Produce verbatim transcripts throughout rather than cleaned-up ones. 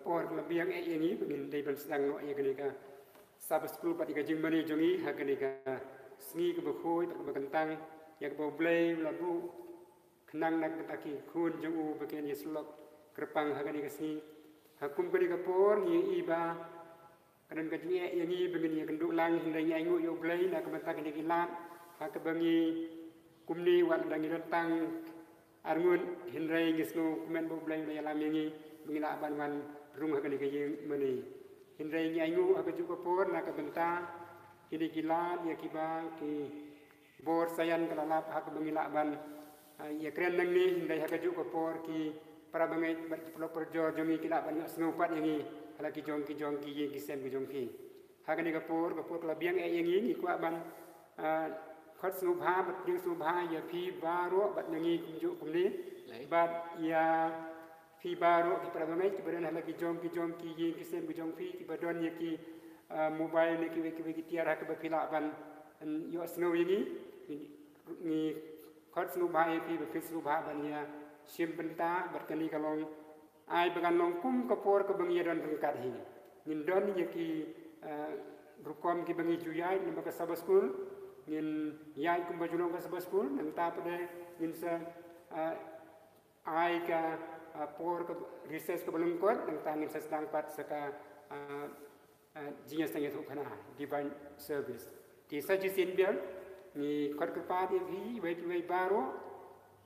por ka la biang eh ïa ngi ba ngin dei ban sdang noh ïa kane ka Sabbath School bad ïa ka jingmane jong ngi ha kane ka sngi kaba khuid bad kaba kyntang, ïa kaba U Blei u la buh khnang na ka bynta ki khun jong u ba kin ïasyllok kyrpang ha kane ka sngi. Ha kum kane ka por ngi ïohi ba ka don ka jingeh ïa ngi ba ngin ïakynduh lang, hynrei ngi ainguh ïa U Blei na ka bynta kine ki lad ha kaba ngi kumne wat la ngi don tang arngut, hynrei ngi sngewkmen ba U Blei u la ïalam ïa ngi ba ngi lah ban wan rung ha kane ka ïing mane. Hynrei ngi ainguh ha kajuh ka por na ka bynta kine ki lad ïa kiba ki bor Saion ka la lap ha kaba ngi lah ban, ah, ïakren nangne, hynrei ha kajuh ka por ki para bangeit bad ki paralok parajor jong ngi ki lah ban ïohsngew pat ïa ngi ha la ki jong ki jong ki ïing ki sem ki jong ki. Ha kane ka por, ka por ka la biang eh ïa ngi, ngi kwah ban, ah, khot sngewbha bad pdiang sngewbha ïa phi baroh bad na ngi kumjuh kumne. Lei. Bad ïa phi baroh ki para bangeit kiba don ha la ki jong ki jong ki ïing ki sem ki jong phi, kiba don ïa ki, ah, mobile ne kiwei kiwei ki tiar ha kaba phi lah ban, mm, ïohsngew ïa ngi. Ngi, ngi khot sngewbha ïa phi ba phin sngewbha ban ïa shim bynta bad kane ka long ai ba kan long kum ka por kaba ngi ïa don ryngkat hi. Ngin don ïa ki, ah, rukom kiba ngi ju ïaid namar ka Sabbath School. Ngin ïaid kumba ju long ka Sabbath School, nangta pat de ngin sa, ah, ai ka, ah, por ka recess kaba lyngkot, nangta ngin sa sdang pat sa ka, ah, ah, jingïaseng ïathuhkhana, divine service. Te sa shisien biang ngi khot kyrpad ïa phi iwei pa iwei baroh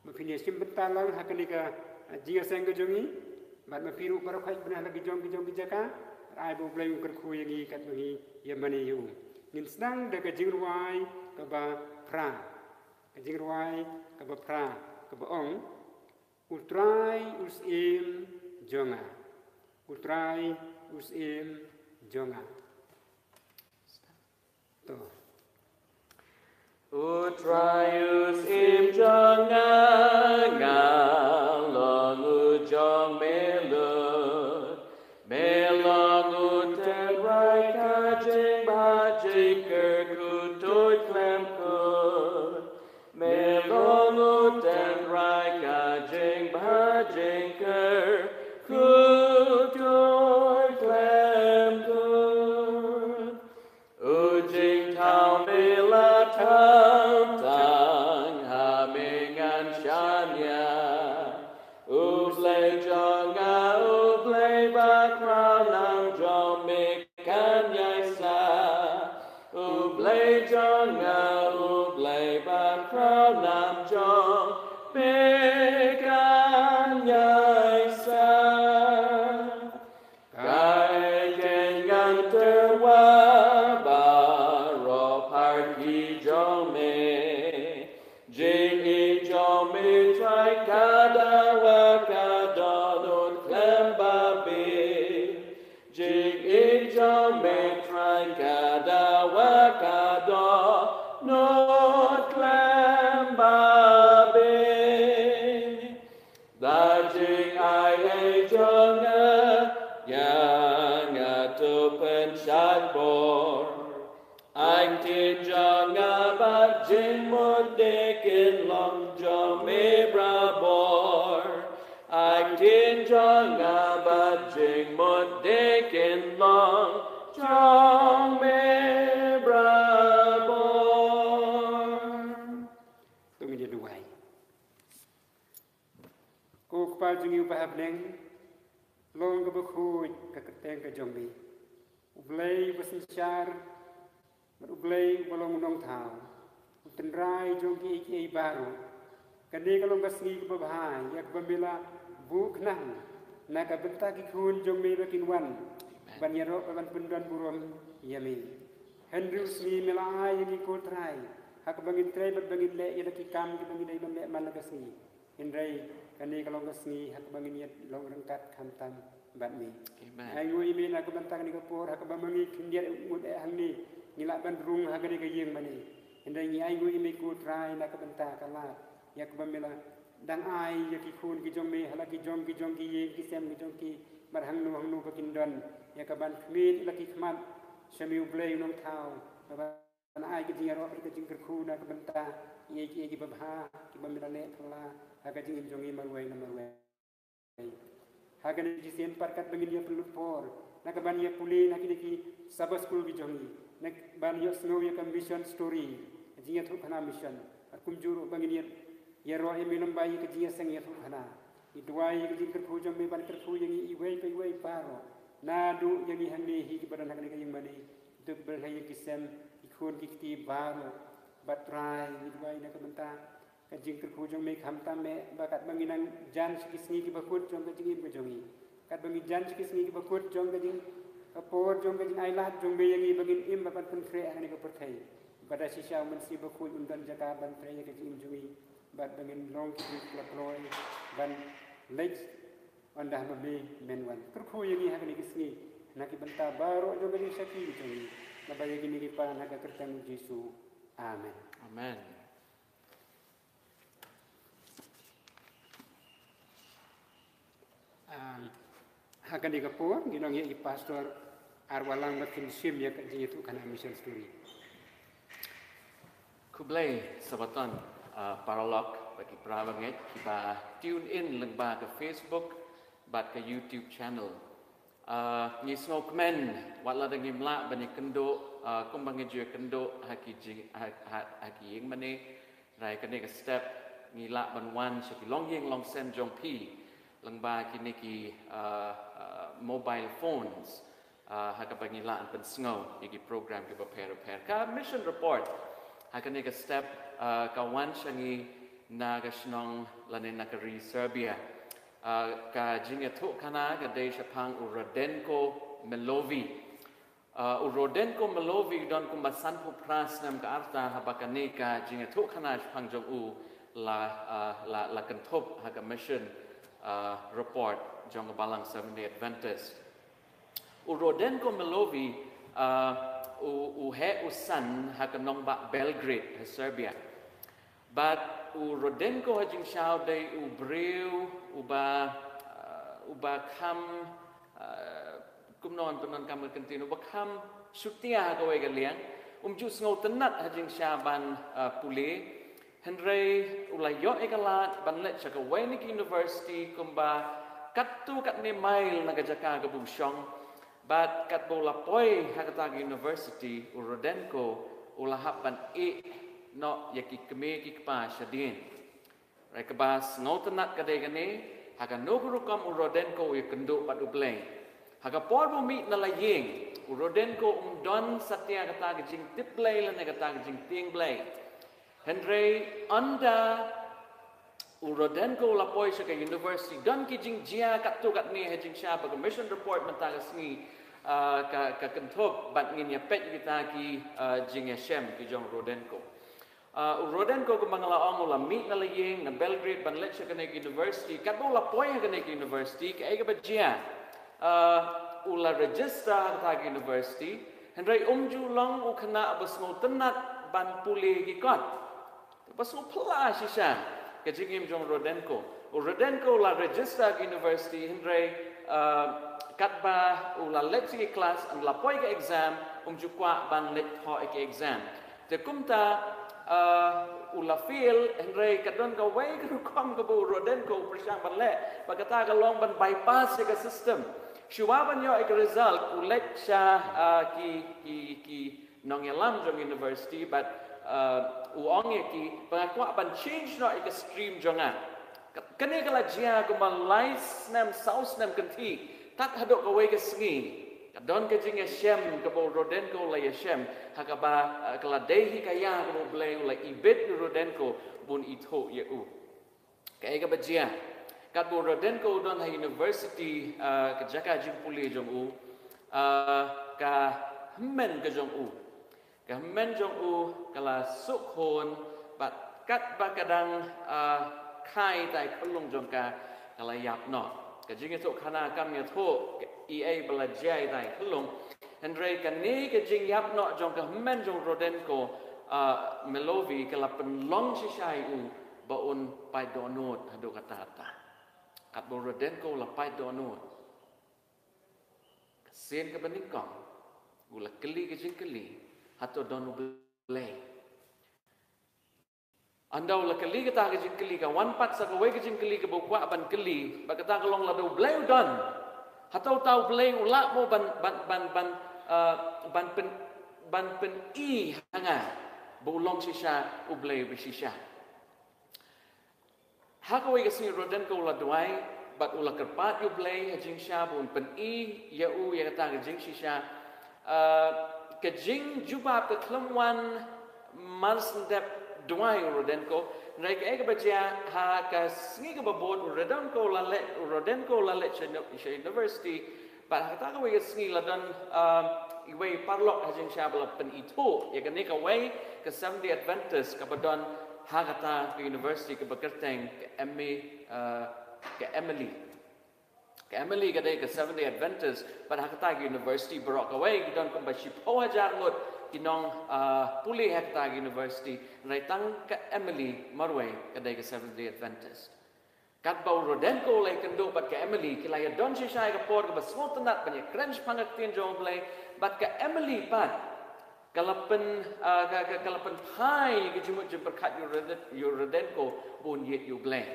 ba phin ïashim bynta lang ha kane ka, ah, jingïaseng ka jong ngi. Bad ma phi ruh baroh khoit bad na la ki jong ki jong ki jaka, ai ba U Blei un kyrkhu ïa ngi katba ngi ïa mane ïa u. Ngin sdang da ka jingrwai kaba phra. Ka jingrwai kaba phra kaba ong: U Trai u Syiem jong nga. U Trai u Syiem jong nga. To. U Trai u Syiem jong nga, nga long u jong me lut. Me long u tynrai ka jingbha jingkyrkhu tuid khlem kut. Me long u tynrai ka jingbha jingkyrkhu tuid khlem kut. U jingthaw me la thaw tang ha me ngan shaniah. U Blei jong nga, U Blei ba khraw nam jong me kan ïaisah. U Blei jong nga, U Blei ba khraw nam jong me kan ïaisah. Kaei kein ngan tyrwa baroh phar ki jong me. Jingim jong me Trai ka dawa ka dohnud khlem babe. Jingim jong me Trai ka dawa ka dohnud khlem babe. Da jingai ei jong nga, ïa nga to pynshait bor. Ai ktien jong nga bad jingmut de kin long jong me barabor. Ai ktien jong nga bad jingmut de kin long jong me barabor. To ngin ïa duwai. Ko Kpa jong ngi uba ha bneng, long kaba khuid ka kyrteng ka jong me. U Blei uba synshar, bad U Blei uba long u nongthaw, u tynrai jong kiei kiei baroh. Kane ka long ka sngi kaba bha ïa kaba me la buh khnang na ka bynta ki khun jong me ba kin wan ban ïaroh ban pyndon burom ïa me. Hynriew sngi me la ai ïa ngi ko Trai ha kaba ngin trei bad ba ngin leh ïa la ki kam kiba ngi dei ban leh man la ka sngi. Hynrei kane ka long ka sngi ha kaba ngin ïa long ryngkat khamtam bad me. Amen. Ainguh ïa me na ka bynta kane ka por ha kaba ma ngi khyndiat ngut eh hangne ngi lah ban rung ha kane ka ïing mane. Hynrei ngi ainguh ïa me ko Trai na ka bynta ka lad ïa kaba me la dang ai ïa ki khun ki jong me ha la ki jong ki jong ki ïing ki sem ki jong ki, bad hangno hangno ba kin don, ïa ka ban khmih la ki khmat sha me U Blei u nongthaw, ba ban ai ka jingïaroh bad ka jingkyrkhu na ka bynta ïa ki, ïa ki babha kiba me la leh phylla ha ka jingim jong ngi marwei na marwei. Ha kane ka jingïaseng pat katba ngin ïa pynlut por na ka ban ïa pule na kine ki Sabbath School ki jong ngi, na ka ban ïa sngew ïa ka mission story, ka jingïathuhkhana mission. Bad kumjuh ruh ba ngin ïa ïaroh ïa me lem bad ïa ka jingïaseng ïathuhkhana. Ngi duwai ïa ka jingkyrkhu jong me ban kyrkhu ïa ngi iwei pa iwei baroh. Naduh ïa ngi hangne hi kiba don ha kane ka ïing mane, to kiba don ha ïing ki sem, ki khun ki kti baroh. Bad Trai ngi duwai na ka bynta ka jingkyrkhu jong me, khamtam me ba katba ngi nang jan sha ki sngi kiba kut jong ka jingim ka jong ngi, katba ngi jan sha ki sngi kiba kut jong ka jing, ka por jong ka jingailad jong me ïa ngi ba ngin im bad ban pynkhreh ha kane ka pyrthei. Bad da shisha u Mynsiem Bakhuid un don jaka ban trei ïa ka jingim jong ngi. Bad ba ngin long ki briew kiba kloi ban leit ynda haba me men wan. Kyrkhu ïa ngi ha kane ka sngi na ki bynta baroh jong ka jingshakri jong ngi. Naba ïa kine ngi pan ha ka kyrteng u Jisu. Amen. Amen. Ha kane ka por ngin ong ïa i Pastor Arwalang ba kin shim ïa ka jingïathuhkhana mission story. Khublei Sabbaton, paralok bad ki para bangeit kiba tune in lyngba ka Facebook bad ka YouTube channel. Ngi sngewkmen wat la da ngim lah ban ïakynduh kumba ngi ju ïakynduh ha ki ïing mane, hynrei kane ka step ngi lah ban wan sha ki longïing longsem jong phi lyngba kine ki mobile phones, ha kaba ngi lah ban pynsngew ïa ki program kiba pher bapher. Ka mission report ha kane ka step ka wan sha ngi na ka shnong lane na ka ri Serbia. Ka jingïathuhkhana ka dei shaphang u Rodenko Milovi. U Rodenko Milovi u don kumba sanphew phra snem ka rta haba kane ka jingïathuhkhana shaphang jong u la kynthup ha ka mission report jong ka Balang Seventh Day Adventist. U Rodenko Milovi u heh u san ha ka nongbah Belgrade ha Serbia. Bad u Rodenko ha jingshisha u dei u briew uba uba kham kumno yn pyndonkam ka ktien, uba kham shutia ha kawei ka liang. Um ju sngewtynnat ha jingshisha ban pule, hynrei u la ïoh ïa ka lad ban leit sha kawei na ki university kumba katto katne mail na ka jaka kaba u shong. Bad katba u la poi ha kata ka university u Rodenko u la hap ban ïeh noh ïa ki kmie ki kpa shadien. Hynrei kaba sngewtynnat ka dei kane, ha kano ka rukom u Rodenko u ïakynduh bad U Blei. Ha ka por ba u mih na la ïing u Rodenko um don satia kata ka jingtip Blei lane kata ka jingtieng Blei. Hynrei ynda u Rodenko u la poi sha ka university don ki jingjia katto katne ha jingshisha ba ka mission report mynta ka sngi ka kynthup bad ngin ïa peit kita ki jingïashem ki jong u Rodenko. U Rodenko kumba nga la ong u la mih na la ïing na Belgrade ban leit sha kane ka university. Katba u la poi ha kane ka university kaei kaba jia? U la register ha kata ka university, hynrei um ju long u khynnah ba sngewtynnat ban pule ki kot. Ba sngewphylla shisha ka jingim jong u Rodenko. U Rodenko u la register ha ka university, hynrei katba u la leit sha ki klas, ynda la poi ka exam um ju kwah ban leit thoh ïa ka exam. Te kumta u la fail, hynrei ka don kawei ka rukom kaba u Rodenko u pyrshang ban leh, ba kata ka long ban bypass ïa ka system. Shuwa ban ïoh ïa ka result u leit sha ki ki ki nongïalam jong university bad u ong ïa ki ba nga kwah ban change noh ïa ka stream jong nga. Kane ka la jia kumba lai snem saw snem kynthih, tad haduh kawei ka sngi ka don ka jingïashem kaba u Rodenko u la ïashem ha kaba ka la dei hi ka ïa kaba U Blei u la ibit ïa u Rodenko ba un ithuh ïa u. Kaei kaba jia? Katba u Rodenko u don ha university, ka jaka jingpule jong u, ka hynmen ka jong u, ka hynmen jong u ka la suk hun bad katba ka dang kha ïa i khyllung jong ka, ka la ïap noh. Ka jingïathuhkhana kam ïathuh ei ei ba la jia ïa i khyllung. Hynrei kane ka jingïap noh jong ka hynmen jong u Rodenko Milovi ka la pynlong shisha ïa u ba un pait dohnud haduh katta katta. Katba u Rodenko u la pait dohnud, ka sien kaba nyngkong u la kylli ka jingkylli, hato don U Blei? Ynda u la kylli kata ka jingkylli, ka wan pat sa kawei ka jingkylli kaba u kwah ban kylli, bad kata ka long, lada U Blei u don, hato uta U Blei u lah mo ban, ban, ban, ban, eh, ban pyn, ban pyni ha nga ba u long shisha U Blei uba shisha? Ha kawei ka sngi u Rodenko u la duwai, bad u la kyrpad ïa U Blei ha jingshisha ba un pyni ïa u ïa kata ka jingshisha. Ah, ka jingjubab ka khlem wan mar shen dep duwai u Rodenko. Hynrei kaei kaba jia, ha ka sngi kaba bud u Rodenko u la leit, u Rodenko u la leit sha uni-, sha university. Bad ha kata kawei ka sngi la don, um, iwei i paralok ha jingshisha ba la pynithuh ïa kane kawei ka Seventh Day Adventist kaba don ha kata ka university kaba kyrteng ka Emi-, uh, ka Emily. Ka Emily ka dei ka Seventh Day Adventist, bad ha kata ka university baroh kawei ki don kumba shiphew hajar ngut ki nong, uh, pule ha kata ka university, hynrei tang ka Emily marwei ka dei ka Seventh Day Adventist. Katba u Rodenko u la ïakynduh bad ka Emily, ki la ïadon shisha ïa ka por kaba sngewtynnat ban ïakren shaphang ka ktien jong U Blei, bad ka Emily pat ka la pyn, ah, ka, ka, ka la pynphai ïa ka jingmut jingpyrkhat ïa u Roden-, ïa u Rodenko ba un ïeit ïa U Blei.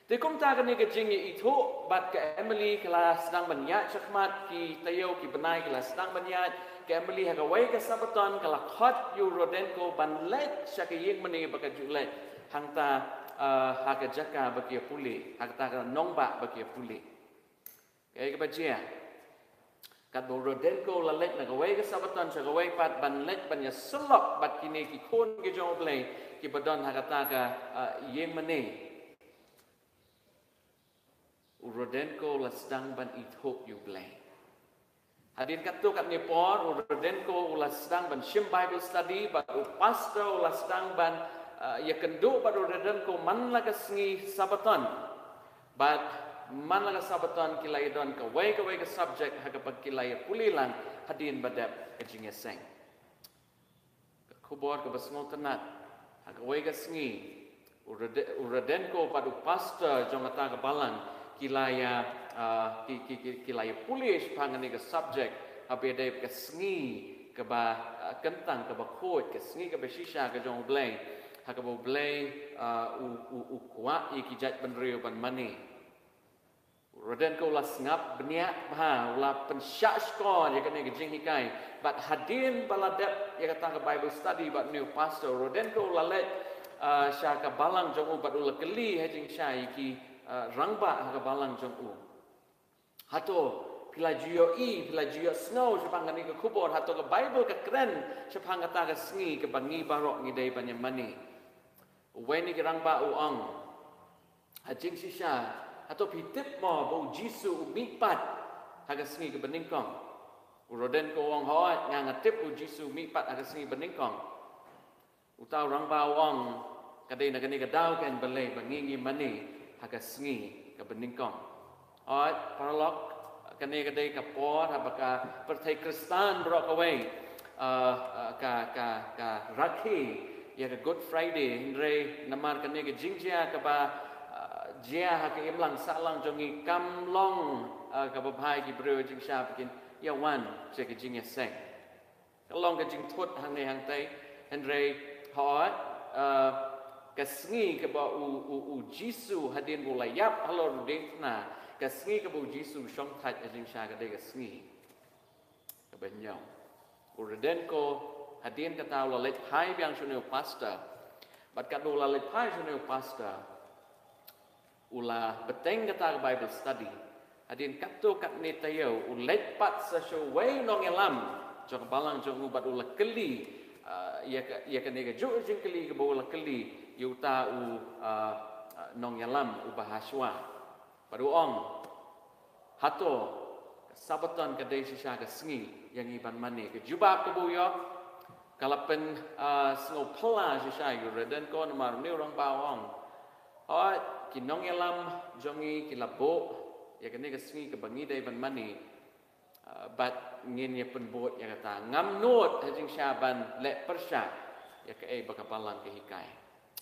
Te kumta kane ka jingïaithuh, bad ka Emily ka la sdang ban ïaid shakhmat, ki taïew ki bnai ki la sdang ban ïaid. Ka Emily ha kawei ka Sabbaton ka la khot ïa u Rodenko ban leit sha ka ïing mane ba ka ju leit hangta, ah, ha ka jaka ba ki ïa pule, ha kata ka nongbah ba ki ïa pule. Kaei kaba jia, katba u Rodenko u la leit na kawei ka Sabbaton sha kawei pat ban leit ban ïasyllok bad kine ki khun ki jong U Blei kiba don ha kata ka, ah, ïing mane, u Rodenko u la sdang ban ithuh ïa U Blei. Hadien katto katne por u Rodenko u la sdang ban shim Bible study, bad u pastor u la sdang ban, uh, ïakynduh bad u Rodenko man la ka sngi Sabbaton. Bad man la ka Sabbaton ki la ïadon kawei kawei ka subject ha kaba ki la ïapule lang hadien ba dep ka jingïaseng. Ka khubor kaba sngewtynnat, ha kawei ka sngi, u Rode-, u Rodenko bad u pastor jong kata ka balang ki la ïa, ah, ki, ki, ki, ki la ïapule shaphang kane ka subject, haba ïadei bad ka sngi kaba, ah, kyntang, kaba khuid, ka sngi kaba shisha ka jong U Blei, ha kaba U Blei, ah, u, u, u kwah ïa ki jaitbynriew ban mane. U Rodenko u la sngap bniah bha, u la pynshah shkor ïa kane ka jinghikai. Bad hadien ba la dep ïa kata ka Bible study bad une u pastor, u Rodenko u la leit, ah, sha ka balang jong u bad u la kylli ha jingshisha ïa ki, ah, rangbah ha ka balang jong u. Hato phi la ju ïohi, phi la ju ïohsngew shaphang kane ka khubor, hato ka Bible ka kren shaphang kata ka sngi kaba ngi baroh ngi dei ban ïa mane? Uwei na ki rangbah u ong, ha jingshisha, hato phi tip mo ba U Jisu u mihpat ha ka sngi kaba nyngkong? U Rodenko u ong, hooid, nga, nga tip U Jisu u mihpat ha ka sngi kaba nyngkong. Uta u rangbah u ong, ka dei na kane ka daw keiñ balei ba ngi ngi mane ha ka sngi kaba nyngkong. Hooid, paralok, kane ka dei ka por haba ka pyrthei Khristan baroh kawei, ah, ah, ka, ka, ka rakhe ïa ka Good Friday, hynrei namar kane ka jingjia kaba, ah, jia ha ka imlang sahlang jong ngi kam long, ah, kaba bha ïa ki briew, jingshisha ba kin ïa wan sha ka jingïaseng. Ka long ka jingthut hangne hangtai, hynrei hooid, eh, ka sngi kaba u, u, U Jisu hadien ba u la ïap halor u diengphna, ka sngi kaba U Jisu u shongthait ha jingshisha ka dei ka sngi kaba hynñiew. U Rodenko hadien kata u la leit phai biang sha une u pastor. Bad katba u la leit phai sha une u pastor, u la bteng kata ka Bible study. Hadien katto katne taïew u leit pat sa sha uwei u nongïalam jong ka balang jong u bad u la kylli, ah, ïa ka, ïa kane kajuh ka jingkylli kaba u la kylli ïa uta u, ah, ah, nongïalam uba hashuwa. Bad u ong, hato ka Sabbaton ka dei shisha ka sngi ïa ngi ban mane? Ka jubab kaba u ïoh ka la pyn, ah, sngewphylla shisha ïa u Rodenko, namar une u rangbah u ong, hooid, ki nongïalam jong ngi ki la buh ïa kane ka sngi kaba ngi dei ban mane, ah, bad ngin ïa pynbud ïa kata. Ngam nud ha jingshisha ban leh pyrshah ïa kaei ba ka balang ka hikai.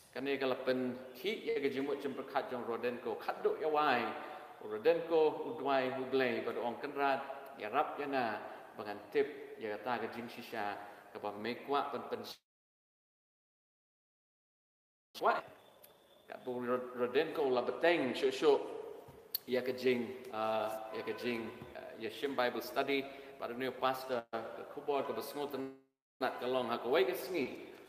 Kane ka la pynkhih ïa ka jingmut jingpyrkhat jong u Rodenko. Khadduh ïa wai, u Rodenko u duwai ha U Blei bad u ong, Kynrad, ïarap ïa nga ba ngan tip ïa kata ka jingshisha kaba me kwah ban pyn kwah. Katba u Ro-, Rodenko u la bteng shuh shuh ïa ka jing, ah, ïa ka jing, ah, ïa shim Bible study, bad une u pastor, ka khubor kaba sngewtynnat ka long ha kawei ka sngi,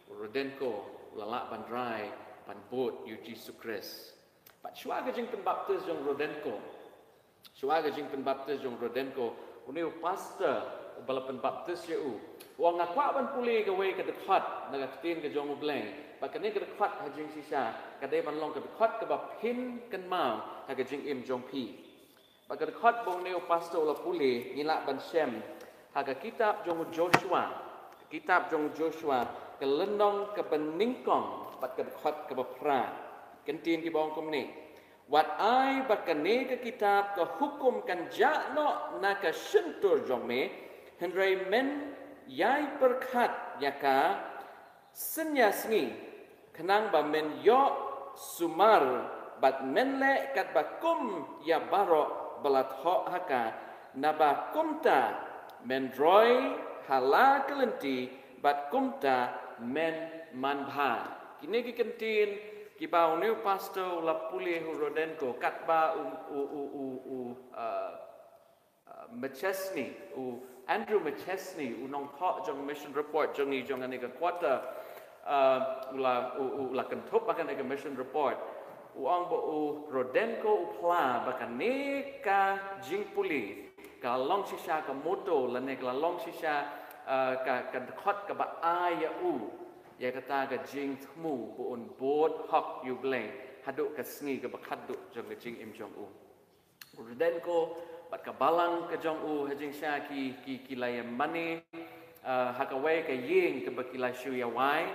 u Rodenko u la lah ban rai ban bud ïa u Jisu Khrist. Bad shuwa ka jingpynbaptis jong u Rodenko, shuwa ka jingpynbaptis jong u Rodenko, une u pastor uba la pynbaptis ïa u, u ong, nga kwah ban pule kawei ka dkhot na ka ktien ka jong U Blei. Bad kane ka dkhot ha jingshisha ka dei ban long ka dkhot kaba phin kynmaw ha ka jingim jong phi. Bad ka dkhot ba une u pastor u la pule ngi lah ban shem ha ka kitab jong u Joshua, ka kitab jong u Joshua, ka lynnong kaba nyngkong bad ka dkhot kaba phra. Ki ktien kiba ong kumne: Wat ai ba kane ka kitab ka hukum kan jah noh na ka shyntur jong me, hynrei men ïai pyrkhat ïa ka synñia sngi, khnang ba men ïoh sumar bad men leh katba kum ïa baroh ba la thoh ha ka, naba kumta men roi ha la ka lynti bad kumta men manbha. Kine ki ktien kiba une u pastor u la pule ha u Rodenko katba u, u, u, u, u, uh, uh, McChesney, u Andrew McChesney, u nongthoh jong Mission Report jong ngi jong kane ka quarter, uh, u la, u, u la kynthup ha kane ka Mission Report. U ong ba u Rodenko u phla ba kane ka jingpule ka long shisha ka motto lane ka la long shisha, uh, ka, ka dkhot kaba ai ïa u ïa kata ka jingthmu ba un bud hok ïa U Blei haduh ka sngi kaba khatduh jong ka jingim jong u. U Rodenko bad ka balang ka jong u ha jingshisha ki, ki, ki la ïa mane, uh, ha kawei ka ïing kaba ki la shu ïa wai,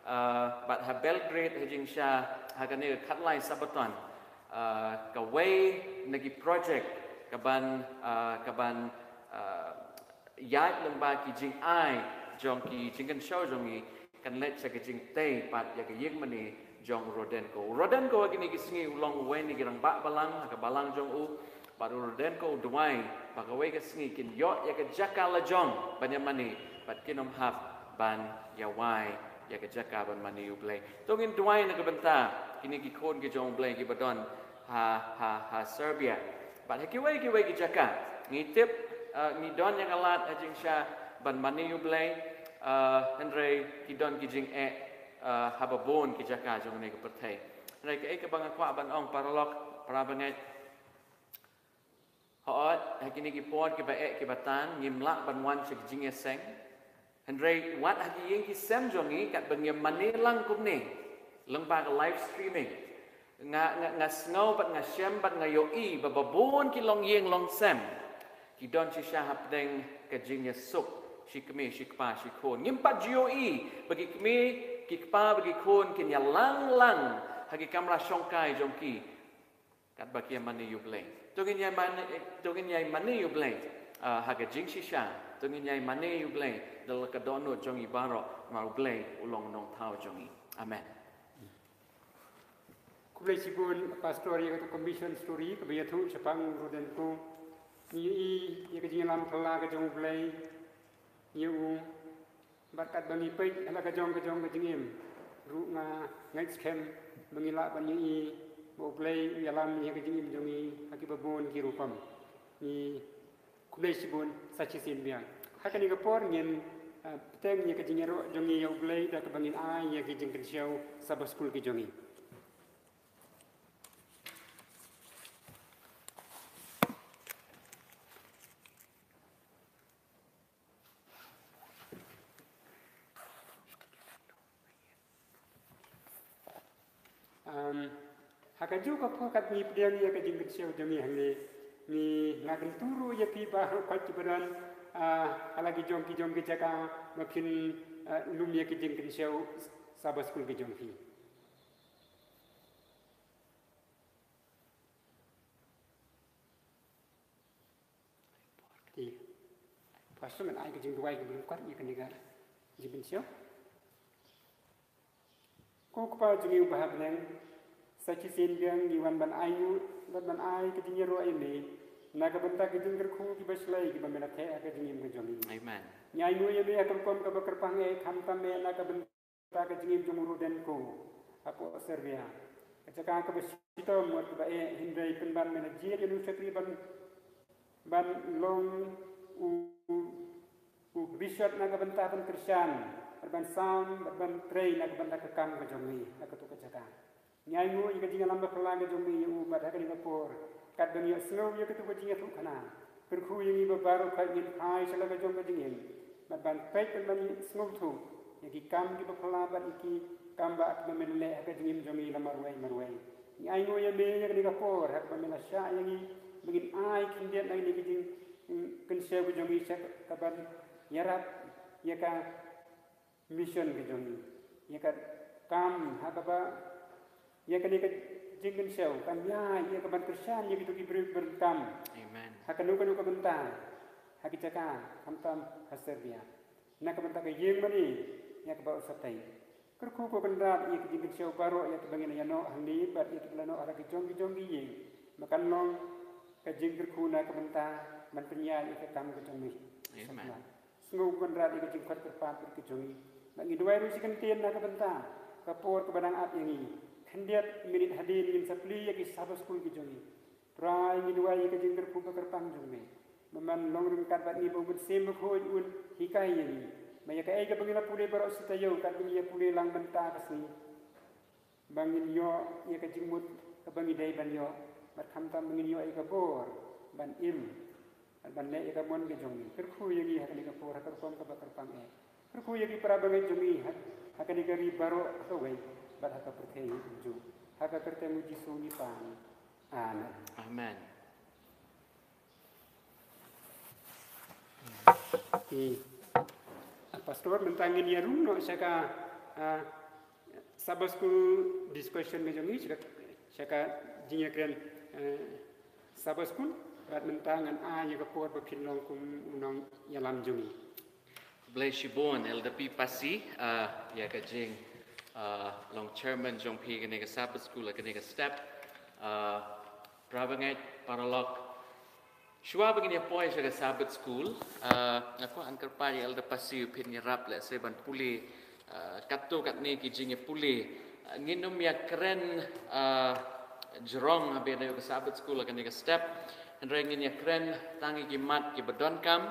uh, bad ha Belgrade ha jingshisha ha kane ka khatlai Sabaton, uh, kawei na ki project kaban, uh, kaban, uh, ïaid lyngba ki jingai jong ki jingkynshew jong ngi kan leit sha ka jingtei pat ïa ka ïing mane jong u Rodenko. U Rodenko ha kine ki sngi u long uwei na ki rangbah balang ha ka balang jong u, bad u Rodenko u duwai ba kawei ka sngi kin ïoh ïa ka jaka la jong ban ïa mane bad kin ym hap ban ïa wai ïa ka jaka ban mane ïa U Blei. To ngin duwai na ka bynta kine ki khun ki jong U Blei kiba don ha, ha, ha Serbia. Bad ha kiwei kiwei ki jaka ngi tip, uh, ngi don ïa ka lad ha jingshisha ban mane ïa U Blei, uh, hynrei ki don ki jingeh, uh, ha babun ki jaka jong kane ka pyrthei. Hynrei kaei kaba nga kwah ban ong paralok, para bangeit, hooid, ha kine ki por kiba eh kiba tan ngim lah ban wan sha ki jingïaseng. Hynrei wat ha ki ïing ki sem jong ngi katba ngi ïa mane lang kumne lyngba ka live streaming, nga, nga, nga sngew bad nga shem bad nga ïohi ba babun ki longïing longsem ki don shisha hapdeng ka jingïasuk shi kmie shi kpa shi khun. Ngim pat ju ïohi ba ki kmie ki kpa ba ki khun kin ïalang lang ha ki kamra shongkai jong ki katba ki ïa mane ïa U Blei. To ngin ïa mane, to ngin ïa mane ïa U Blei, ah, ha ka jingshisha. To ngin ïa mane ïa U Blei da la ka dohnud jong ngi baroh, namar U Blei u long u nongthaw jong ngi. Amen. Khublei shibun pastor ïa kata ka mission story kaba ïathuh shaphang u Rodenko. Ngi ïohi ïa ka jingïalam phylla ka jong U Blei ïa u. Bad katba ngi peit ha la ka jong ka jong ka jingim ruh nga ngeit skhem ba ngi lah ban ïohi ba U Blei u ïalam ïa ka jingim jong ngi ha kiba bun ki rukom. Ngi khublei shibun sa shisien biang. Ha kane ka por ngin, ah, bteng ïa ka jingïaroh jong ngi ïa U Blei da kaba ngin ai ïa ki jingkynshew Sabbath School ki jong ngi. Um, ha kajuh ka por katba ngi pdiang ïa ka jingkynshew jong ngi hangne, ngi, nga kyntu ruh ïa phi baroh khoit kiba don, ah, ha la ki jong ki jong ki jaka ba phin, ah, lum ïa ki jingkynshew Sabbath School ki jong phi. Te pastor, ngan ai ka jingduwai kaba lyngkot ïa kane ka jingpynshitom. Ko Kpa jong ngi uba ha bneng, sa shisien biang ngi wan ban ai nguh bad ban ai ka jingïaroh ïa me na ka bynta ka jingkyrkhu kiba shlei kiba me la theh ha ka jingim ka jong ngi. Amen. Ngi ai nguh ïa me ha ka rukom kaba kyrpang eh, khamtam eh na ka bynta ka jingim jong u Rodenko. hapoh Serbia. Ka jaka kaba shitom wat kaba eh, hynrei pynban me la jied ïa u shakri ban ban long u, u, u bishop na ka bynta ban kyrshan, bad ban sam, bad ban trei na ka bynta ka kam ka jong me, na katu ka jaka. Ngi ainguh ïa ka jingïalam ba phylla ka jong me ïa u, bad ha kane ka por, katba ngi ïohsngew ïa katu ka jingïathuhkhana, kyrkhu ïa ngi ba baroh khoit ngin phai sha la ka jong ka jingim, bad ban peit bad ban sngewthuh ïa ki kam kiba phylla bad ïa ki kam ba ap ba me la leh ha ka jingim jong ngi la marwei marwei. Ngi ainguh ïa me ïa kane ka por, ha kaba me la shah ïa ngi ba ngin ai khyndiat na kine ki jing, mm, kynshew ka jong ngi sha kaban ïarap ïa ka mission ka jong ngi, ïa ka kam ha kaba ïa kane ka jingkynshew kan ïaid ïa kaban kyrshan ïa kito ki briew kiba donkam. Amen. Ha kano kano ka bynta, ha ki jaka, khamtam ha Serbia, na ka bynta ka ïing mane ïa kaba u sa tei. Kyrkhu ko Kynrad ïa ka jingkynshew baroh ïa kiba ngi la ïanoh hangne bad ïa kiba la noh ha la ki jong ki jong ki ïing, ba kan long ka jingkyrkhu na ka bynta ban pynïaid ïa ka kam ka jong me. Amen. Sngew ko Kynrad ïa ka jingkhot kyrpad bad ka jong ngi. Bad ngi duwai ruh shi kyntien na ka bynta ka por kaba dang ap ïa ngi. Khyndiat minit hadien ngin sa plie ïa ki Sabbath School ki jong ngi. Trai ngi duwai ïa ka jingkyrkhu ba kyrpang jong me. Ba man long ryngkat bad ngi ba u Mynsiem Bakhuid un hikai ïa ngi. Ba ïa kaei kaba ngi la pule baroh shi taïew katba ngi ïa pule lang mynta ka sngi, ba ngin ïoh ïa ka jingmut kaba ngi dei ban ïoh, bad khamtam ba ngin ïoh ïa ka bor ban im bad ban leh ïa ka mon ka jong ngi. Kyrkhu ïa ngi ha kane ka por ha ka rukom kaba kyrpang eh. Kyrkhu ïa ki para bangeit jong ngi ha, ha kane ka ri baroh ha kawei bad ha ka pyrthei kumjuh. Ha ka kyrteng u Jisu ngi pan. Amen. Amen. Hmm. Ah, Pastor, mynta ngin ïa rung noh sha ka, ah, Sabbath School discussion ka jong ngi, sha ka, sha ka jingïakren, eh, Sabbath School, bad mynta ngan ai ïa ka por ba phin long kum u nongïalam jong ngi. Khublei shibun Elder P Passy, ah, ïa ka jing, ah, long chairman jong phi kane ka Sabbath School, kane ka step, ah, para bangeit, paralok. Shuwa ba ngin ïa poi sha ka Sabbath School, ah, nga kwah ban kyrpad ïa Elder Passy u phin ïarap lehse ban pule, ah, katto katne ki jingïapule. Ah, ngin ym ïakren, ah, jrong ha ba ïadei ka Sabbath School kane ka step. Hynrei ngin ïakren tang ïa ki mat kiba donkam.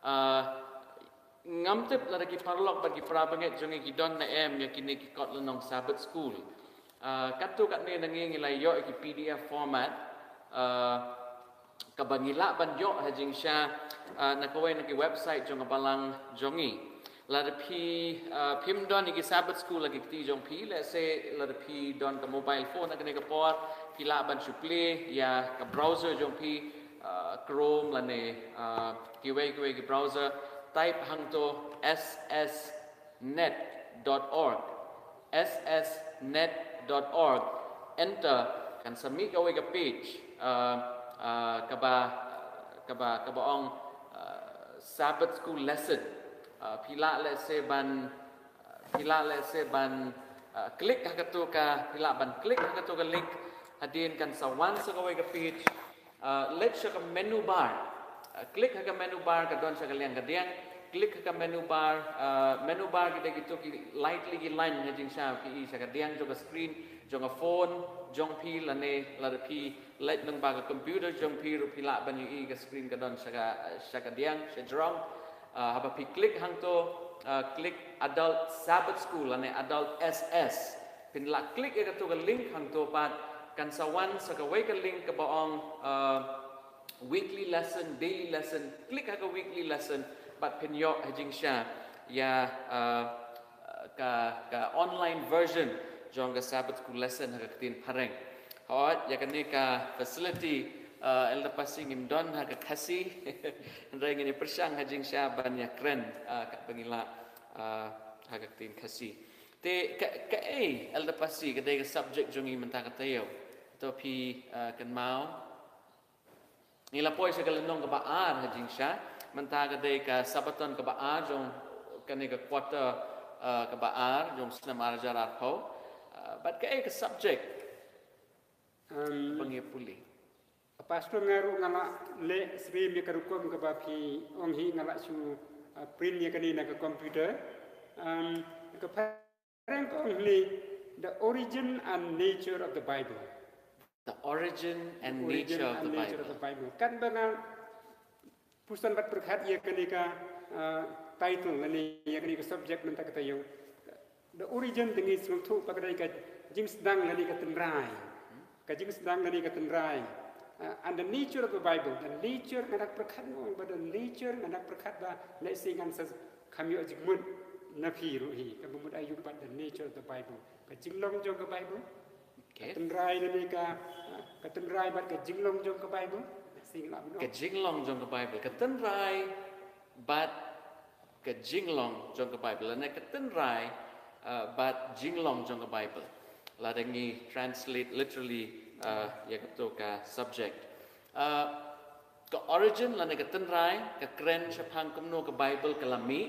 Ah, Ngam tip lada ki paralok bad ki para bangeit jong ngi ki don ne em ïa kine ki kot lynnong Sabbath School. Ah, katto katne na ngi ngi la ïoh ïa ki P D F format, ah, kaba ngi lah ban ïoh ha jingshisha, ah, na kawei na ki website jong ka balang jong ngi. Lada phi, ah, phim don ïa ki Sabbath School ha ki kti jong phi, lehse lada phi don ka mobile phone ha kane ka por, phi lah ban shu plie ïa ka browser jong phi, ah, Chrome lane, ah, kiwei kiwei ki browser, type hangto S S net dot org, S S net dot org, enter, kan sa mih kawei ka page, ah, ah, kaba, kaba, kaba ong, ah, Sabbath School lesson. Ah, phi lah lehse ban, ah, phi lah lehse ban, ah, click ha kato ka, phi lah ban click ha kato ka link, hadien kan sa wan sa kawei ka page, ah, leit sha ka menu bar. Ah, click ha ka menu bar ka don sha ka liang ka diang. Click ha ka menu bar, ah, menu bar ki dei kito ki light li ki line ha jingshisha phi i sha ka diang jong ka screen jong ka phone jong phi lane lada phi leit lyngba ka computer jong phi ruh phi lah ban ïohi ka screen ka don sha ka, sha ka diang sha jrong. Ah, haba phi click hangto, ah, click Adult Sabbath School lane Adult S S. Phin lah click ïa kato ka link hangto pat kan sa wan sa kawei ka link kaba ong, ah, weekly lesson, daily lesson, click ha ka weekly lesson, bad phin ïoh ha jingshisha ïa, ah, ka, ka online version jong ka Sabbath School lesson ha ka ktien phareng. Hooid, ïa kane ka facility, ah, Elder Passy ngim don ha ka Khasi, hynrei ngin ïa pyrshang ha jingshisha ban ïakren, ah, katba ngi lah, ah, ha ka ktien Khasi. Te ka, kaei Elder Passy ka dei ka subject jong ngi mynta ka taïew? To phi, ah, kynmaw. Ngi la poi sha ka lynnong kaba ar ha jingshisha. Mynta ka dei ka Sabbaton kaba ar jong kane ka quarter, ah, kaba ar jong snem ar hajar arphew. Ah, bad kaei ka subject? Um, ba ngi pule? Pastor, nga ruh nga la leh syriem ïa ka rukom kaba phi ong hi, nga la shu, ah, print ïa kane na ka computer. Um, ka phareng ka ong hi, The origin and nature of the Bible. The origin and Origin nature of and the nature of Bible. the Bible. Kan ba nga pyrshang bad pyrkhat ïa kane ka uh, title lane ïa kane ka subject mynta ka taïew. The origin te ngi sngewthuh ba ka dei ka jingsdang lane ka tynrai. Ka jingsdang lane ka tynrai. Uh, and the nature of the Bible. The nature nga dak pyrkhat nga ong ba the nature nga dak pyrkhat ba lehse ngan sa kham ïoh jingmut na phi ruh hi. Ka ba mut aïu bad the nature of the Bible. Ka jinglong jong ka Bible. Okay. Tynrai lane ka uh, ka tynrai bad ka jinglong jong ka Bible. Sing lah Ka jinglong jong ka Bible. Ka tynrai bad ka jinglong jong ka Bible. Lane ka tynrai uh, bad jinglong jong ka Bible. Lada ngi translate literally uh, ïa kato ka subject. Uh, ka origin lane ka tynrai, ka kren shaphang kumno ka Bible ka la mih.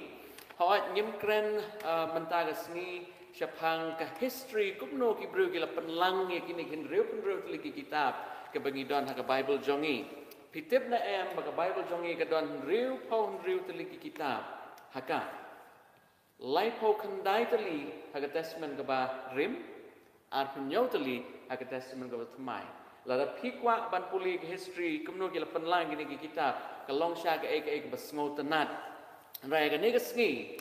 Hooid ngim kren uh, mynta ka sngi shaphang ka history kumno ki briew ki la pynlang ïa kine ki hynriew pynriew tylli ki kitab kiba ngi don ha ka Bible jong ngi. Phi tip ne em ba ka Bible jong ngi ka don hynriew phew hynriew tylli ki kitab ha ka. Laiphew khyndai tylli ha ka Testament kaba rim, arphew hynñiew tylli ha ka Testament kaba thymmai. Lada phi kwah ban pule ka history kumno ki la pynlang kine ki kitab, ka long shisha kaei kaei kaba sngewtynnat. Hynrei kane ka sngi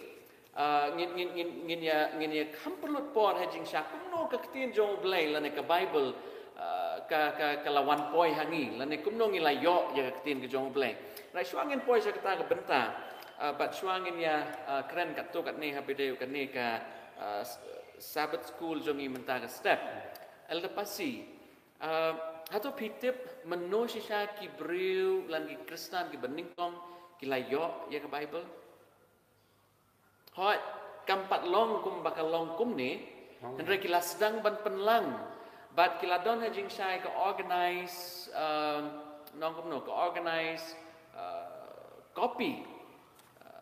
uh, ngin ngin ngin ngin ïa ngin ïa kham pynlut por ha jingshisha kumno ka ktien jong U Blei lane ka Bible uh, ka ka ka la wan poi ha ngi lane kumno ngi la ïoh ïa ka ktien ka jong U Blei. Hynrei shuwa ngin poi sha kata ka bynta uh, bad shuwa ngin ïa uh, kren katto katne ha video kane ka uh, Sabbath School jong ngi mynta ka step. Elder Pasi, uh, hato phi tip mynno shisha ki briew lane ki Khristan kiba nyngkong ki la ïoh ïa ka Bible? Hooid, kam pat long kumba ka long kumne, hynrei ki la sdang ban pynlang bad ki la don ha jingshisha ka organize uh, nong kumno ka organize uh, copy uh,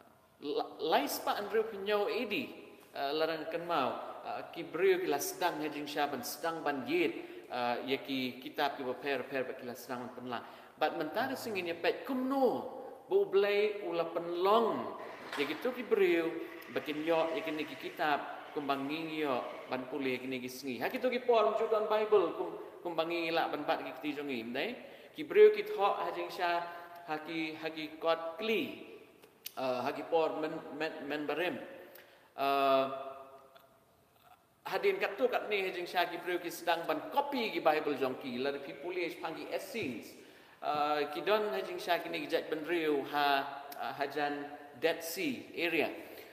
lai spah hynriew phew hynñiew A D uh, lada nga kynmaw uh, ki briew ki la sdang ha jingshisha ban sdang ban ïit uh, ïa ki kitab kiba pher pher bad ki la sdang ban pynlang. Bad mynta ka sngi ngin ïa peit kumno ba U Blei u la pynlong ïa kito ki briew ba kin ïoh ïa kine ki kitab kumba ngi ngi ïoh ban pule ïa kine ki sngi. Ha kito ki por ym ju don Bible kum kumba ngi ngi lah ban bat ki kti jong ngi, ym dei? Ki briew ki thoh ha jingshisha ha ki ha ki kot kli uh, ha ki por men men men barim. Uh, Hadien katto katne ha jingshisha ki briew ki sdang ban copy ki Bible jong ki, lada phi pule shaphang ki Essenes uh, ki don ha jingshisha kine ki jaitbynriew ha uh, hajan Dead Sea area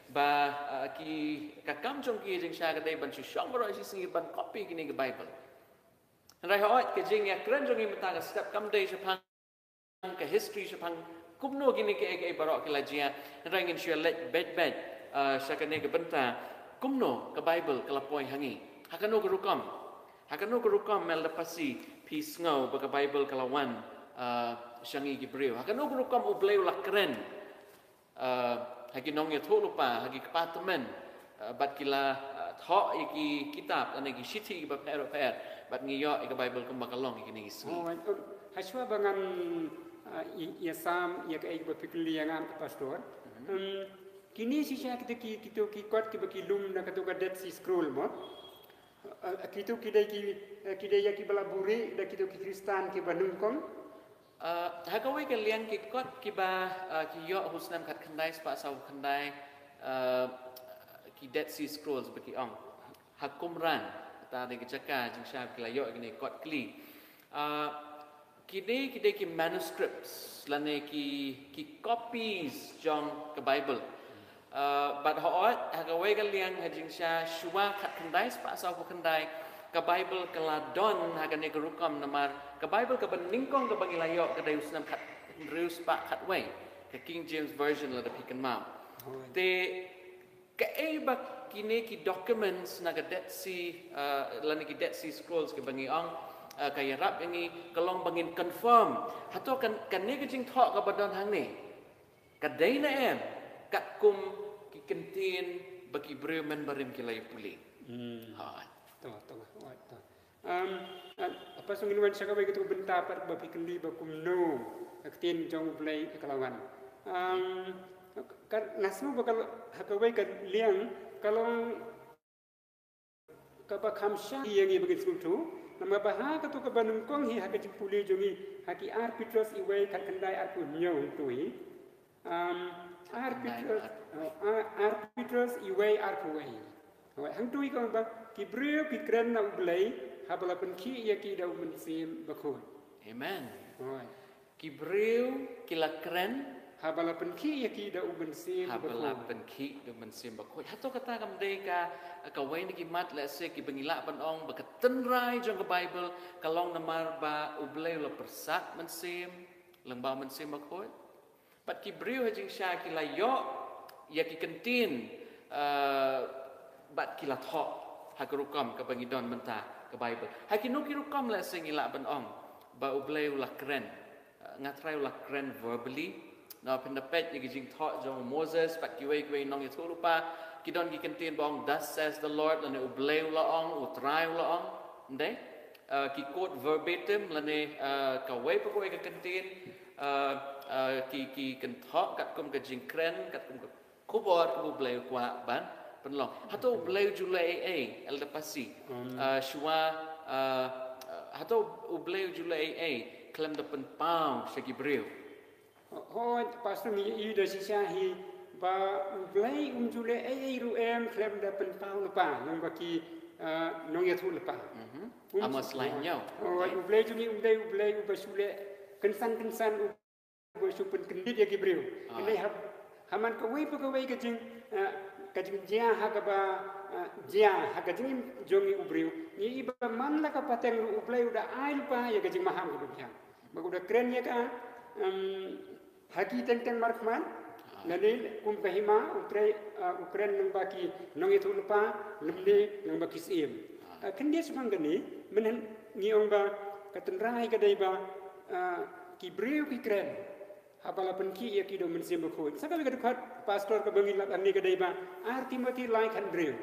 ba uh, ki ka kam jong ki ha jingshisha ka dei ban shu shong baroh shi sngi ban copy kine ki Bible. Hynrei hooid ka jingïakren jong ngi mynta ka step kam dei shaphang ka history shaphang kumno kine kiei kiei baroh ki la jia. Hynrei ngin shu leit beit beit uh, sha kane ka bynta kumno ka Bible ka la poi ha ngi. Ha kano ka rukom? Ha kano ka rukom, Elder Pasi, phi sngew ba ka Bible ka la wan uh, sha ngi ki briew? Ha kano ka rukom U Blei u la kren uh, ha ki nongïathuhlypa, ha ki kpa tymmen uh, bad ki la uh, thoh ïa ki kitab lane ki shithi kiba pher pher bad ngi ïoh ïa ka Bible kumba ka long ïa kine ki sngi. Oh, oh, hashwa ba ngan uh, ïa sam ïa kaei ba phi kylli ïa nga, Pastor. Um, kine shisha kito ki kito ki kot kiba ki lum na kato ka Dead Sea Scroll mo. Uh, kito ki dei ki uh, ki dei ïa kiba la buhrieh da kito ki Khristan kiba nyngkong. Uh, ha kawei ka liang ki kot kiba uh, ki ïoh ha u snem khatkhyndai spah saw khyndai uh, ki Dead Sea Scrolls ba ki ong ha Qumran, kata dei ka jaka jingshisha ki la ïoh kine kot kli. Uh, ki dei ki dei ki manuscripts lane ki ki copies jong ka Bible. Uh, bad hooid ha kawei ka liang ha jingshisha shuwa khatkhyndai spah saw khyndai ka Bible ka la don ha kane ka rukom namar ka Bible kaba nyngkong kaba ngi la ïoh ka dei u snem khathynriew spah khatwei, ka King James Version lada phi kynmaw. Te kaei ba kine ki documents na ka Dead Sea uh, lane ki Dead Sea Scrolls kaba ngi ong uh, ka ïarap ïa ngi ka long ba ngin confirm hato kan kane ka jingthoh kaba don hangne ka dei ne em katkum ki kyntien ba ki briew mynbarim ki la ïa pule. Hmm. Ha. To, to, to. Um, uh, apa song ngin wan sha kawei katu bynta pat ba phi kynduh ba kumno ka ktien jong U Blei ka la wan. Um, ka nga sngew ba ka ha kawei ka liang ka long kaba kham shai ïa ngi ba ngin sngewthuh. Namar ba ha kato kaba nyngkong hi ha ka jingpule jong ngi ha ki Ar Petros iwei khatkhyndai arphew hynñiew hangto hi. Um, Ar Petros, uh, Ar, Ar Petros iwei arphew wei. Hooid, hangto hi ka ong ba ki briew ki kren na U Blei haba la pynkhih ïa ki da U Mynsiem Bakhuid. Amen. Hooid. Ki briew ki la kren haba la pynkhih ïa ki da U Mynsiem Bakhuid. Haba la pynkhih da U Mynsiem Bakhuid. Hato kata kam dei ka, kawei na ki mat lehse kiba ngi lah ban ong ba ka tynrai jong ka Baibl ka long namar ba U Blei u la pyrsad mynsiem lyngba U Mynsiem Bakhuid. Bad ki briew ha jingshisha ki la ïoh ïa ki kyntien, eh, bad ki la thoh ha ka rukom kaba ngi don mynta ka Baibl. Ha kino ki rukom lehse ngi lah ban ong ba U Blei u la kren. Eh, nga trai u la kren verbally. Na phin da peit ïa ki jingthoh jong u Moses bad kiwei kiwei nongïathuhlypa, ki don ki kyntien ba ong, "Thus says the Lord," lane U Blei u la ong, U Trai u la ong. Ym dei? Eh, ki quote verbatim lane, eh, kawei pa kawei ka kyntien, eh, eh, ki, ki kynthoh katkum ka jingkren, katkum ka khubor kaba U Blei u kwah ban pynlong. Hato U Blei u ju leh ei ei, Elder Pasi? Hmm. Eh, shuwa, eh, eh, hato U Blei u ju leh ei ei khlem da pynpaw sha ki briew? Ho-, hooid, Pastor, ngi ïohi da shisha hi ba U Blei um ju leh ei ei ruh em khlem da pynpaw lypa lyngba ki, eh, nongïathuhlypa. Mhm. Um, Amos lai hynñiew. Hooid, U Blei jong ngi um dei U Blei uba shu leh kynsan kynsan, uba shu pynkyndit ïa ki briew. Ah. Hynrei ha, ha man kawei pa kawei ka jing, eh, ka jingjia ha kaba, eh, jia ha ka jingim jong ngi u briew, ngi ïohi ba man la ka pateng ruh U Blei u da ai lypa ïa ka jingmaham kaba biang. Ba u da kren ïa ka, em, ha ki teng teng markhmat, ah, lane kum ka hima u trei, ah, u kren lyngba ki nongïathuhlypa, lymne lyngba ki syiem. Ah. Ah, khyndiat shaphang kane, mynhynnin ngi ong ba ka tynrai ka dei ba, ah, ki briew ki kren haba la pynkhih ïa ki da U Mynsiem Bakhuid. Sa kawei ka dkhot, Pastor, kaba ngi lap hangne ka dei ba Ar Timothy lai khathynriew.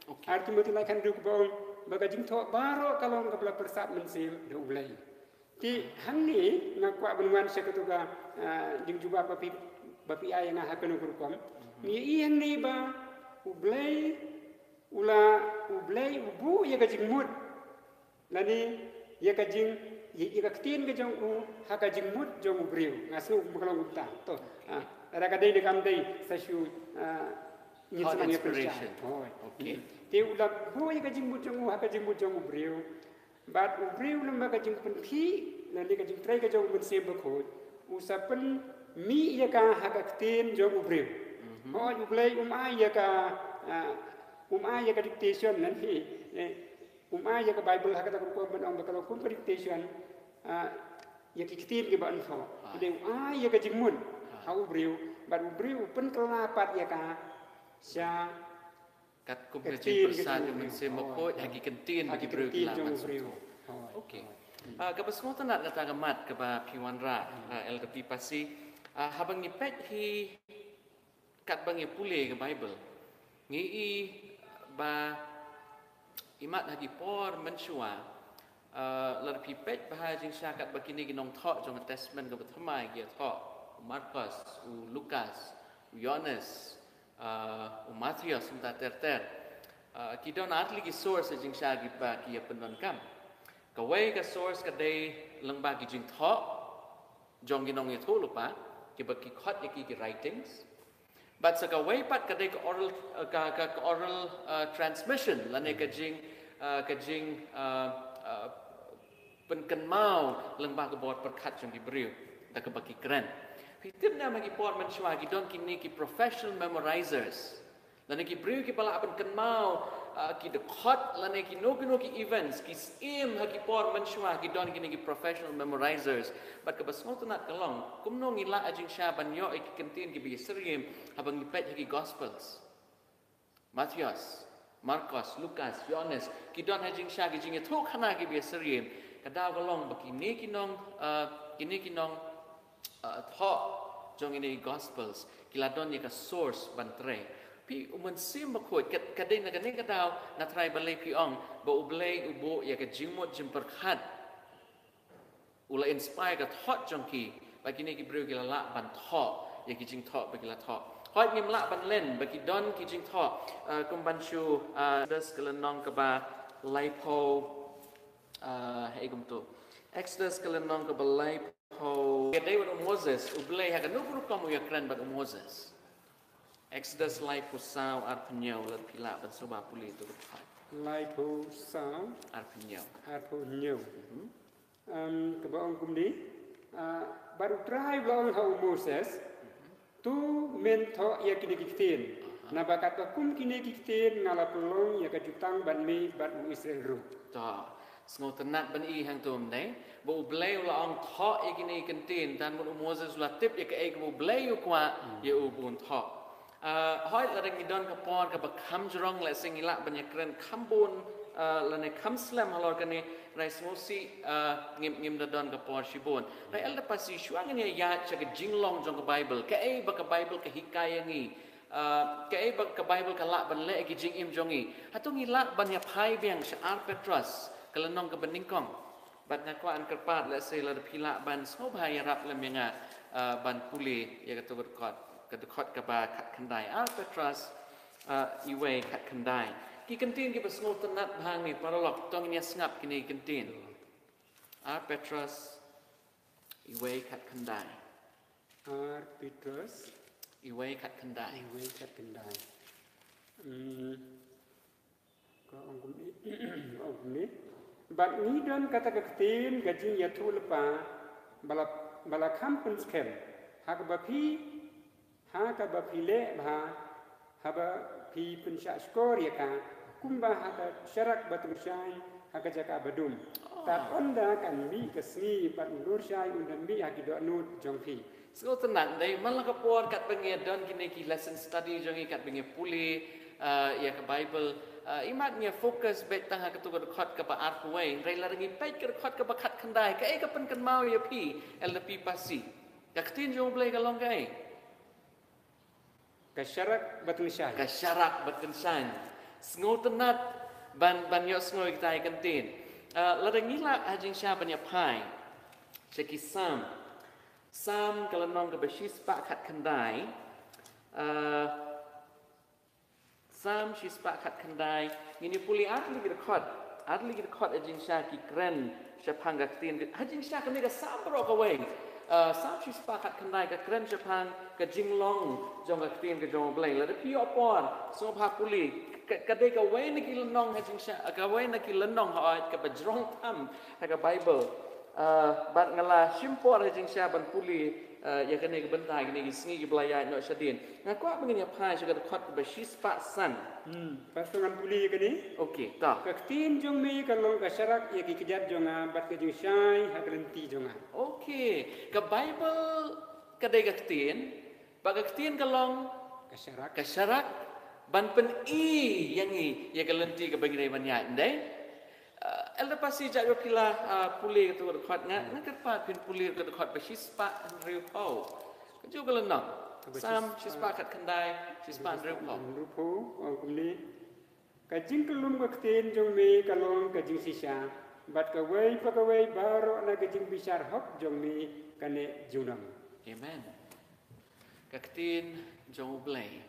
Okay. Ar Timothy lai khathynriew kaba ong ba ka jingthoh baroh ka long kaba la pyrsad mynsiem da U Blei. Te hangne nga kwah ban wan sha kato ka, ah, jingjubab ba phi, ba phi ai ïa nga ha kano ka rukom. Mhm. Ngi ïohi hangne ba U Blei u la, U Blei u buh ïa ka jingmut lane ïa ka jing, ïa, ïa ka ktien ka jong u ha ka jingmut jong u briew. Nga sngew ba ka long kumta. To, ah, lada ka dei ne kam dei sa shu, ah, ngin sa nang ïa pynshai. Inspiration. Hooid. Okay. Hmm. Te u la buh ïa ka jingmut jong u ha ka jingmut jong u briew. Bad u briew lyngba ka jingpynkhih lane ka jingtrei ka jong U Mynsiem Bakhuid, u sa pynmih ïa ka ha ka ktien jong u briew. Mhm. Hooid, U Blei um ai ïa ka, ah, um ai ïa ka dictation lane, eh, um ai ïa ka Baibl ha kata ka rukom ban ong ba ka long kum ka dictation, ah, ïa ki ktien kiba yn thoh. Ah. Hynrei u ai ïa ka jingmut, ah, ha u briew, bad u briew u pynkylla pat ïa ka sha katkum ka jingpyrsad jong U Mynsiem Bakhuid ha ki kyntien ba ki briew ki lah ban sngewthuh. Hooid. Okay. Ah, kaba sngewtynnat kata ka mat kaba phi wanrah, ah, Elder P. Pasi. Ah, haba ngi peit hi katba ngi pule ka Baibl, ngi ïohi ba imat ha ki por mynshuwa, ah, lada phi peit bha jingshisha katba kine ki nongthoh jong ka Testament kaba thymmai ki ïathoh, u Markos, u Lukas, u Ïoannis, ah, u Mathaios, mynta ter ter. Ah, ki don ar tylli ki source jingshisha kiba ki ïa pyndonkam. Kawei ka source ka dei lyngba ki jingthoh jong ki nongïathuhlypa, kiba ki khot ïa ki ki writings. Bad sa kawei pat ka dei ka oral, ah, ka, ka, ka oral, ah, transmission, lane ka jing, ah, ka jing, ah, ah, pynkynmaw lyngba ka bor pyrkhat jong ki briew da kaba ki kren. Phi tip ne em ha ki por mynshuwa ki don kine ki professional memorizers. Lane ki briew kiba lah ban kynmaw, ah, ki dkhot lane kino kino ki events, ki syiem ha ki por mynshuwa ki don kine ki professional memorizers. Bad kaba sngewtynnat ka long, kumno ngi lah ha jingshisha ban ïoh ïa ki kyntien kiba ïasyriem haba ngi peit ha ki Gospels. Mathaios, Markos, Lukas, Ïoannis, ki don ha jingshisha ki jingïathuhkhana kiba ïasyriem. Ka daw ka long ba kine ki nong, ah, kine ki nong, ah, thoh jong kine ki Gospels ki la don ïa ka source ban trei. Phi, U Mynsiem Bakhuid, ka, ka dei na kane ka daw nga trai balei phi ong ba U Blei u buh ïa ka jingmut jingpyrkhat. U la inspire ka thought jong ki, ba kine ki briew ki la lah ban thoh ïa ki jingthoh ba ki la thoh. Hooid, ngim lah ban len ba ki don ki jingthoh, eh, kum ban shu, eh, Exodus ka lynnong kaba, Laiphew, ah, hei kumtu. Exodus ka lynnong kaba laiphew. Ka dei bad u Moses, U Blei ha kano ka rukom u ïakren bad u Moses. Exodus laiphew saw arphew hynñiew, lada phi lah ban sngewbha pule to ka dkhot. Laiphew saw. Arphew hynñiew. Arphew hynñiew. Mhm. Um, kaba ong kumne, ah, bad U Trai u la ong ha u Moses, to men thoh ïa kine ki ktien. Aha. Naba katba kum kine ki ktien nga la pynlong ïa ka jutang bad me bad u Israel ruh. To, sngewtynnat ban i hangto mynne, ba U Blei u la ong thoh ïa kine ki ktien, tang ba u Moses u la tip ïa kaei kaba U Blei u kwah, hmm, ïa u ban thoh. Ah, hooid, lada ngi don ka por kaba kham jrong, lehse ngi lah ban ïakren kham bun, ah, lane kham slem halor kane, hynrei sngewsih, ah, ngim, ngim da don ka por shibun. Hynrei Elder Pasi, shuwa ngin ïa ïaid sha ka jinglong jong ka Baibl, kaei ba ka Baibl ka hikai ïa ngi, ah, kaei ba ka Baibl ka lah ban leh ïa ki jingim jong ngi, hato ngi lah ban ïa phai biang sha Ar Petros, ka lynnong kaba nyngkong. Bad nga kwah ban kyrpad, lehse lada phi lah ban sngewbha ïarap lem ïa nga, ah, ban pule ïa kato ka dkhot, ka dkhot kaba khatkhyndai. Ar Petros, ah, wei khatkhyndai. Ki ktien kiba sngewtynnat bha hangne paralok, to ngin ïa sngap kine ki ktien. Ar Petros wei khatkhyndai. Ar Petros wei khatkhyndai. Wei khatkhyndai. Hmm. Ka ong kumne, ong kumne. Bad ngi don kata ka ktien ka jingïathuhlypa ba la, ba la kham pynskhem, ha kaba phi, ha kaba phi leh bha, haba phi pynshah shkor ïa ka, kumba ha ka sharak ba tyngshaiñ ha ka jaka ba dum. Oh. Tad ynda kan mih ka sngi bad u lurshai un da mih ha ki dohnud jong phi. Sngewtynnat, dei man la ka por katba ngi don kine ki lesson study jong ngi, katba ngi pule, ah, ïa ka Baibl, ah, imat ngi focus beit tang ha kato ka dkhot kaba arphew wei, hynrei lada ngi peit ka dkhot kaba khatkhyndai, kaei ka pynkynmaw ïa phi, Elder P. Pasi? Ka ktien jong U Blei ka long kaei? Ka sharak ba tyngshaiñ. Ka sharak ba tyngshaiñ. Sngewtynnat ban, ban ïohsngew ïa kita ki ktien. Ah, lada ngi lah ha jingshisha ban ïa phai sha ki Salm. Salm ka lynnong kaba shispah khatkhyndai. Ah, Salm shispah khatkhyndai. Ngin ïa pule ar tylli ki dkhot. Ar tylli ki dkhot ha jingshisha ki kren shaphang ka ktien. Ha jingshisha kane ka Salm baroh kawei. Ah, Salm shispah khatkhyndai ka kren shaphang ka jinglong jong ka ktien ka jong U Blei. Lada phi ïoh por, sngewbha pule. Ka, ka dei kawei na ki lynnong ha jingshisha, kawei na ki lynnong, hooid, kaba jrong tam ha ka Baibl. Ah, bad nga la shim por ha jingshisha ban pule, ah, ïa kane ka bynta, kine ki sngi kiba la ïaid noh shadien. Nga kwah ba ngin ïa phai sha ka dkhot kaba shispah san. Hmm, Pastor, ngan pule ïa kane. Okay, to. Ka ktien jong me ka long ka sharak ïa ki kjat jong nga bad ka jingshai ha ka lynti jong nga. Okay, ka Baibl ka dei ka ktien, bad ka ktien ka long ka sharak. Ka sharak ban pyni ïa ngi ïa ka lynti kaba ngi dei ban ïaid, ym dei? Ah, Elder Pasi, jia ba phi la, ah, pule kato ka dkhot, nga, nga kyrpad phin pule ka dkhot ba shispah hynriewphew. Kajuh ka lynnong. Kaba Salm shispah, shispah khatkhyndai, shispah hynriewphew. Hynriewphew, ong kumne. Ka jingkyllum ka ktien jong me ka long ka jingshisha, bad kawei pa kawei baroh na ka jingbishar hok jong me ka neh junom. Amen. Ka ktien jong U Blei.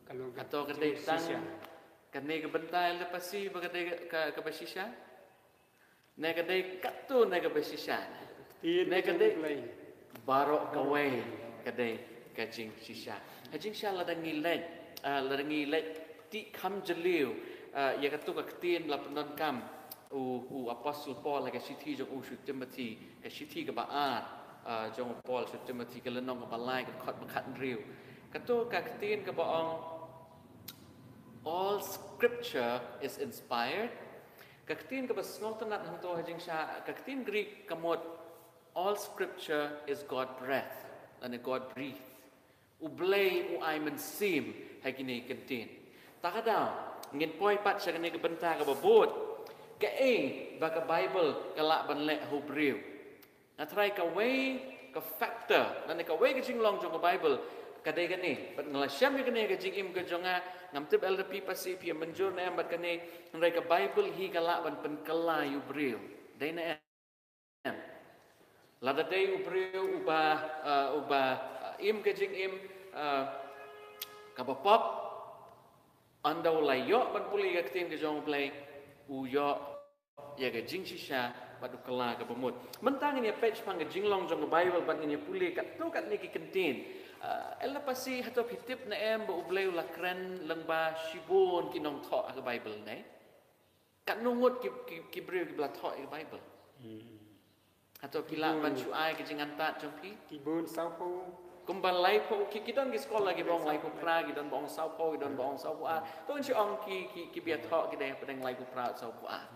Ka long ka, kato ka dei tang jingshisha. Kane ka bynta, Elder Pasi, ba ka dei ka, kaba shisha? Ne ka dei katto ne kaba shisha? Ktien ne ka dei jong U Blei. Baroh kawei ka dei ka jingshisha. Ha jingshisha lada ngi leit, ah, lada ngi leit tih kham jylliew, ah, ïa kato ka ktien la pyndonkam u, u Apostol Paul ha ka shithi jong u sha u Timothy, ka shithi kaba ar, ah, jong u Paul sha u Timothy, ka lynnong kaba lai, ka dkhot ba khathynriew. Kato ka ktien kaba ong, "All scripture is inspired." Ka ktien kaba sngewtynnat hangto ha jingshisha, ka ktien Greek ka mut, "All scripture is God breath," lane God breathed. U Blei u ai mynsiem ha kine ki ktien. Ta ka daw, ngin poi pat sha kane ka bynta kaba bud. Kaei ba ka Baibl ka lah ban leh ha u briew? Nga tharai kawei ka factor, lane kawei ka jinglong jong ka Baibl, ka dei kane. Bad nga la shem ïa kane ha ka jingim ka jong nga, ngam tip Elder P. Pasi phi mynjur ne em bad kane, hynrei ka Baibl hi ka lah ban pynkylla ïa u briew. Dei ne em? Lada dei u briew uba, uh, uba, uh, im ka jingim, uh, kaba pop, ynda u la ïoh ban pule ka ktien ka jong U Blei, u ïoh ïa ka jingshisha bad u kylla kaba mut. Mynta ngin ïa peit shaphang ka jinglong jong ka Baibl bad ngin ïa pule katto katne ki kyntien. Ah, Elder Pasi, hato phi tip ne em ba U Blei u la kren lyngba shibun ki nongthoh ha ka Baibl ne? Katno ngut ki, ki, ki briew kiba la thoh ïa ka Baibl? Hato ki lah ban shu ai ka jingantad jong phi? Ki bun sawphew. Kumba laiphew, ki, ki don ki scholar kiba ong laiphew phra, ki don ba ong sawphew, ki don ba ong sawphew ar. To ngin shu ong ki, ki, kiba ïathoh ki dei hapdeng laiphew phra sawphew ar.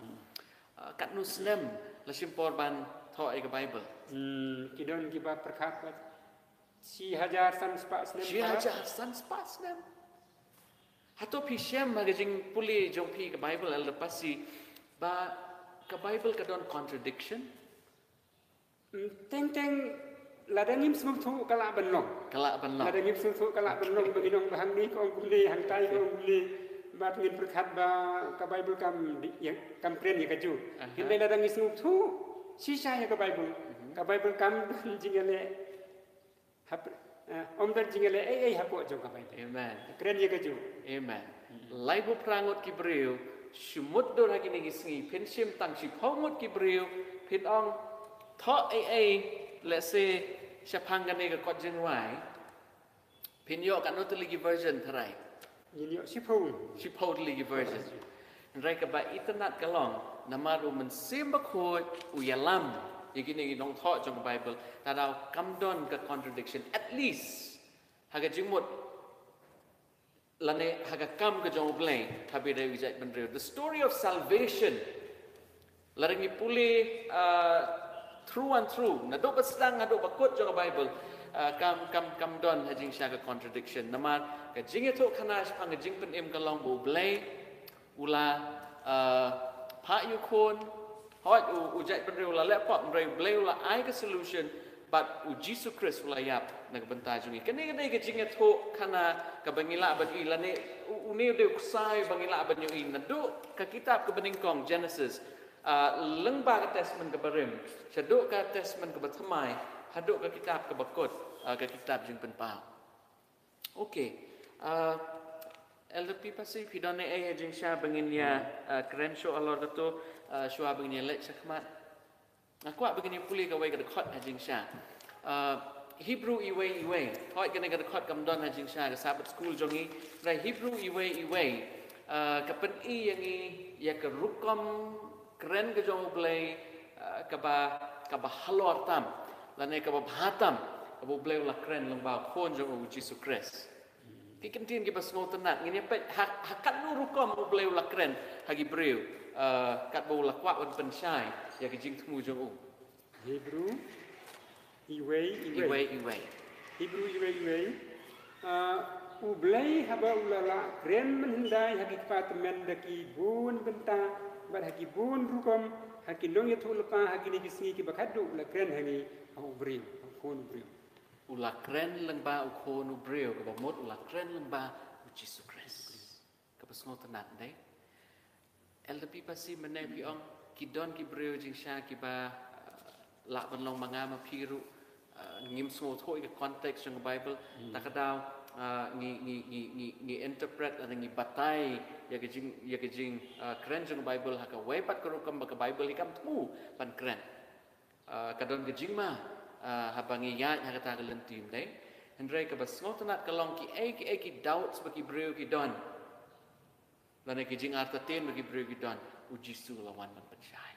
Ah, katno snem la shim por ban thoh ïa ka Baibl? Hmm, ki don kiba pyrkhat ba shi hajar san spah snem. Shi hajar san spah snem. Hato phi shem ha ka jingpule jong phi ka Baibl, Elder Pasi, ba ka Baibl ka don contradiction? Hmm, teng teng lada ngim sngewthuh ka lah ban long. Ka lah ban long. Lada ngim sngewthuh ka lah ban long, ba ngin ong ba hangne ka ong kumne, hangtai ka ong kumne. Bad ngin pyrkhat ba ka Baibl kam di-, ïa, kam kren ïa kajuh. Aha. Hynrei lada ngin sngewthuh shisha ïa ka Baibl, ka Baibl kam don jingïaleh hap-, eh, ym don jingïaleh ei ei hapoh jong ka Baibl. Amen. Kren ïa kajuh. Amen. Laiphew phra ngut ki briew, shu mutdur ha kine ki sngi phin shim tang shiphew ngut ki briew, phin ong thoh ei ei, let's say, shaphang kane ka kot jingrwai, phin ïoh katno tylli ki version, tharai? Ngin ïoh shiphew. Shiphew tylli ki version. Hynrei kaba itynnad ka long, namar U Mynsiem Bakhuid u ïalam ïa kine ki nongthoh jong ka Baibl, te daw kam don ka contradiction, at least ha ka jingmut lane ha ka kam ka jong U Blei ha ba ïadei u jaitbynriew. The story of salvation, lada ngi pule, uh, through and through, naduh ba sdang haduh ba kut jong ka Baibl, uh, kam, kam, kam don ha jingshisha ka contradiction. Namar ka jingïathuhkhana shaphang ka jingpynim ka long ba U Blei u la, uh, phah ïa u khun, hooid u, u jaitbynriew u la leh pop, hynrei U Blei u la ai ka solution, bad U Jisu Khrist u la ïap na ka bynta jong ngi. Kane ka dei ka jingïathuhkhana kaba ngi lah ban ïohi, lane u, une u dei u ksai ba ngi lah ban ïohi naduh ka kitab kaba nyngkong Genesis, ah, lyngba ka Testament kaba rim, shaduh ka Testament kaba thymmai, haduh ka kitab kaba kut, ah, ka kitab Jingpynpaw. Okay. Ah, Elder Pi Pasi, phi don ei ei ha jingshisha ba ngin ïa, ah, kren shuh halor kato, ah, shuwa ba ngin ïa leit shakhmat? Nga kwah ba ngin ïa pule kawei ka dkhot ha jingshisha. Ah, Hebru iwei iwei. Hooid, kane ka dkhot kam don ha jingshisha ka Sabbath School jong ngi. Hynrei Hebru iwei iwei, ah, ka pyni ïa ngi ïa ka rukom kren ka jong U Blei, ah, kaba, kaba halor tam, lane kaba bha tam, kaba U Blei u la kren lyngba u Khun jong u, U Jisu Khrist. Ki kyntien kiba sngewtynnat, ngin ïa peit ha, ha katno rukom U Blei u la kren ha ki briew, ah, katba u la kwah ban pynshai ïa ka jingthmu jong u. Hebru iwei iwei. Iwei iwei. Hebru iwei iwei. Ah, U Blei haba u la lah kren mynhyndai ha ki kpa tymmen da ki bun bynta bad ha ki bun rukom, ha ki nongïathuhlypa ha kine ki sngi kiba khadduh u la kren ha ngi ha u briew, ha u Khun u briew. U la kren lyngba u Khun u briew, kaba mut u la kren lyngba U Jisu Khrist. Kaba sngewtynnat, dei? Elder Pi Pasi, mynne phi ong ki don ki briew jingshisha kiba, uh, lah ban long ma nga ma phi ruh, uh, ngim sngewthuh ïa ka context jong ka Baibl. Hmm. Ta ka daw, uh, ngi, ngi, ngi, ngi, ngi interpret lane ngi batai ïa ka jing, ïa ka jing, uh, kren jong ka Baibl ha kawei pat ka rukom ba ka Baibl hi kam thmu ban kren. Ah, ka don ka jingma, ah, haba ngi ïaid ha kata ka lynti, ym dei? Hynrei kaba sngewtynnat ka long kiei kiei ki doubts ba ki briew ki don, lane ki jingartatien ba ki briew ki don, U Jisu u la wan ban pynshai.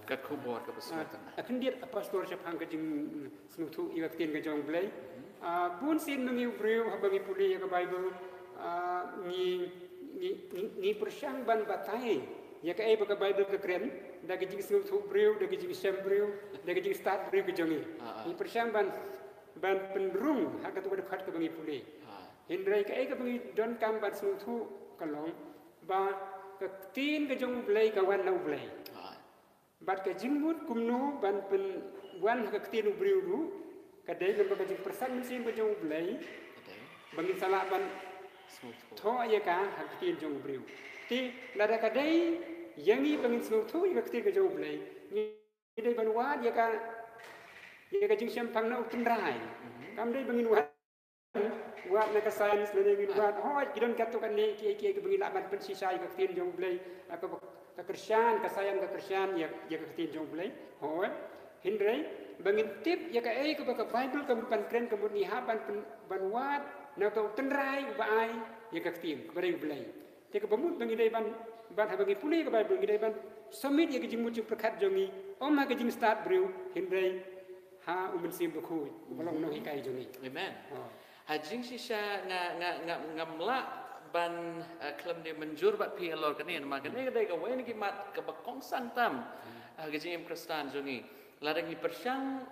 Ka khubor kaba sngewtynnat. Ah, khyndiat, ah, Pastor, shaphang ka jingsngewthuh ïa ka ktien ka jong U Blei. Ah, bun sien ma ngi u briew haba ngi pule ïa ka Baibl, ah, ngi, ngi, ngi, ngi pyrshang ban batai ïa kaei ba ka Baibl ka kren da ka jingsngewthuh briew, da ka jingshem briew, da ka jingstad briew ka jong ngi. Ah, ah. Ngi pyrshang ban, ban pynrung ha kato ka dkhot kaba ngi pule. Ah. Hynrei kaei kaba ngi donkam ban sngewthuh ka long ba ka ktien ka jong U Blei ka wan na U Blei. Ah. Bad ka jingmut kumno ban pynwan ha ka ktien u briew ruh, ka dei lyngba ka jingpyrsad mynsiem ka jong U Blei, ka dei, ba ngin sa lah ban sngewthuh, thoh ïa ka ha ka ktien jong u briew. Te lada ka dei ïa ngi ba ngin sngewthuh ïa ka ktien ka jong U Blei, ngi dei ban wad ïa ka, ïa ka jingshemphang na U Trai. Mhm. Kam dei ba ngin wad wad na ka science lane ngin wad, hooid, ki don katto katne kiei kiei kaba ngi lah ban pynshisha ïa ka ktien jong U Blei, ah, ka, ka kyrshan, ka science ka kyrshan ïa, ïa ka ktien jong U Blei. Hooid. Hynrei ba ngin tip ïa kaei kaba ka Baibl ka mut ban kren, ka mut ngi hap ban pyn-, ban wad na uta u tynrai uba ai ïa ka ktien, kaba dei U Blei. Te kaba mut ba ngi dei ban, ban haba ngi pule ïa ka Baibl ngi dei ban submit ïa ka jingmut jingpyrkhat jong ngi, ym ha ka jingstad briew, hynrei ha U Mynsiem Bakhuid uba long u nonghikai jong ngi. Amen. Oh. Ha jingshisha nga, nga, nga, ngam lah ban, eh, khlem da mynjur bad phi halor kane, namar kane ka dei kawei na ki mat kaba kongsan tam, eh, ka jingim Khristan jong ngi. Lada ngi pyrshang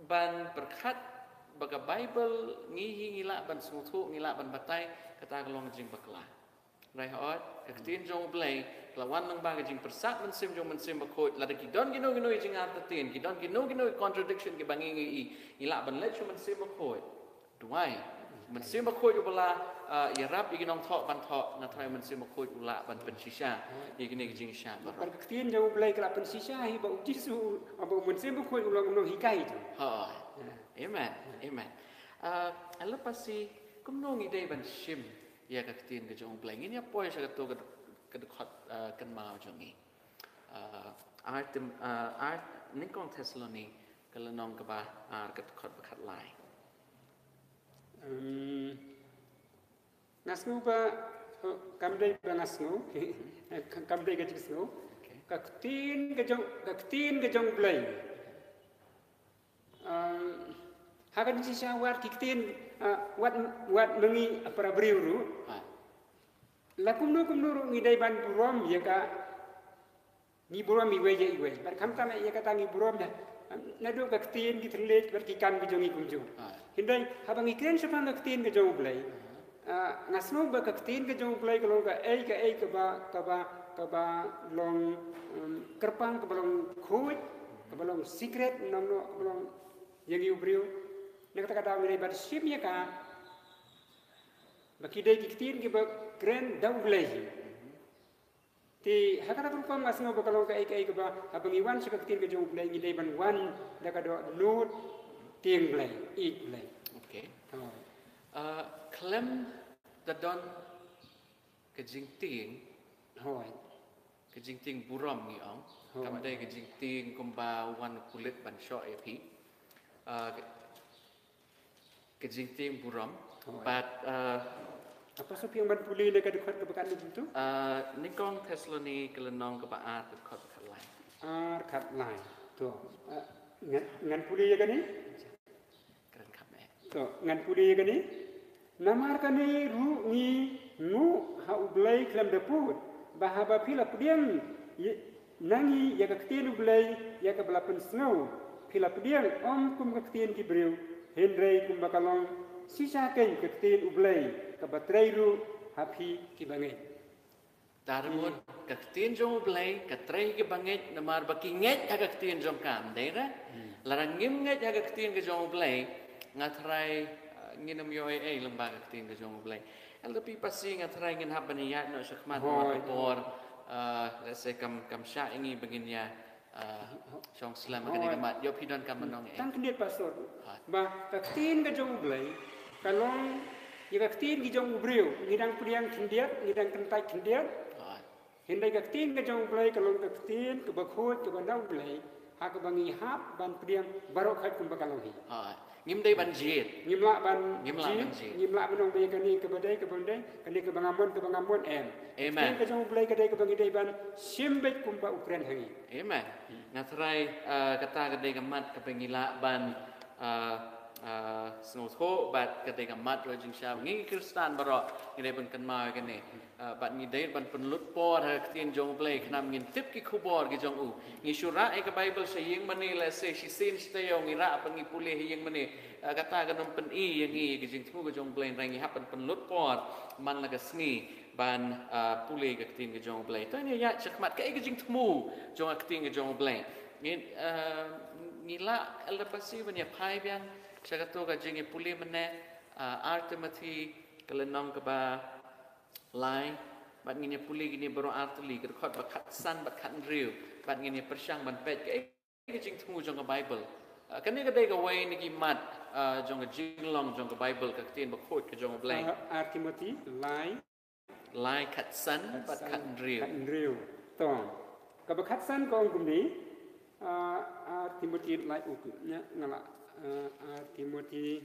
ban pyrkhat ba ka Baibl ngi hi ngi lah ban sngewthuh, ngi lah ban batai, kata ka long jingbakla. Hynrei hooid, ka ktien jong U Blei ka la wan lyngba ka jingpyrsad mynsiem jong U Mynsiem Bakhuid. Lada ki don kino kino ki jingartatien, ki don kino kino ki contradiction kiba ngi ngi i, ngi lah ban leit sha U Mynsiem Bakhuid. Duwai. U Mynsiem Bakhuid uba la, ah, ïarap ïa ki nongthoh ban thoh, nga tharai U Mynsiem Bakhuid u lah ban pynshisha ïa kine ki jingshisha baroh. Bad ka ktien jong U Blei ka la pynshisha hi ba U Jisu, ba U Mynsiem Bakhuid u long u nonghikai jong ngi. Hooid. Amen. Amen. Ah, Elder Pasi, kumno ngi dei ban shim ïa ka ktien ka jong U Blei? Ngin ïa poi sha kato ka, ka dkhot, ah, kynmaw jong ngi. Ah, ar Tim-, ah, ar, Nyngkong Thessaloni ka lynnong kaba ar, ka dkhot ba khatlai. Em, nga sngew ba, oh, kam dei ba nga sngew. Kam dei ka jingsngew. Okay. Ka ktien ka jong, ka ktien ka jong U Blei. Ah, ha ka jingshisha wat ki ktien, ah, wat, wat ma ngi para briew ruh. Ah. La kumno kumno ruh ngi dei ban burom ïa ka, ngi burom iwei ïa iwei. Bad khamtam ïa kata ngi burom da, naduh ka ktien, ki thylliej bad ki kam ki jong ngi kumjuh. Ah. Hynrei haba ngi kren shaphang ka ktien ka jong U Blei, ah, nga sngew ba ka ktien ka jong U Blei ka long kaei kaei kaba, kaba, kaba long, um, kyrpang, kaba long khuid, kaba long secret, nongno, kaba long ïa ngi u briew. Na kata ka daw ngi dei ban shim ïa ka ba ki dei ki ktien kiba kren da U Blei. Te ha kata ka rukom nga sngew ba ka long kaei kaei kaba haba ngi wan sha ka ktien ka jong U Blei ngi dei ban wan da ka dohnud tieng Blei, ïeit Blei. Okay. Hooid. Ah, khlem da don ka jingtieng. Hooid. Ka jingtieng burom ngi ong. Hooid. Kam dei ka jingtieng kumba wan pulit ban shoh ïa phi. Ah, ka, ka jingtieng burom. Hooid. Bad, ah, Apa sa phi ong ban pule na ka dkhot kaba katno tu? Ah, Nyngkong Thessaloni ka lynnong kaba ar, ka dkhot ba khatlai. Ar khatlai. To. Ah, ngan, ngan pule ïa kane? Kren kham eh. To, ngan pule ïa kane. Namar kane ruh ngi nguh ha U Blei khlem da pud, ba haba phi la pdiang ïa, na ngi ïa ka ktien U Blei ïa kaba la pynsngew, phi la pdiang ym kum ka ktien ki briew, hynrei kumba ka long shisha kein ka ktien U Blei kaba trei ruh ha phi kiba ngeit. Te mut ka ktien jong U Blei ka trei ha kiba ngeit namar ba ki ngeit ha ka ktien jong ka, ym dei re? Hmm. Lada ngim ngeit ha ka ktien ka jong U Blei, nga tharai, uh, ngin ym ïoh ei ei lyngba ka ktien ka jong U Blei. Elder Pi Pasi, nga tharai ngin hap ban ïaid noh shakhmat. Hooid. Namar ka por, uh, lehse kam, kam shah ïa ngi ba ngin ïa Ah, shong slem ha kane ka mat. Ïoh phi donkam ban ong ei? Tang khyndiat, Pastor. Hooid. Ba ka ktien ka jong U Blei ka long ïa ka ktien ki jong u briew. Ngi dang pdiang khyndiat, ngi dang kyntait khyndiat. Hooid. Hynrei ka ktien ka jong U Blei ka long ka ktien kaba khuid, kaba na U Blei, ha kaba ngi hap ban pdiang baroh khoit kumba ka long hi. Hooid. Ngim dei ban jied. Ngim lah ban jied. Ngim lah ban jied. Ngim lah ban ong ba ïa kane kaba dei, kaba dei, kane kaba nga mon, kaba nga mon, em. Amen. Ka ktien ka jong U Blei ka dei kaba ngi dei ban shim beit kumba u kren ha ngi. Amen. Nga tharai, ah, kata ka dei ka mat kaba ngi lah ban, ah, ah, sngewthuh bad ka dei ka mat ruh jingshisha ngi ki Khristan baroh ngi dei ban kynmaw ïa kane. Ah, bad ngi dei ban pynlut por ha ka ktien jong U Blei khnang ngin tip ki khubor ki jong u. Ngi shu rah ïa ka Baibl sha ïing mane, lehse shisien shi taïew ngi rah bad ngi pule ha ïing mane. Ah, kata kan ym pyni ïa ngi ïa ka jingthmu ka jong U Blei, hynrei ngi hap ban pynlut por man la ka sngi ban, ah, pule ka ktien ka jong U Blei. To ngin ïaid shakhmat, kaei ka jingthmu jong ka ktien ka jong U Blei? Ngin, ah, ngi lah, Elder Pasi, ban ïa phai biang sha kato ka jingïapule mynne, ah, Ar Timothi ka lynnong kaba lai, bad ngin ïa pule kine baroh ar tylli, ka dkhot ba khatsan bad khathynriew, bad ngin ïa pyrshang ban peit kaei ka jingthmu jong ka Baibl. Ah, kane ka dei kawei na ki mat ah, jong ka jinglong jong ka Baibl, ka ktien bakhuid ka jong U Blei. Ah, Ar Timothy lai. Lai khatsan bad khatsan khathynriew. Khathynriew. To. Kaba khatsan ka ong kumne. Ah, Ar Timothy lai uku. Nya, nga la, ah, Ar Timothy,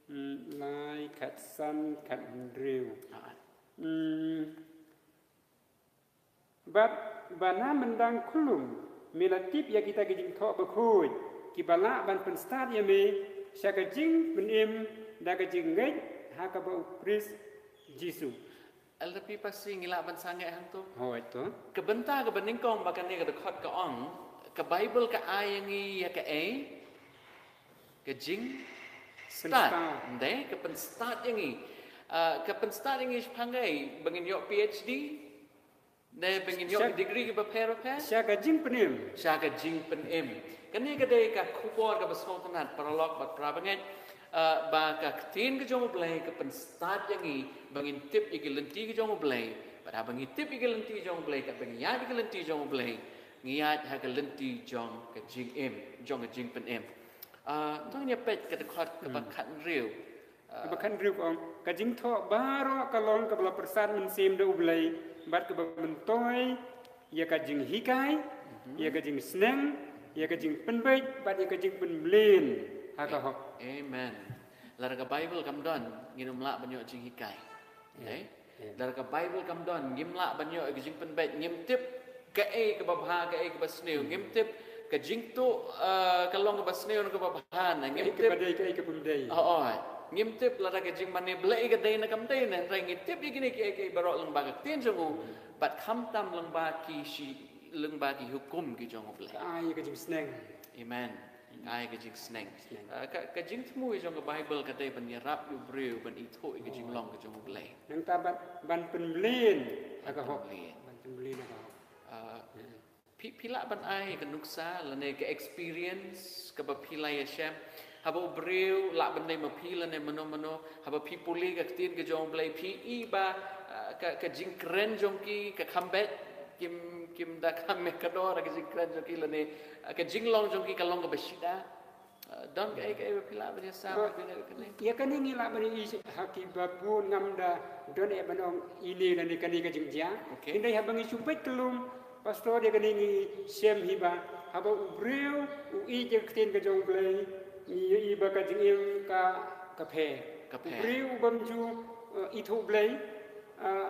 mm, lai khatsan khathynriew. Ah. Mm. Bad ba na myndang khyllung me la tip ïa kita ki jingthoh bakhuid kiba lah ban pynstad ïa me sha ka jingpynim da ka jingngeit ha kaba U Khrist Jisu. Elder Pi Pasi, ngi lah ban sangeh hangto? Hooid to. Ka bynta kaba nyngkong ba kane ka dkhot ka ong, ka Baibl ka ai ïa ngi ïa kaei? Ka jingstad. Pynstad. Ynda ka pynstad ïa ngi. Ah, ka pynstad ïa ngi shaphang kaei? Ba ngin ïoh P H D? Ne ba ngin ïoh, sha-, degree kiba pher bapher? Sha ka jingpynim. Sha ka jingpynim. Kane ka dei ka khubor kaba sngewtynnat, paralok bad parabangeit, ah, ba ka ktien ka jong U Blei ka pynstad ïa ngi ba ngin tip ïa ki lynti ka jong U Blei. Bad haba ngi tip ïa ki lynti jong U Blei, katba ngi ïaid ïa ki lynti jong U Blei, ngi ïaid ha ka lynti jong ka jingim, jong ka jingpynim. Ah, to ngin ïa peit ka dkhot kaba, hmm, khathynriew. Kaba khathynriew ka ong, ka jingthoh baroh ka long kaba la pyrsad mynsiem da U Blei, bad kaba myntoi ïa ka jinghikai, mhm, ïa ka jingsneng, ïa ka jingpynbeit, bad ïa ka jingpynmlien ha ka hok. Amen. Lada ka Baibl kam don, ngin ym lah ban ïoh jinghikai. Ïa. Eh? Ïa. Lada ka Baibl kam don, ngim lah ban ïoh ka jingpynbeit, ngim tip kaei kaba bha, kaei kaba sniew, hmm, ngim tip ka jingtuh, eh, ka long kaba sniew ne kaba bha ne, ngim tip. Kaei kaba dei, kaei kaba ym dei. Oh, oh. Ngim tip lada ka jingmane Blei ka dei ne kam dei ne, hynrei ngi tip ïa kine kiei kiei baroh lyngba ka ktien jong u, hmm, bad khamtam lyngba ki shi-, lyngba ki hukum ki jong U Blei. Ka ai ïa ka jingsneng. Amen. Ai ka jingsneng. Sneng. Ah, ka, ka jingthmu jong ka Baibl ka dei ban ïarap ïa u briew ban ithuh ïa ka, oh, jinglong ka jong U Blei. Nangta ban, ban pynmlien ha ka hok. Ban pynmlien. Ban pynmlien ha ka hok. Ah, hmm, phi, phi lah ban ai ka nuksa lane ka experience kaba phi la ïashem. Haba u briew lah ban dei ma phi lane mano mano, haba phi pule ka ktien ka jong U Blei, phi i ba, ah, ka, ka jingkren jong ki ka kham beit, kim, kim da kham mih ka dor ka jingkren jong ki lane, ah, ka jinglong jong ki ka long kaba shida. Ah, don kaei kaei ba phi lah ban ïasam, ah, bad kane, kane? Ïa kane ngi lah ban ïohi ha kiba bun, ngam da don eh ban ong ine lane kane ka jingjia. Okay. Hynrei haba ngi shu peit kyllum, Pastor, ïa kane ngi shem hi ba haba u briew u ïeit ïa ka ktien ka jong U Blei, ngi ïohi ba ka jingim ka, ka pher. Ka pher. U briew u bym ju, eh, ithuh U Blei, eh,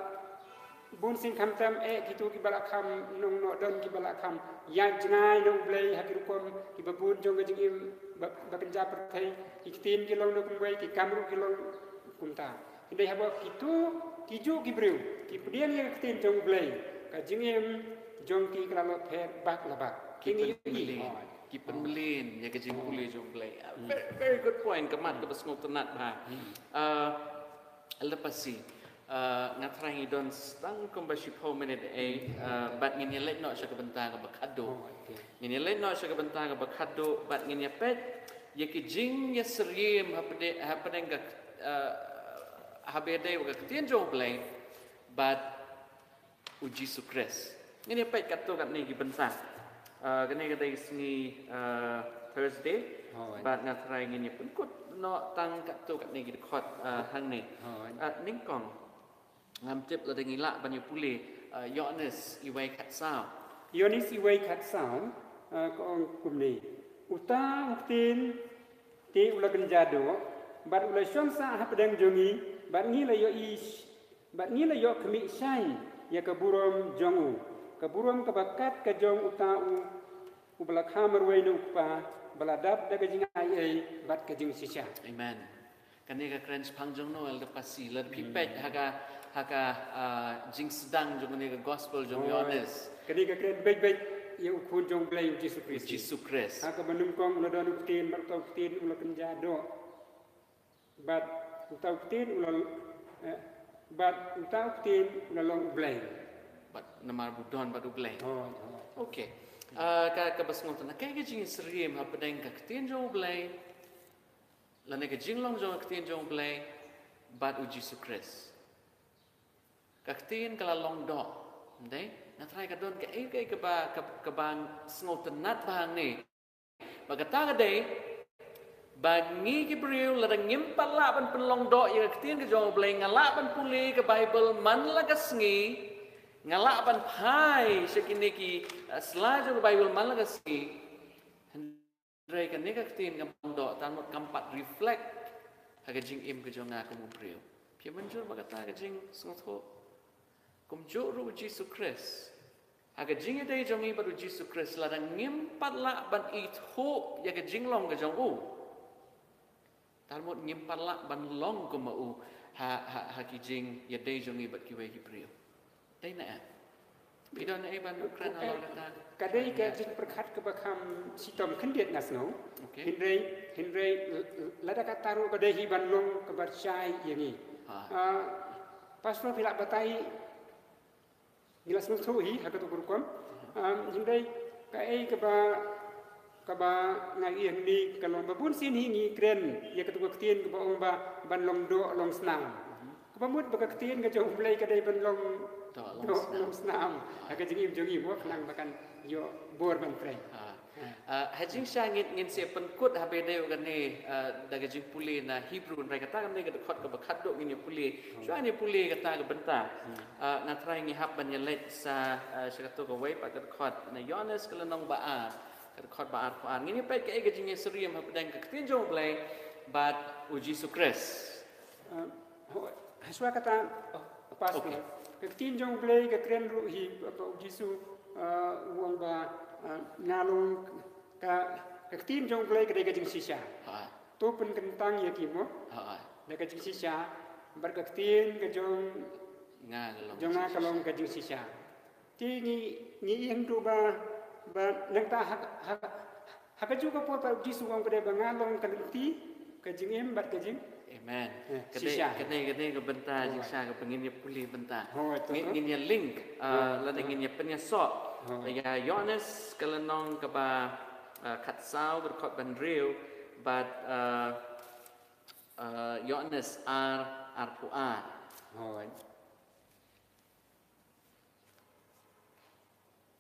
bun sien khamtam eh kito kiba la kham nongnoh, don kiba la kham ïaid jngai na U Blei ha ki rukom kiba bun jong ka jingim ba, ba kynja pyrthei, ki ktien ki long da kumwei, ki kam ruh ki long kumta. Hynrei haba kito kijuh ki briew ki pdiang ïa ka ktien jong U Blei, ka jingim jong ki ka la long pher bak la bak. Ki pynmlien, ki pynmlien ïa ka jingpule jong U Blei. Ah, very, very good point, ka mat kaba sngewtynnat bha. Hmm. Ah, Elder Pasi, ah, nga tharai ngi don tang kumba shiphew minit eh, ah, bad ngin ïa leit noh sha ka bynta kaba khatduh. Oh, okay. Ngin ïa leit noh sha ka bynta kaba khatduh bad ngin ïa peit ïa ki jingïasyriem hapdeng, hapdeng ka, ah, haba ïadei bad ka ktien jong U Blei bad U Jisu Khrist. Ngin ïa peit katto katne ki bynta. Ah, kane ka dei sngi, ah, Thursday. Hooid. Bad nga tharai ngin ïa pynkut noh tang katto katne ki dkhot, ah, hangne. Hooid. Ah, nyngkong, ngam tip lada ngi lah ban ïa pule, ah, Ïoannis uwei khatsaw. Ïoannis uwei khatsaw, ah, ka ong kumne. Uta u ktien te u la kynja doh, bad u la shong sah hapdeng jong ngi, bad ngi la ïohi sh-, bad ngi la ïoh khmih shai ïa ka burom jong u. Ka burom kaba kat ka jong uta u, uba la kha marwei na u Kpa, ba la dap da ka jingai ei bad ka jingshisha. Amen. Kane ka kren shaphang jong no, Elder Pasi, lada phi peit ha ka, ha ka, ah, jingsdang jong kane ka gospel jong Ïoannis. Kane ka kren beit beit ïa u Khun jong U Blei, U Jisu Khrist. U Jisu Khrist. Ha kaba nyngkong u la don u ktien, bad uta u ktien u la kynja doh. Bad uta u ktien u la, eh, bad uta u ktien u la long U Blei. Bad namar ba u don bad U Blei. Oh, oh. Okay. Ah, ka, kaba sngewtynnat, kaei ka jingïasyriem hapdeng ka ktien jong U Blei, lane ka jinglong jong ka ktien jong U Blei bad U Jisu Khrist? Ka ktien ka la long doh. Ym dei? Nga tharai ka don kaei kaei kaba, kaba, kaba sngewtynnat bha hangne. Ba kata ka dei Ba ngi ki briew lada ngim pat lah ban pynlong doh ïa ka ktien ka jong U Blei, nga lah ban pule ka Baibl man la ka sngi, nga lah ban phai sha kine ki, eh, sla jong ka Baibl man la ka sngi. Hynrei kane ka ktien kam pynlong doh, tang mut kam pat reflect ha ka jingim ka jong nga kum u briew. Phi mynjur ba kata ka jingsngewthuh? Kumjuh ruh u Jisu Khrist. Ha ka jingïadei jong ngi bad u Jisu Khrist, lada ngim pat lah ban ithuh ïa ka jinglong ka jong u, tang mut ngim pat lah ban long kum u ha, ha, ha ki jingïadei jong ngi bad kiwei ki briew. Dei na em? Phi don ei ban kren halor kata? Ka dei ka jingpyrkhat kaba kham shitom khyndiat nga sngew. Okay. Hynrei, hynrei l-, l-, lada kata ruh ka dei hi ban long kaba shai ïa ngi. Ha. Ah, Pastor, phi lah batai, ngi la sngewthuh hi ha katu ka rukom. Um, hynrei kaei kaba, kaba nga ïohi hangne ka long ba bunsien hi ngi kren ïa katu ka ktien kaba ong ba ban long doh long snam. Kaba mut ba ka ktien ka jong U Blei ka dei ban long doh long snam ha ka jingim jong ngi, mo, khnang ba kan ïoh bor ban trei. Ah, ha jingshisha ngin, ngin sa pynkut ha ba dei kane, ah, da ka jingpule na Hebru, hynrei kata kane ka dkhot kaba khatduh ngin ïa pule. Shuwa ngin ïa pule kata ka bynta, ah, nga tharai ngi hap ban ïa leit sa, ah, sha katu kawei pat ka dkhot, na Ïoannis ka lynnong ba ar, ka dkhot ba arphew ar. Ngin ïa peit kaei ka jingïasyriem hapdeng ka ktien jong U Blei bad u Jisu Khrist. Ah, ho-, hashwa kata, oh, Pastor. Okay. Ka ktien jong U Blei ka kren ruh hi ba u Jisu, ah, u ong ba, ah, nga long ka, ka ktien jong U Blei ka dei ka jingshisha. Ha. To pynkyntang ïa ki, mo. Ha. Da ka jingshisha, bad ka ktien ka jong nga ka long jong nga ka long ka jingshisha. Te ngi, ngi ïeng tu ba, ba nangta ha, ha, ha kajuh ka por pat u Jisu u ong pat ba nga long ka lynti, ka jingim bad ka jing. Amen. Eh, ka dei, shisha. Ka dei, ka dei ka bynta jingshisha kaba ngin ïa pule bynta. Hooid, to, ngin, to. Ngin ïa link, ah, lada ngin ïa pynïasoh ïa Ïoannis ka lynnong kaba, ah, khatsaw, ka dkhot ba hynriew bad, ah, ah, Ïoannis ar, arphew ar. Hooid.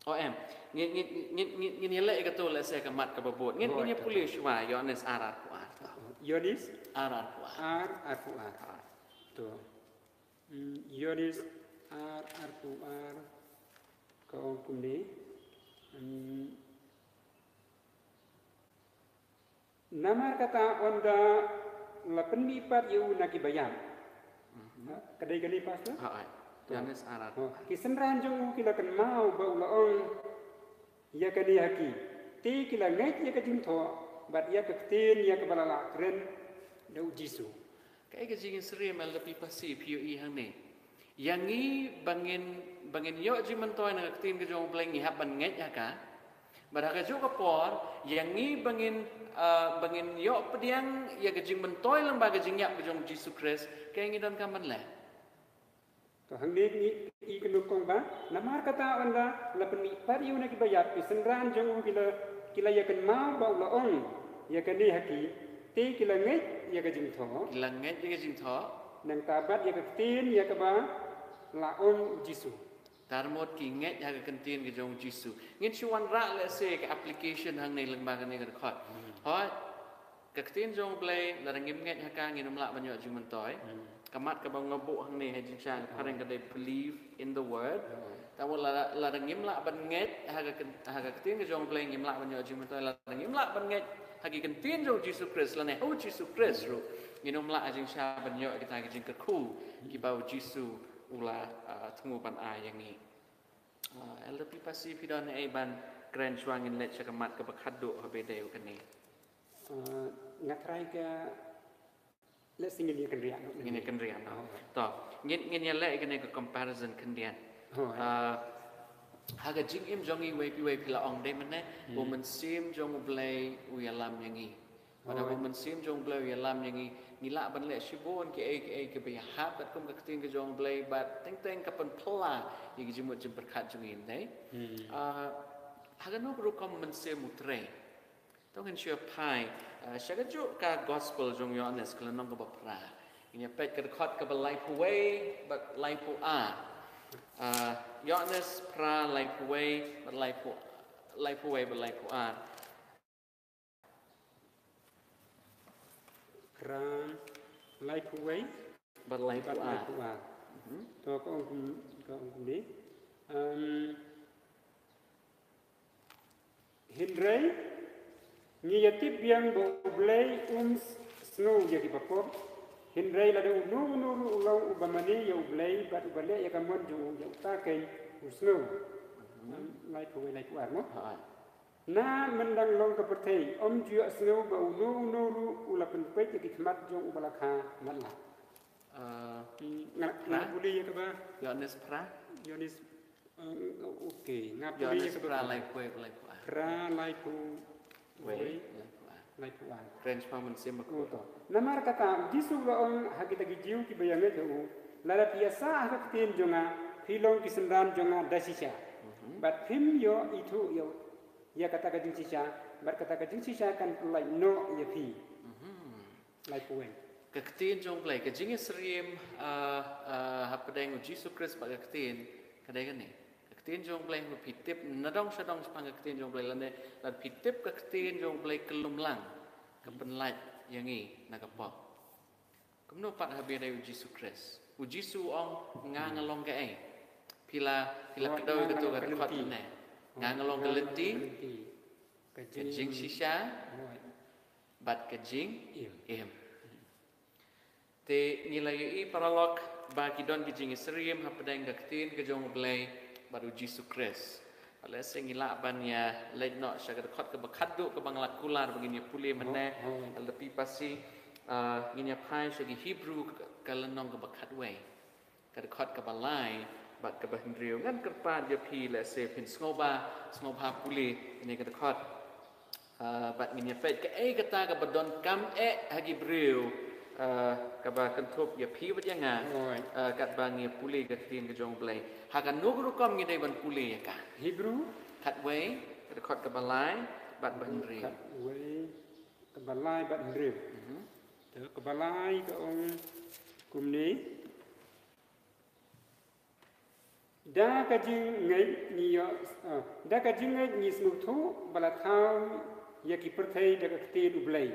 Oh, em. Ngin, ngin, ngin, ngin, ngin ïa leh ïa kato lehse ka mat kaba bud. Ngin, ngin ïa pule shuwa, Ïoannis ar arphew ar. Ïoannis? Ar arphew ar. Ar arphew ar. To. Hmm, Ïoannis ar arphew ar. Ka ong kumne. Hmm. Namar kata ynda la pynmih pat ïa u na ki baïap. Mhm. Ka dei kane, Pastor? Ha, ai. To. Ïoannis ar ar. Oh, ki synran jong u ki la kynmaw ba u la ong ïa kane ha ki. Te ki la ngeit ïa ka jingthoh bad ïa ka ktien ïa kaba la lah kren da u Jisu. Kaei ka jingïasyriem, Elder Pi Pasi, phi ïohi hangne? Ïa ngi ba ngin, ba ngin ïoh jingmyntoi na ka ktien ka jong U Blei ngi hap ban ngeit ha ka. Bad ha kajuh ka por, ïa ngi ba ngin, ah, ba ngin ïoh pdiang ïa ka jingmyntoi lyngba ka jingïap ka jong U Jisu Khrist, kaei ngi donkam ban leh? To hangne ngi i ka nyngkong ba, namar kata ynda la pynmih pat ïa u na ki baïap, ki synran jong u ki la, ki la ïa kynmaw ba u la ong ïa kane ha ki, te ki la ngeit ïa ka jingthoh. Ki la ngeit ïa ka jingthoh. Nangta bad ïa ka ktien ïa kaba la ong u Jisu. Tang mut ki ngeit ha ka ktien ka jong u Jisu. Ngin shu wanrah lehse ka application hangne lyngba kane ka dkhot. Hmm. Hooid. Ka ktien jong U Blei, lada ngim ngeit ha ka, ngin ym lah ban ïoh jingmyntoi. Hmm. Ka mat kaba nga buh hangne ha jingshisha ka phareng ka dei believe in the word. Hmm. Tangba lada, lada ngim lah ban ngeit ha ka ken-, ha ka ktien ka jong U Blei, ngim lah ban ïoh jingmyntoi. Lada ngim lah ban ngeit ha ki ktien jong u Jisu Khrist lane ha u Jisu Khrist ruh, ngin ym lah ha jingshisha ban ïoh kita ki jingkyrkhu kiba u Jisu u la, ah, thmu ban ai ïa ngi. Ah, Elder Pi Pasi, phi don ei ban kren shuwa ngin leit sha ka mat kaba khatduh ha ba dei kane? Ah, nga tharai ka, lehse ngin ïa kynriah noh. Ngin ïa kynriah noh. Oh. To, ngin, ngin ïa leh kane ka comparison khyndiat. Oh, ya. Ah, ha ka jingim jong ngi uwei pa uwei phi la ong dei mynne, hmm, u Mynsiem jong U Blei u ïalam ïa ngi. Lada u Mynsiem jong U Blei u ïalam ïa ngi, ngi lah ban leh shibun kiei kiei kiba ïahap katkum ka ktien ka jong U Blei, bad teng teng ka pynphylla ïa ki jingmut jingpyrkhat jong ngi, dei? Hmm. Ah, ha kano ka rukom u Mynsiem u trei? To ngin shu phai, ah, sha kajuh ka Gospel jong u Ïoannis ka lynnong kaba phra. Ngin ïa peit ka dkhot kaba laiphew wei bad laiphew ar. Ah, Ïoannis phra laiphew wei bad laiphew, laiphew wei bad laiphew ar. Phra laiphew wei. Bad laiphew ar. Laiphew ar. To ka ong kum, ka ong kumne. Um, hynrei ngi ïa tip biang ba U Blei um sngew ïa kiba pop. Hynrei lada uno uno ruh u long uba mane ïa U Blei bad uba leh ïa ka mon jong u, ïa uta keiñ u sngew. Um, laiphew wei, laiphew ar mo. Na myndang long ka pyrthei, ym ju ïohsngew ba uno uno ruh u la pynpeit ïa ki khmat jong uba la kha matlah. Nga, nga pule ïa kaba Ïoannis phra. Ïoannis, okay, nga pule ïa kaba phra, laiphew wei, laiphew ar. Phra laiphew wei, laiphew ar. Kren shaphang mynsiem bakhuid. Namar kata U Jisu u la ong ha kita ki Jiw kiba ïa ngeit ha u, lada phi ïa sah ha ka ktien jong nga, phi long ki synran jong nga da shisha. Bad phim ïoh ithuh ïa, ïa kata ka jingshisha, bad kata ka jingshisha kan pyllait noh ïa phi. Laiphew wei. Ka ktien jong U Blei, ka jingïasyriem, ah, ah, hapdeng U Jisu Khrist bad ka ktien, ka dei kane. Ka ktien jong U Blei, haba phi tip nadong shadong shaphang ka ktien jong U Blei, lane lada phi tip ka ktien jong U Blei kyllum lang, ka pynlait ïa ngi na ka pop. Kumno pat haba ïadei U Jisu Khrist? U Jisu u ong, nga nga long kaei? Phi la, phi la kdew ïa kato ka dkhot ne. Nga nga long ka lynti, ka jingshisha bad ka jingim. Te ngi la ïohi paralok ba ki don ki jingïasyriem hapdeng ka ktien ka jong U Blei bad U Jisu Khrist. Lehse ngi lah ban ïa leit noh sha ka dkhot kaba khatduh kaba nga la kular ba ngin ïa pule mynne. Elder Pi Pasi, ah, ngin ïa phai sha ki Hebru ka, ka lynnong kaba khatwei. Ka dkhot kaba lai bad kaba hynriew. Ngan kyrpad ïa phi lehse phin sngewbha, sngewbha pule ïa kane ka dkhot. Ah, bad ngin ïa peit kaei kata kaba donkam eh ha ki briew, ah, kaba kynthup ïa phi bad ïa nga, ah, katba ngi pule ka ktien ka jong U Blei. Ha kano ka rukom ngi dei ban pule ïa ka? Hebru khatwei, ka dkhot kaba lai bad ba hynriew. Khatwei, kaba lai bad hynriew. Mhm. Te kaba lai ka ong kumne. Da ka jingngeit ngi ïoh, ah, da ka jingngeit ngi sngewthuh ba la thaw ïa ki pyrthei da ka ktien U Blei.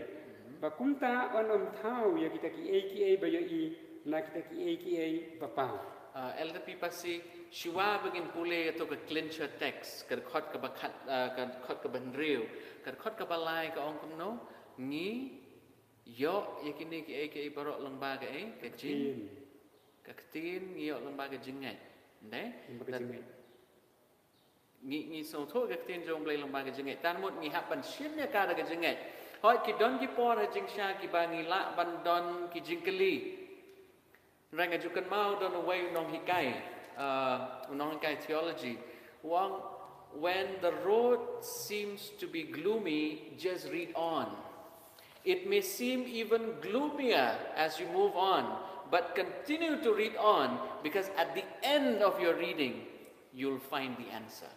Ba kumta yn ym thaw ïa kita kiei kiei ba ïohi na kita kiei kiei ba paw. Ah, Elder Pi Pasi, shuwa ba ngin pule ïa to ka clincher text, ka dkhot kaba khat, ah, ka dkhot kaba hynriew, ka dkhot kaba lai ka ong kumno, ngi ïoh ïa kine kiei kiei baroh lyngba kaei, ka jing Ka ktien ngi ïoh lyngba ka jingngeit. Nde? Lyngba ka jingngeit. Ngi, ngi sngewthuh ka ktien jong U Blei lyngba ka jingngeit. Tang mut ngi hap ban shim ïa ka da ka jingngeit. Hooid ki don ki por ha jingshisha kiba ngi lah ban don ki jingkylli. Hynrei nga ju kynmaw don uwei u nonghikai, uh, u nonghikai theology. U ong, when the road seems to be gloomy, just read on. It may seem even gloomier as you move on, but continue to read on, because at the end of your reading, you'll find the answer.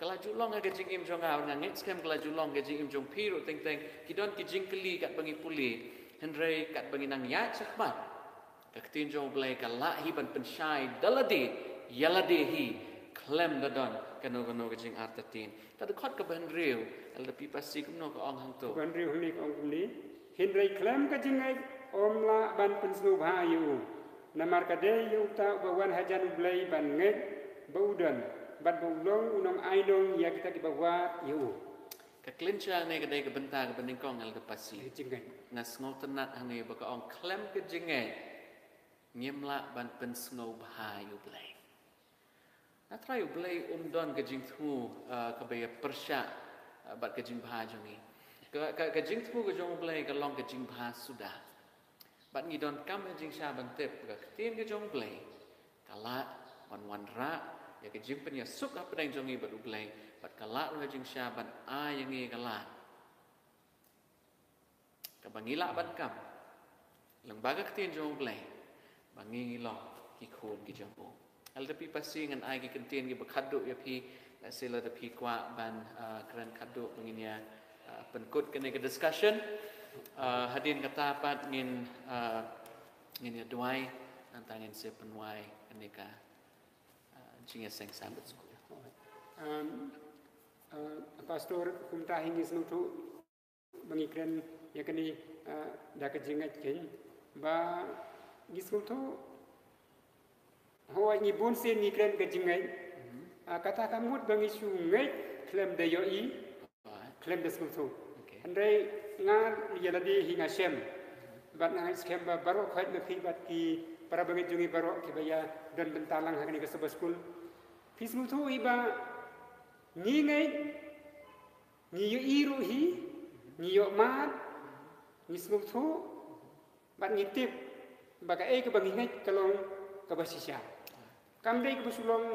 Ka la ju long ha ka jingim jong nga, nga ngeit skhem ka la ju long ha ka jingim jong phi ruh teng teng, ki don ki jingkylli katba ngi pule, hynrei katba ngi nang ïaid shakhmat. Ka ktien jong U Blei ka lah hi ban pynshai da lade, ïa lade hi, khlem da don kano kano ka jingartatien. Ka dkhot kaba hynriew, Elder Pi Pasi kumno ka ong hangto. Kaba hynriew hangne ka ong kumne. Hynrei khlem ka jingngeit ym lah ban pynsngewbha ïa u. Namar ka dei ïa uta uba wan hajan U Blei ban ngeit ba u don, bad ba u long u nongainong ïa kita kiba wad ïa u. Ka clincher hangne ka dei ka bynta kaba nyngkong, Elder Pasi. Ka jingngeit. Nga sngewtynnat hangne ba ka ong khlem ka jingngeit ngim lah ban pynsngewbha ïa U Blei. Na trai U Blei um don ka jingthmu, uh, kaba ïa pyrshah, uh, bad ka jingbha jong ngi. Ka, ka, ka jingthmu ka jong U Blei ka long ka jingbha suda. Bad ngi donkam ha jingshisha ban tip ka ktien ka jong U Blei ka lah ban wanrah ïa ka jingpynïasuk hapdeng jong ngi bad U Blei, bad ka lah ruh ha jingshisha ban ai ïa ngi ka lad kaba ngi lah ban kam lyngba ka ktien jong U Blei ba ngi ngi long ki khun ki jong u. Lada phi pasi ngan ai ki kyntien kiba khadduh ïa phi, lehse lada phi kwah ban, ah, kren khadduh ba ngin ïa, ah, pynkut kane ka discussion. Ah, hadien kata pat ngin, ah, ngin ïa duwai, nangta ngin sa pynwai kane ka, ah, jingïaseng Sabbath School. Um, uh, Pastor, kumta hi ngi sngewthuh ba ngi kren ïa kane, ah, da ka jingngeit kein ba ngi sngewthuh. Hooid, ngi bun sien ngi kren ka jingngeit. Ah, kata ka mut ba ngi shu ngeit khlem da ïohi, khlem da sngewthuh. Hynrei nga ïa lade hi nga shem bad nga ngeit skhem ba baroh khoit na phi bad ki para bangeit jong ngi baroh kiba ïa don bynta lang ha kane ka Sabbath School, phi sngewthuh hi ba ngi ngeit, ngi ïohi ruh hi, ngi ïohmad, ngi sngewthuh bad ngi tip ba kaei kaba ngi ngeit ka long kaba shisha. Kam dei kaba shu long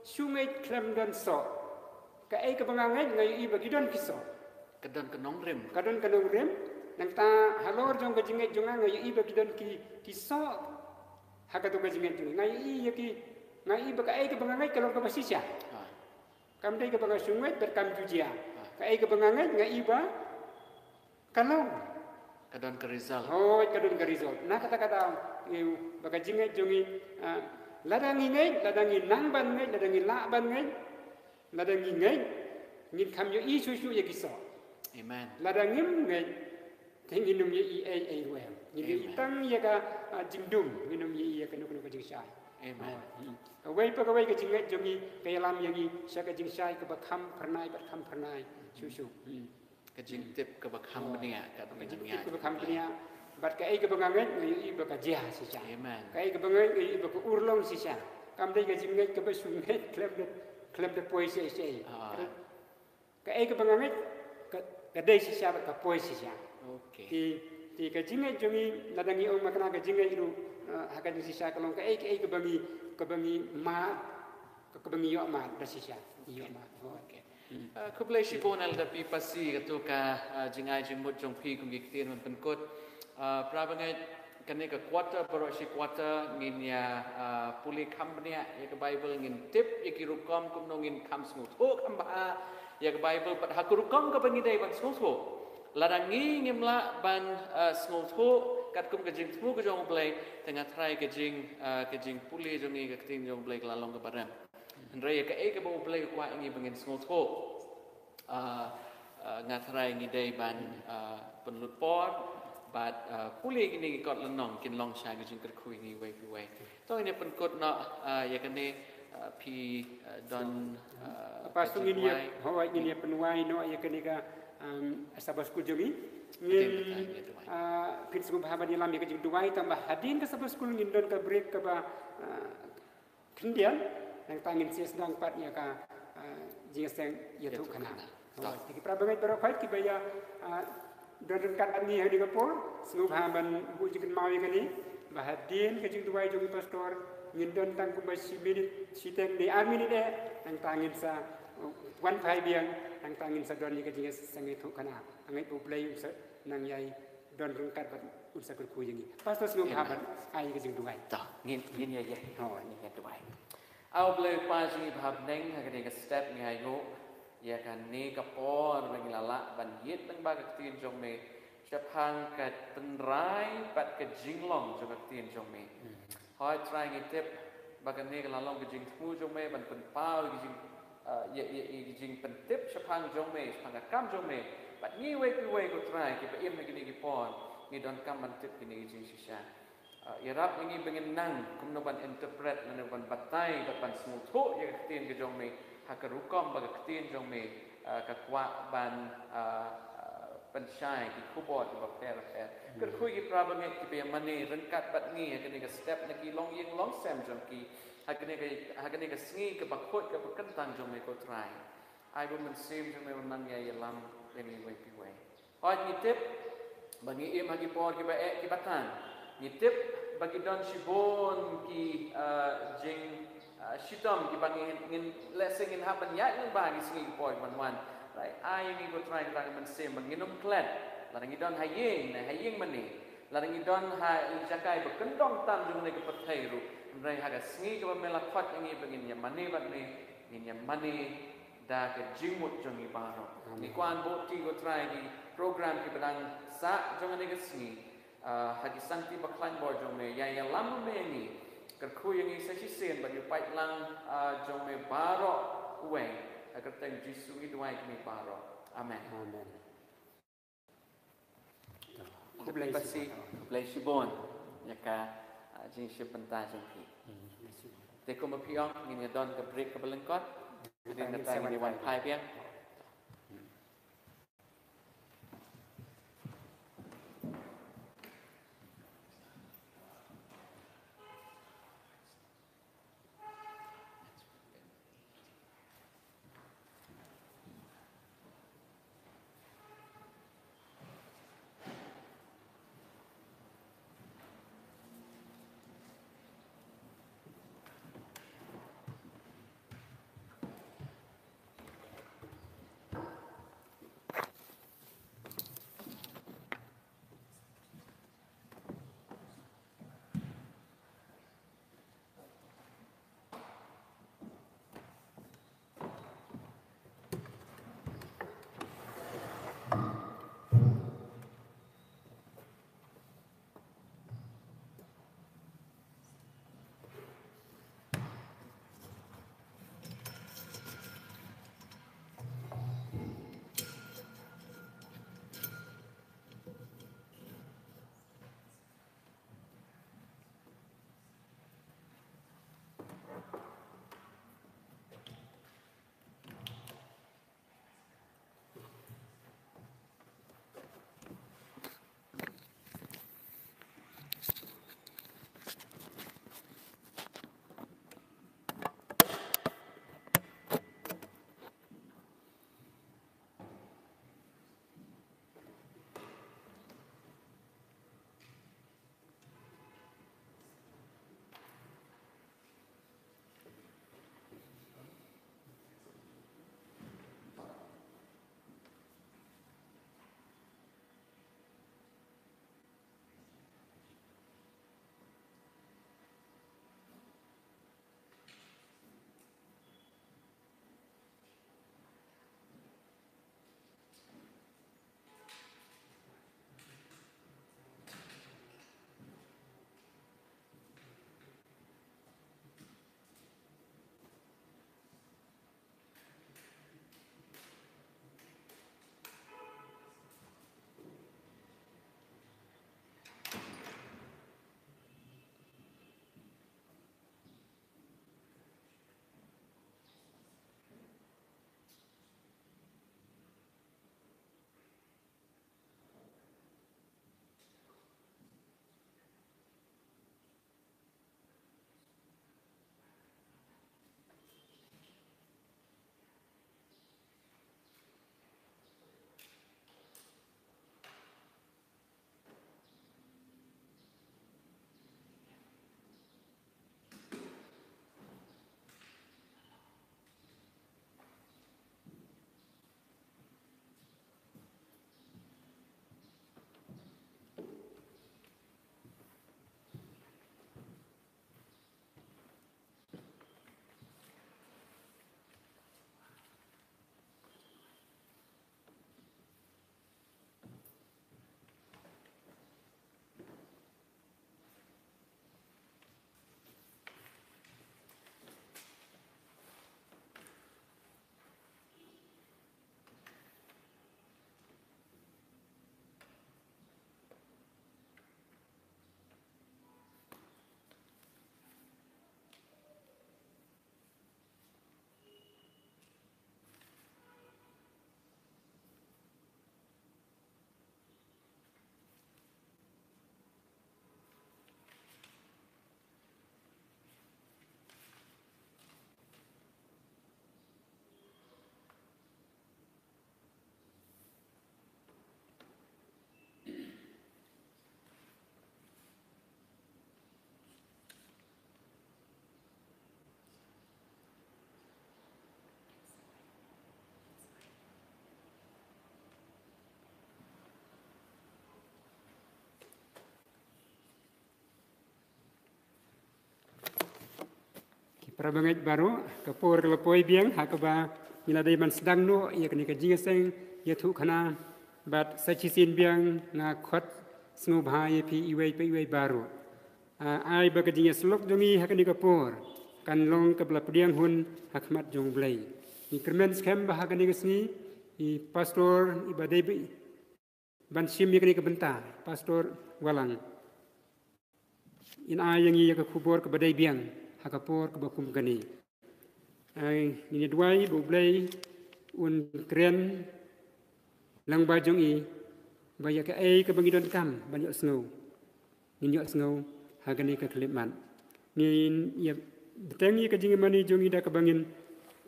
shu ngeit khlem don soh. Kaei kaba nga ngeit nga ïohi ba ki don ki soh. Ka don ka nongrim. Ka don ka nongrim. Nangta halor jong ka jingngeit jong nga nga ïohi ba ki don ki, ki soh. Ha kato ka jingngeit jong nga nga ïohi ïa ki, nga ïohi ba kaei kaba nga ngeit ka long kaba shisha. Kam dei kaba nga shu ngeit bad kam ju jia. Kaei kaba nga ngeit nga ïohi ba ka long. Ka don ka result. Hooid, ka don ka result. Na kata ka daw, ngi ba ka jingngeit jong ngi, ah, lada ngi ngeit, lada ngi nang ban ngeit, lada ngi lah ban ngeit, lada ngi ngeit, ngin kham ïohi shuh shuh ïa ki soh. Amen. Lada ngim ngeit, te ngin ym ïohi ei ei ruh em. Ngin ïohi tang ïa ka, ah, jingdum, ngin ym ïohi ïa kano kano ka jingshai. Amen. Kawei pa kawei ka jingngeit jong ngi ka ïalam ïa ngi sha ka jingshai kaba kham phyrnai bad kham phyrnai shuh shuh. Ka jingtip kaba kham bniah, ka jingtip kaba kham bniah. Bad kaei kaba nga ngeit nga ïohi ba ka jia shisha. Amen. Kaei kaba nga ngeit nga ïohi ba ka urlong shisha. Kam dei ka jingngeit kaba shu ngeit khlem da, khlem da poi shaei shaei. Kaei kaba nga ngeit ka, ka dei shisha bad ka poi shisha. Te, te ka jingngeit jong ngi lada ngi ong ma kane ka jingngeit ruh, ah, ha ka jingshisha ka long kaei kaei kaba ngi, kaba ngi mad, kaba ngi ïohmad da shisha. Ïohmad. Ah, khublei shibun Elder Pi Pasi, kato ka, ah, jingai jingmut jong phi kum ki ktien ban pynkut. Ah, para bangeit, kane ka quarter baroh shi quarter ngin ïa, ah, pule kham bniah ïa ka Bible, ngin tip ïa ki rukom kumno ngin kham sngewthuh kham bha ïa ka Bible bad ha ka rukom kaba ngi dei ban sngewthuh. Lada ngi ngim lah ban, ah, sngewthuh katkum ka jingthmu ka jong U Blei, te nga tharai ka jing, ah, ka jingpule jong ngi ka ktien jong U Blei ka la long kaba rem. Hynrei ïa kaei kaba U Blei u kwah ïa ngi ba ngin sngewthuh. Ah, ah, nga tharai ngi dei ban, ah, pynlut por bad, ah, pule kine ki kot lynnong kin long sha ka jingkyrkhu ïa ngi uwei pa uwei. To ngin ïa pynkut noh, ah, ïa kane, ah, phi, ah, don, ah, ka jingduwai. Hooid, ngin ïa pynwai noh ïa kane ka, um, Sabbath School jong ngi. Ngin, ah, pynsngewbha ban ïalam ïa ka jingduwai tang ba hadien ka Sabbath School ngin don ka break kaba, ah, khyndiat, nangta ngin sa sdang pat ïa ka, ah, jingïaseng ïathuhkhana. Te ki para bangeit baroh khoit kiba ïa, ah, don ryngkat bad ngi ha kane ka por, sngewbha ban buh jingkynmaw ïa kane, ba hadien ka jingduwai jong i pastor ngin don tang kumba shi minit, shiteng ne ar minit eh, nangta ngin sa, uh, wan phai biang, nangta ngin sa don ïa ka jingïaseng ïathuhkhana. Nga ngeit ba U Blei un sa nang ïai don ryngkat bad un sa kyrkhu ïa ngi. Pastor, sngewbha ban ai ka jingduwai. To, ngin, ngin ïa ïa. Hooid, ngin ïa duwai. A U Blei U Kpa jong ngi ba ha bneng, ha kane ka step ngi ainguh ïa kane ka por ba ngi la lah ban ïeit lyngba ka ktien jong me shaphang ka tynrai bad ka jinglong jong ka ktien jong me. Hooid Trai, ngi tip ba kane ka la long ka jingthmu jong me ban pynpaw ïa ka jing, ah, ïa, ïa, ïa ka jingpyntip shaphang jong me, shaphang ka kam jong me. Bad ngi uwei pa uwei ko Trai kiba im ha kine ki por ngi donkam ban tip kine ki jingshisha. Ah, ïarap ïa ngi ba ngin nang kumno ban interpret, kumno ban batai bad ban sngewthuh ïa ka ktien ka jong me ha ka rukom ba ka ktien jong me, ah, ka kwah ban, ah, ah, pynshai ki khubor kiba pher bapher. Kyrkhu ïa ki para bangeit kiba ïa mane ryngkat bad ngi ha kane ka step na ki longïing longsem jong ki, ha kane ka, ha kane ka sngi kaba khuid kaba kyntang jong me ko Trai. Ai ba U Mynsiem jong me un nang ïa ïalam ïa ngi uwei pa uwei. Hooid, ngi tip ba ngi im ha ki por kiba eh kiba tan. Ngi tip ba ki don shibun ki, ah, jing, ah, shitom kiba ngi, ngin, lehse ngin hap ban ïaid lyngba ha ki sngi ki por kiban wan. Trai, ai ïa ngi ko Trai kata ka mynsiem ba ngin ym klet. Lada ngi don ha ïing ne ha ïing mane, lada ngi don ha i jaka iba kyndong tam jong kane ka pyrthei ruh, hynrei ha ka sngi kaba me la khot ïa ngi ba ngin ïa mane bad me, ngin ïa mane da ka jingmut jong ngi baroh. Ngi kwah ban buh ti ko Trai ki program kiba dang sah jong kane ka sngi, ah, ha ki sangti bakhlaiñ bor jong me, ïa ïalam me ïa ngi. Kyrkhu ïa ngi sa shisien bad ïa u paidlang, ah, jong me baroh uwei. Ha ka kyrteng Jisu ngi duwai ïa kine baroh. Amen. Amen. Khublei shibun. Khublei shibun ïa ka, ah, jingshim bynta jong phi. Te kumba phi ong, ngin ïa don ka break kaba lyngkot. Hadien kata ngin ïa wan phai biang. Ki para bangeit baroh, ka por ka la poi biang, ha kaba ngi la dei ban sdang noh ïa kane ka jingïaseng ïathuhkhana, bad sa shisien biang nga khot sngewbha ïa phi iwei pa iwei baroh. Ah, ai ba ka jingïasyllok jong ngi ha kane ka por kan long kaba la pdiang hun ha khmat jong U Blei. Ngi kyrmen skhem ba ha kane ka sngi i pastor i ba dei ba ban shim ïa kane ka bynta, Pastor Walang. Yn ai ïa ngi ïa ka khubor kaba dei biang ha ka por kaba kum kane. Ai, ngin ïa duwai ba U Blei un kren lang ba jong i ba ïa kaei kaba ngi donkam ban ïohsngew, ngin ïohsngew ha kane ka khyllipmat. Ngin ïa bteng ïa ka jingmane jong i da kaba ngin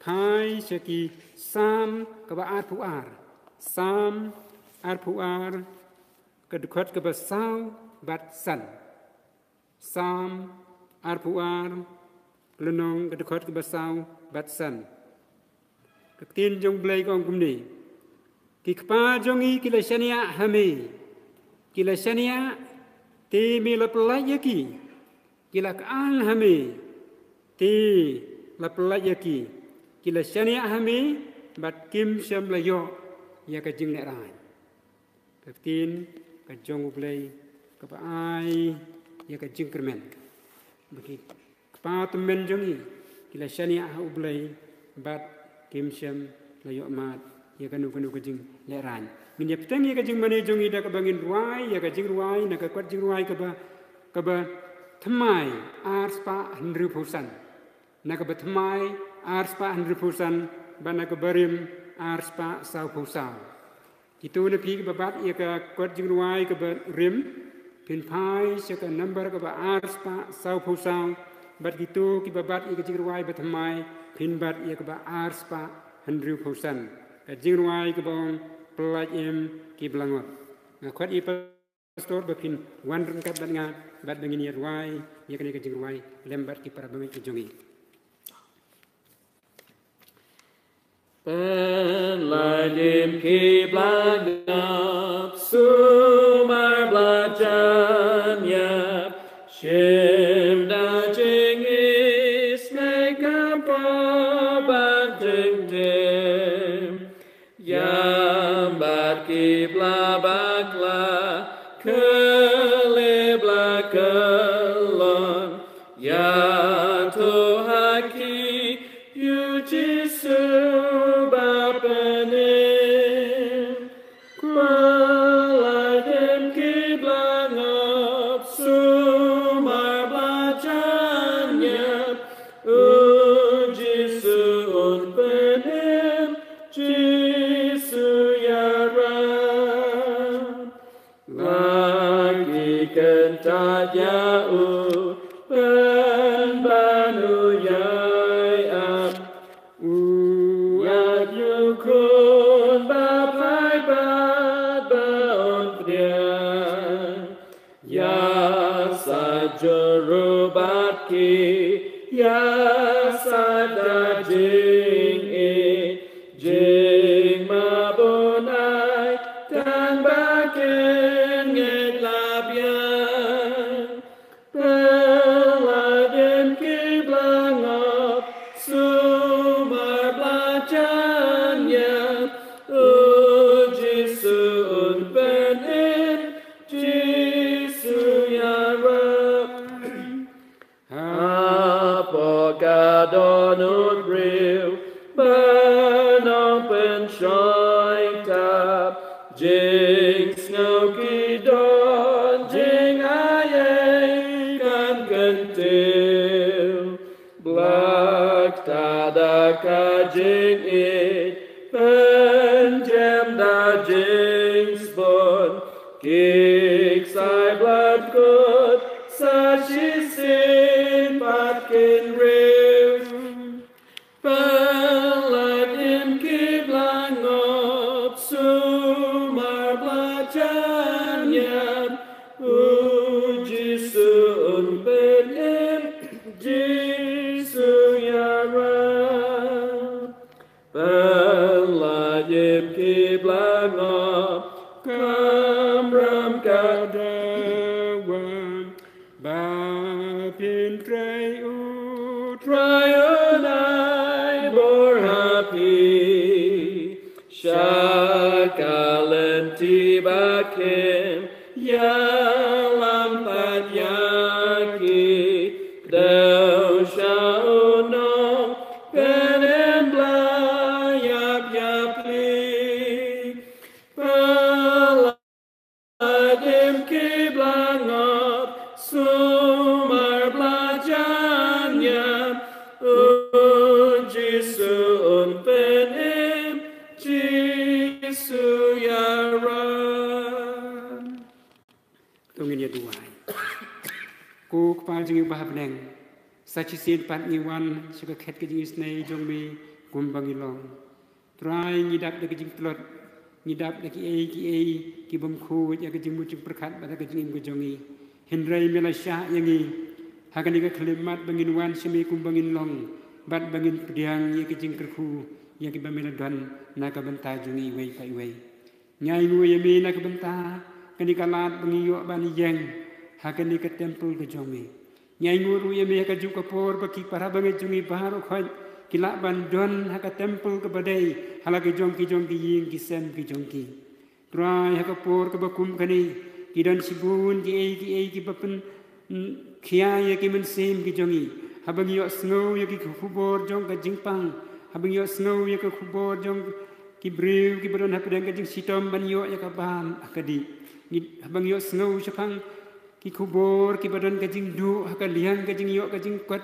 phai sha ki Salm kaba arphew ar. Salm arphew ar, ka dkhot kaba saw bad san. Salm arphew ar, lynnong, ka dkhot kaba saw bad san. Ka ktien jong U Blei ka ong kumne: Ki kpa jong ngi ki la shaniah ha me, ki la shaniah, te me la pyllait ïa ki. Ki la kyang ha me, te la pyllait ïa ki. Ki la shaniah ha me, bad kim shym la ïoh ïa ka jinglehrain. Ka ktien ka jong U Blei kaba ai ïa ka jingkyrmen ba ki kpa tymmen jong ngi ki la shaniah ha U Blei bad kim shym la ïoh mad ïa kano kano ka jinglehrain. Ngin ïa bteng ïa ka jingmane jong ngi da kaba ngin rwai ïa ka jingrwai na ka kot jingrwai kaba, kaba thymmai ar spah hynriewphew san. Na kaba thymmai ar spah hynriewphew san bad na kaba rim ar spah sawphew saw. Kito na phi kiba bat ïa ka kot jingrwai kaba rim, phin phai sha ka nambar kaba ar spah sawphew saw, bad kito kiba bat ïa ka jingrwai ba thymmai, phin bat ïa kaba ar spah hynriewphew san. Ka jingrwai kaba ong: Pyllait im ki blangot. Nga khot ïa Pastor ba phin wan ryngkat bad nga, bad ba ngin ïa rwai ïa kane ka jingrwai lem bad ki para bangeit ki jong ngi. Pyllait im ki blangot, sumar ba la jan ïap, shim da jingisynei ka por ban jingtim. Ïam bad ki ba la bakla, khlieh ba la kyllon, ïathuh ha ki ïa U Jisu ba pynim. Pyllait im ki blangot, sumar ba la jan ïap, U Jisu un pynim, Jisu ïarap. La ki kyntait ïa u, pynban u ïai ap. U ïaid ïa u khun ba phai bad ba un pdiang. Ïasaid jur ruh bad ki, ïasaid da jingïeit, jingmap un ai, tang ba kin ngeit la biang. Pyllait im ki blangot, sumar ba la jan ïap, U Jisu un pynim, Jisu ïarap. Hapoh ka dohnud briew ban ym pynshoi tap, jingsngew ki don, jingai ei kan kyntiew. Blak tad da ka jingïeit, pynjem da jingsbun, ki ksai bad kut sa shisien pat kin riew. Pyllait im ki blangot, sumar ba la jan ïap, U Jisu un pynim, Jisu ïarap. Pyllait im ki blangot, kamram ka dawan, ba phin trei, U Trai un ai bor ha phi. Sha ka lynti ba khim, ïalam pat ïa ki, kdew sha u nongpynim, ba la ïap ïa phi. Ba la Ngin ïa duwai. Ko Kpa jong ngi ba ha bneng, sa shisien pat ngi wan sha ka khet ka jingisynei jong me kumba ngi long. Trai, ngi dap da ka jingtlot, ngi dap da kiei kiei ki bym khuid ïa ka jingmut jingpyrkhat bad ka jingim ka jong ngi. Hynrei me la shah ïa ngi ha kane ka khyllipmat ba ngin wan sha me kumba ngin long bad ba ngin pdiang ïa ka jingkyrkhu ïa kiba me la don na ka bynta jong ngi iwei pa iwei. Ngi ainguh ïa me na ka bynta kane ka lad ba ngi ïoh ban ïeng ha kane ka templ ka jong me. Ngi ainguh ruh ïa me ha kajuh ka por ba ki para bangeit jong ngi baroh khoit ki lah ban don ha ka templ kaba dei ha la ki jong ki jong ki ïing ki sem ki jong ki. Trai, ha ka por kaba kum kane ki don shibun kiei kiei kiba pyn, mm, khia ïa ki mynsiem ki jong ngi. Haba ngi ïohsngew ïa ki khubor jong ka jingpang, haba ngi ïohsngew ïa ka khubor jong ki briew kiba don hapdeng ka jingshitom ban ïoh ïa ka bam ha ka dih. Ngi, haba ngi ïohsngew shaphang ki khubor kiba don ka jingduh ha ka liang ka jingïoh ka jingkot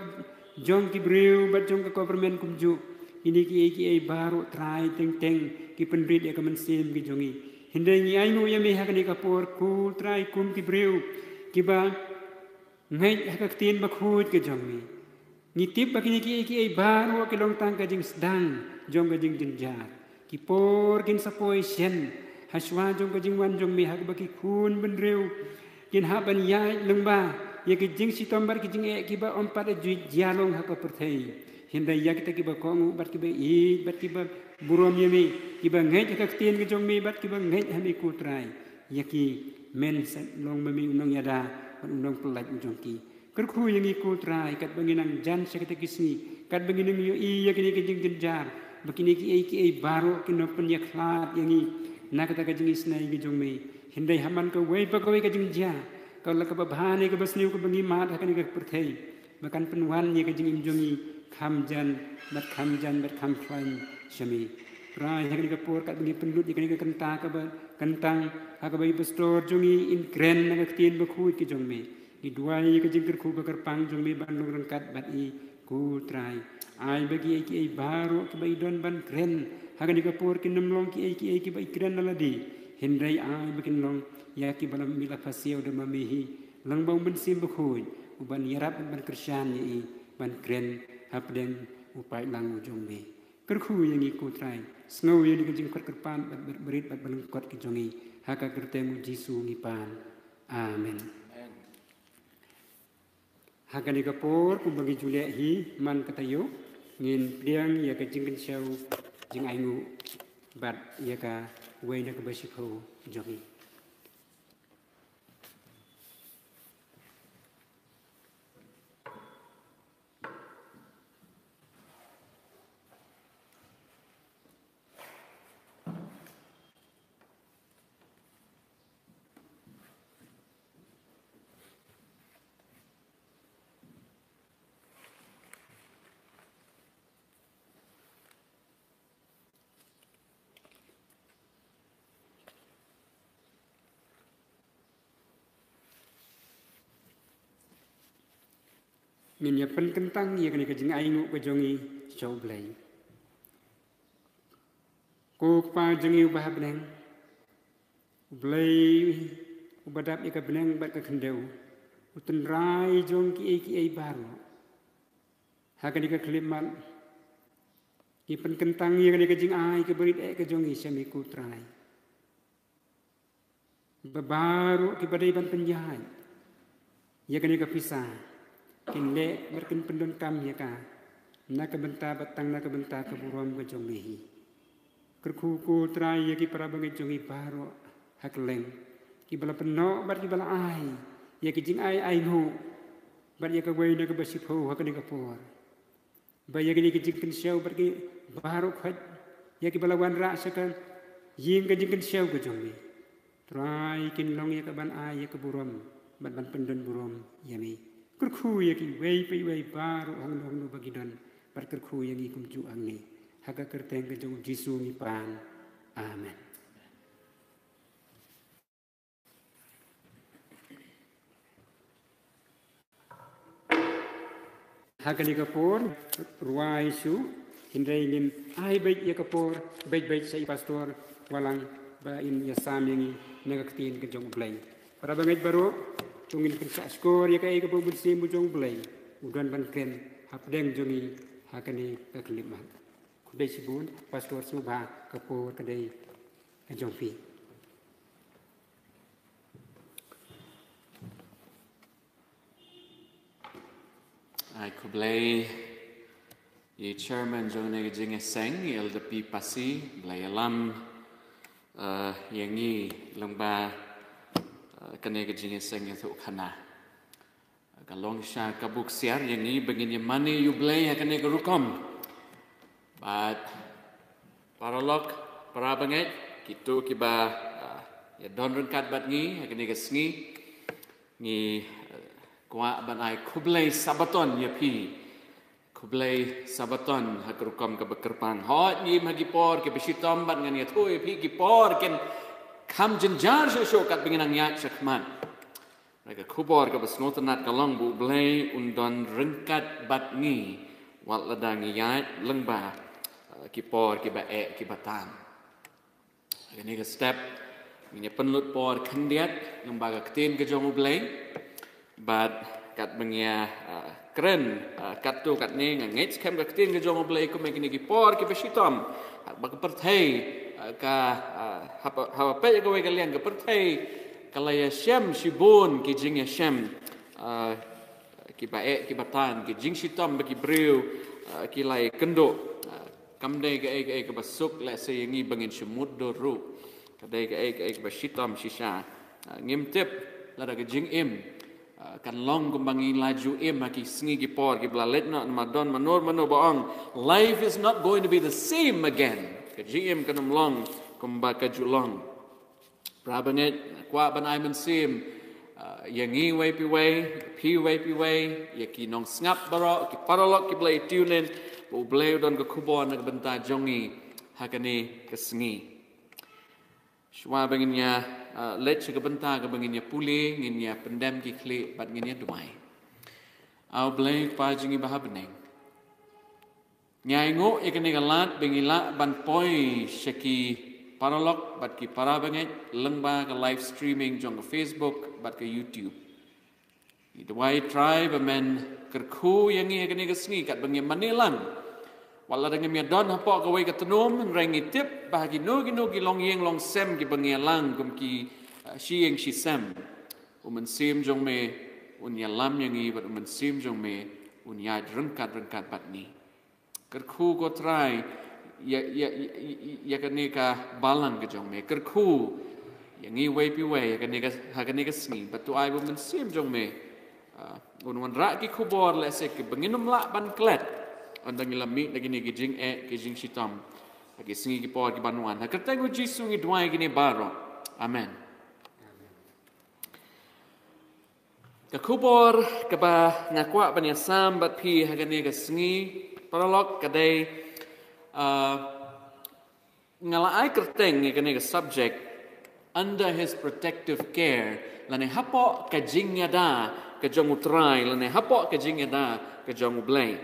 jong ki briew bad jong ka government kumjuh. Kine kiei kiei baroh Trai teng teng ki pynrit ïa ka mynsiem ki jong ngi. Hynrei ngi ainguh ïa me ha kane ka por ko Trai kum ki briew kiba ngeit ha ka ktien bakhuid ka jong me. Ngi tip ba kine kiei kiei baroh ki long tang ka jingsdang jong ka jingjynjar. Ki por kin sa poi shen ha shuwa jong ka jingwan jong me ha kaba ki khun bynriew kin hap ban ïaid lyngba ïa ki jingshitom bad ki jingeh kiba ym pat ju jia long ha ka pyrthei. Hynrei ïa kita kiba kohnguh bad kiba ïeit bad kiba burom ïa me, kiba ngeit ha ka ktien ka jong me bad kiba ngeit ha me ko Trai, ïa ki men sa long ma me u nongïada bad u nongpyllait u jong ki. Kyrkhu ïa ngi ko Trai katba ngi nang jan sha kita ki sngi, katba ngi nang ïohi ïa kine ki jingjynjar, ba kine kiei kiei baroh kin nang pynïakhlad ïa ngi na kata ka jingisynei ka jong me. Hynrei ha man kawei pa kawei ka jingjia, ka la kaba bha ne kaba sniew kaba ngi mad ha kane ka pyrthei, ba kan pynwan ïa ka jingim jong ngi kham jan bad kham jan bad kham khlaiñ sha me. Trai, ha kane ka por katba ngi pynlut ïa kane ka kynta kaba kyntang ha kaba i pastor jong ngi in kren na ka ktien bakhuid ka jong me, ngi duwai ïa ka jingkyrkhu ba kyrpang jong me ban long ryngkat bad i ko Trai. Ai ba kiei kiei baroh kiba i don ban kren ha kane ka por kin ym long kiei kiei kiba i kren na lade, hynrei ai ba kin long ïa kiba la, me la pasiaw da ma me hi lyngba u Mynsiem Bakhuid uban ïarap ban kyrshan ïa i ban kren hapdeng u paidlang u jong me. Kyrkhu ïa ngi ko Trai, sngew ïa ngi ka jingkyrpad bad, bad, bad, bad lyngkot ka jong ngi, ha ka kyrteng u Jisu ngi pan. Amen. Ha kane ka por kumba ngi ju leh hi man ka taïew, ngin pdiang ïa ka jingkynshew jingainguh bad ïa kawei na kaba shiphew jong ngi. Ngin ïa pynkyntang ïa kane ka jingainguh ka jong ngi sha U Blei. Ko Kpa jong ngi uba ha bneng, U Blei uba dap ïa ka bneng bad ka khyndew, u tynrai jong kiei kiei baroh. Ha kane ka khyllipmat, ngi pynkyntang ïa kane ka jingai kaba rit eh ka jong ngi sha me ko Trai. Ba baroh kiba dei ban pynïaid ïa kane ka pisa kin leh bad kin pyndonkam ïa ka na ka bynta bad tang na ka bynta ka burom ka jong me hi. Kyrkhu ko Trai ïa ki para bangeit jong ngi baroh ha kylleng, kiba la pynnoh bad kiba la ai ïa ki jingai ainguh bad ïa kawei na kaba shiphew ha kane ka por. Ba ïa kine ki jingkynshew bad ki baroh khoit ïa kiba la wanrah sha ka ïing ka jingkynshew ka jong me, Trai, kin long ïa ka ban ai ïa ka burom bad ban pyndon burom ïa me. Kyrkhu ïa kiwei pa iwei baroh hangno hangno ba ki don, bad kyrkhu ïa ngi kumjuh hangne. Ha ka kyrteng ka jong U Jisu ngi pan. Amen. Ha kane ka por, rwai shuh, hynrei ngin ai beit ïa ka por beit beit sha i pastor Walang ba in ïa sam ïa ngi na ka ktien ka jong U Blei. Para bangeit baroh, to ngin pynshah shkor ïa kaei kaba u Mynsiem u jong U Blei u don ban kren hapdeng jong ngi ha kane ka khyllipmat. Khublei shibun, Pastor, sngewbha, ka por ka dei ka jong phi. Ai khublei ïa i chairman jong kane ka jingïaseng, i Elder P Passy, ba la ïalam, eh, ïa ngi lyngba, eh, kane ka jingïaseng ïathuhkhana. Ka long shisha ka buk siar ïa ngi ba ngin ïamane ïa U Blei ha kane ka rukom. Bad paralok, para bangeit, kito kiba, ah, ïadon ryngkat bad ngi ha kane ka sngi, ngi, eh, kwah ban ai khublei Sabaton ïa phi. Khublei Sabaton ha ka rukom kaba kyrpang. Hooid, ngi im ha ki por kiba shitom bad ngan ïathuh ïa phi ki por kin kham jynjar shuh shuh katba ngi nang ïaid shakhmat. Ka khubor kaba sngewtynnat ka long ba U Blei un don ryngkat bad ngi wat lada ngi ïaid lyngba, eh, ki por kiba eh kiba tan. Kane ka step ngin ïa pynlut por khyndiat lyngba ka ktien ka jong U Blei. Bad katba ngi ïa, eh, kren, eh, katto katne, nga ngeit skhem ka ktien ka jong U Blei kumne, kine ki por kiba shitom, eh, ba ka pyrthei, eh, ka, eh, haba, haba peit ïa kawei ka liang, ka pyrthei ka la ïashem shibun ki jingïashem, eh, kiba eh kiba tan, ki jingshitom ba ki briew, eh, ki la ïakynduh. Eh, kam dei kaei kaei kaba suk lehse ïa ngi ba ngin shu mutdur ruh. Ka dei kaei kaei kaba shitom shisha. Eh, ngim tip lada ka jingim, eh, kan long kumba ngi la ju im ha ki sngi ki por kiba la leit noh, namar don mano mano ba ong, "Life is not going to be the same again." Ka jingim kan ym long kumba ka ju long. Para bangeit, nga kwah ban ai mynsiem, ah, ïa ngi wei pa wei, phi wei pa wei, ïa ki nongsngap baroh, ki paralok kiba la tune in, ba U Blei u don ka khubor na ka bynta jong ngi ha kane ka sngi. Shuwa ba ngin ïa, ah, leit sha ka bynta kaba ngin ïa pule, ngin ïa pyndem ki khlieh bad ngin ïa duwai. A U Blei Kpa jong ngi ba ha bneng, ngi ainguh ïa kane ka lad ba ngi lah ban poi sha ki paralok bad ki para bangeit lyngba ka live streaming jong ka Facebook bad ka YouTube. Ngi duwai Trai ba men kyrkhu ïa ngi ha kane ka sngi katba ngi mane lang. Wat lada ngim ïa don hapoh kawei ka tnum, hynrei ngi tip ba ha kino kino ki longïing longsem kiba ngi ïalang kum ki, uh, shi ïing shi sem, U Mynsiem jong me un ïalam ïa ngi bad U Mynsiem jong me un ïaid ryngkat ryngkat bad ngi. Kyrkhu ko Trai ïa, ïa, ïa, ïa, ïa kane ka balang ka jong me. Kyrkhu ïa ngi wei pa wei ha kane ka, ha kane ka sngi. Bad to ai ba U Mynsiem jong me, ah, un wanrah ki khubor lehse kiba ngin ym lah ban klet ynda ngi la mih na kine ki jingeh ki jingshitom ha ki sngi ki por kiban wan. Ha ka kyrteng U Jisu ngi duwai kine baroh. Amen. Ka khubor kaba nga kwah ban ïasam bad phi ha kane ka sngi, paralok, ka dei, ah, nga la ai kyrteng ïa kane ka subject, Under His Protective Care, lane hapoh ka jingïada ka jong U Trai, lane hapoh ka jingïada ka jong U Blei.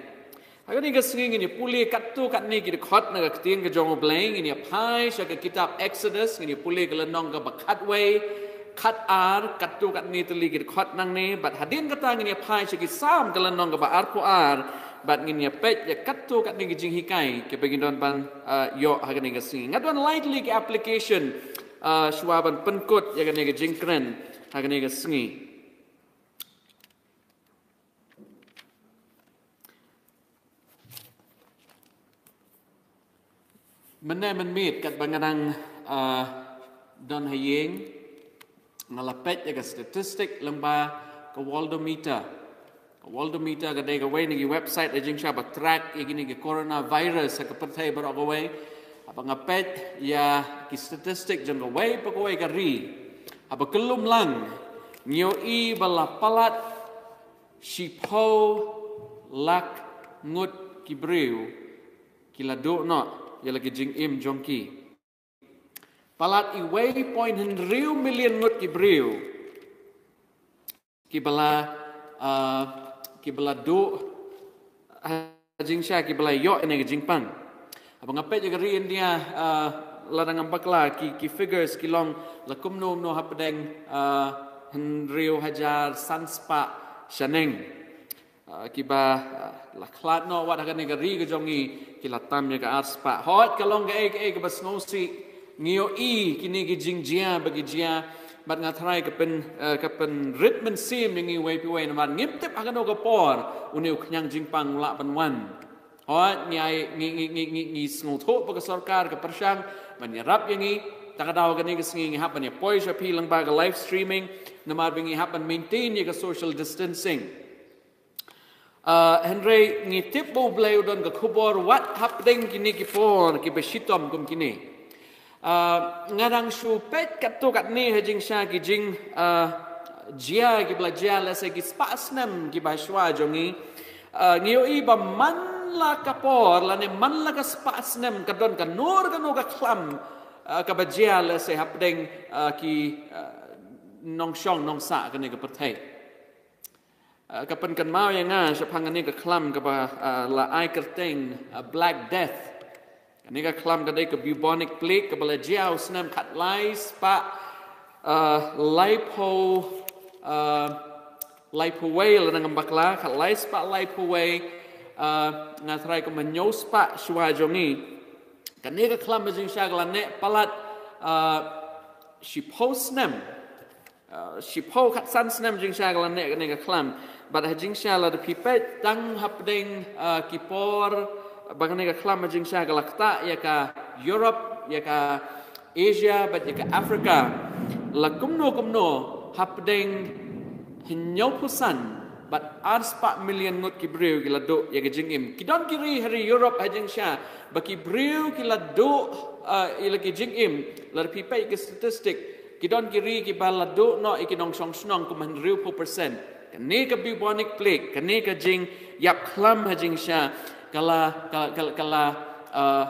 Ha kane ka sngi ngin ïa pule katto katne ki dkhot na ka ktien ka jong U Blei, ngin ïa phai sha ka kitab Exodus, ngin ïa pule ka lynnong kaba khatwei, khatar, katto katne tylli ki dkhot nangne, bad hadien kata ngin ïa phai sha ki Salm ka lynnong kaba arphew ar, bad ngin ïa peit ïa katto katne ki jinghikai kiba ngi don ban, ah, ïoh ha kane ka sngi. Nga don lai tylli ki application, ah, shuwa ban pynkut ïa kane ka jingkren ha kane ka sngi. Mynne mynmiet katba nga dang, ah, don ha ïing, nga la peit ïa ka statistic lyngba ka Worldometer. Ka Worldometer ka dei kawei na ki website ha jingshisha ba track ïa kine ki coronavirus ha ka pyrthei baroh kawei. Haba nga peit ïa ki statistic jong kawei pa kawei ka ri, haba kyllum lang, ngi ïohi ba la palat shiphew lak ngut ki briew ki la duh noh ïa la ki jingim jong ki. Palat iwei point hynriew million ngut ki briew kiba la, ah, kiba la duh, ah, ha jingshisha kiba la ïoh ïa kane ka jingpang. Haba nga peit ïa ka ri India, ah, lada ngam bakla ki, ki figures ki long la kumno kumno hapdeng, ah, hynriew hajar san spah shaneng. Ah, kiba, ah, la khlad noh wat ha kane ka ri ka jong ngi, ki la tam ïa ka ar spah. Hooid, ka long kaei kaei kaba sngewsih. Ngi ïohi kine ki jingjia ba ki jia, bad nga tharai ka pyn, ah, ka pynrit mynsiem ïa ngi uwei pa uwei namar ngim tip ha kano ka por une u khñiang jingpang u lah ban wan. Hooid, ngi ai, ngi, ngi, ngi, ngi, ngi sngewthuh ba ka sorkar ka pyrshang ban ïarap ïa ngi. Ta ka daw kane ka sngi ngi hap ban ïa poi sha phi lyngba ka live streaming, namar ba ngi hap ban maintain ïa ka social distancing. Ah, hynrei ngi tip ba U Blei u don ka khubor wat hapdeng kine ki por kiba shitom kum kine. Ah, nga dang shu peit katto katne ha jingshisha ki jing, ah, jia kiba la jia lehse ki spah snem kiba shuwa jong ngi. Ah, ngi ïohi ba man la ka por lane man la ka spah snem ka don kano kano ka khlam, ah, kaba jia lehse hapdeng, ah, ki, ah, nongshong nongsah kane ka pyrthei. Ah, ka pynkynmaw ïa nga shaphang kane ka khlam kaba, ah, la ai kyrteng, ah, Black Death. Kane ka khlam ka dei ka bubonic plague kaba la jia u snem khatlai spah, ah, laiphew, ah, laiphew wei lada ngam bakla, khatlai spah laiphew wei, ah, nga tharai kumba hynñiew spah shuwa jong ngi. Kane ka khlam ha jingshisha ka la neh palat, ah, shiphew snem. Ah, shiphew khatsan snem jingshisha ka la neh kane ka khlam. Bad ha jingshisha lada phi peit tang hapdeng, ah, ki por ba kane ka khlam ha jingshisha ka la ktah ïa ka Europe, ïa ka Asia, bad ïa ka Africa. La kumno kumno hapdeng hynñiewphew san bad ar spah million ngut ki briew ki la duh ïa ka jingim. Ki don ki ri ha ri Europe ha jingshisha ba ki briew ki la duh, ah, ïa la ki jingim, lada phi peit ki statistic, ki don ki ri kiba la duh noh ïa ki nongshong shnong kum hynriewphew percent. Kane ka bubonic plague, kane ka jingïap khlam ha jingshisha, ka la, ka, ka, ka la, ah,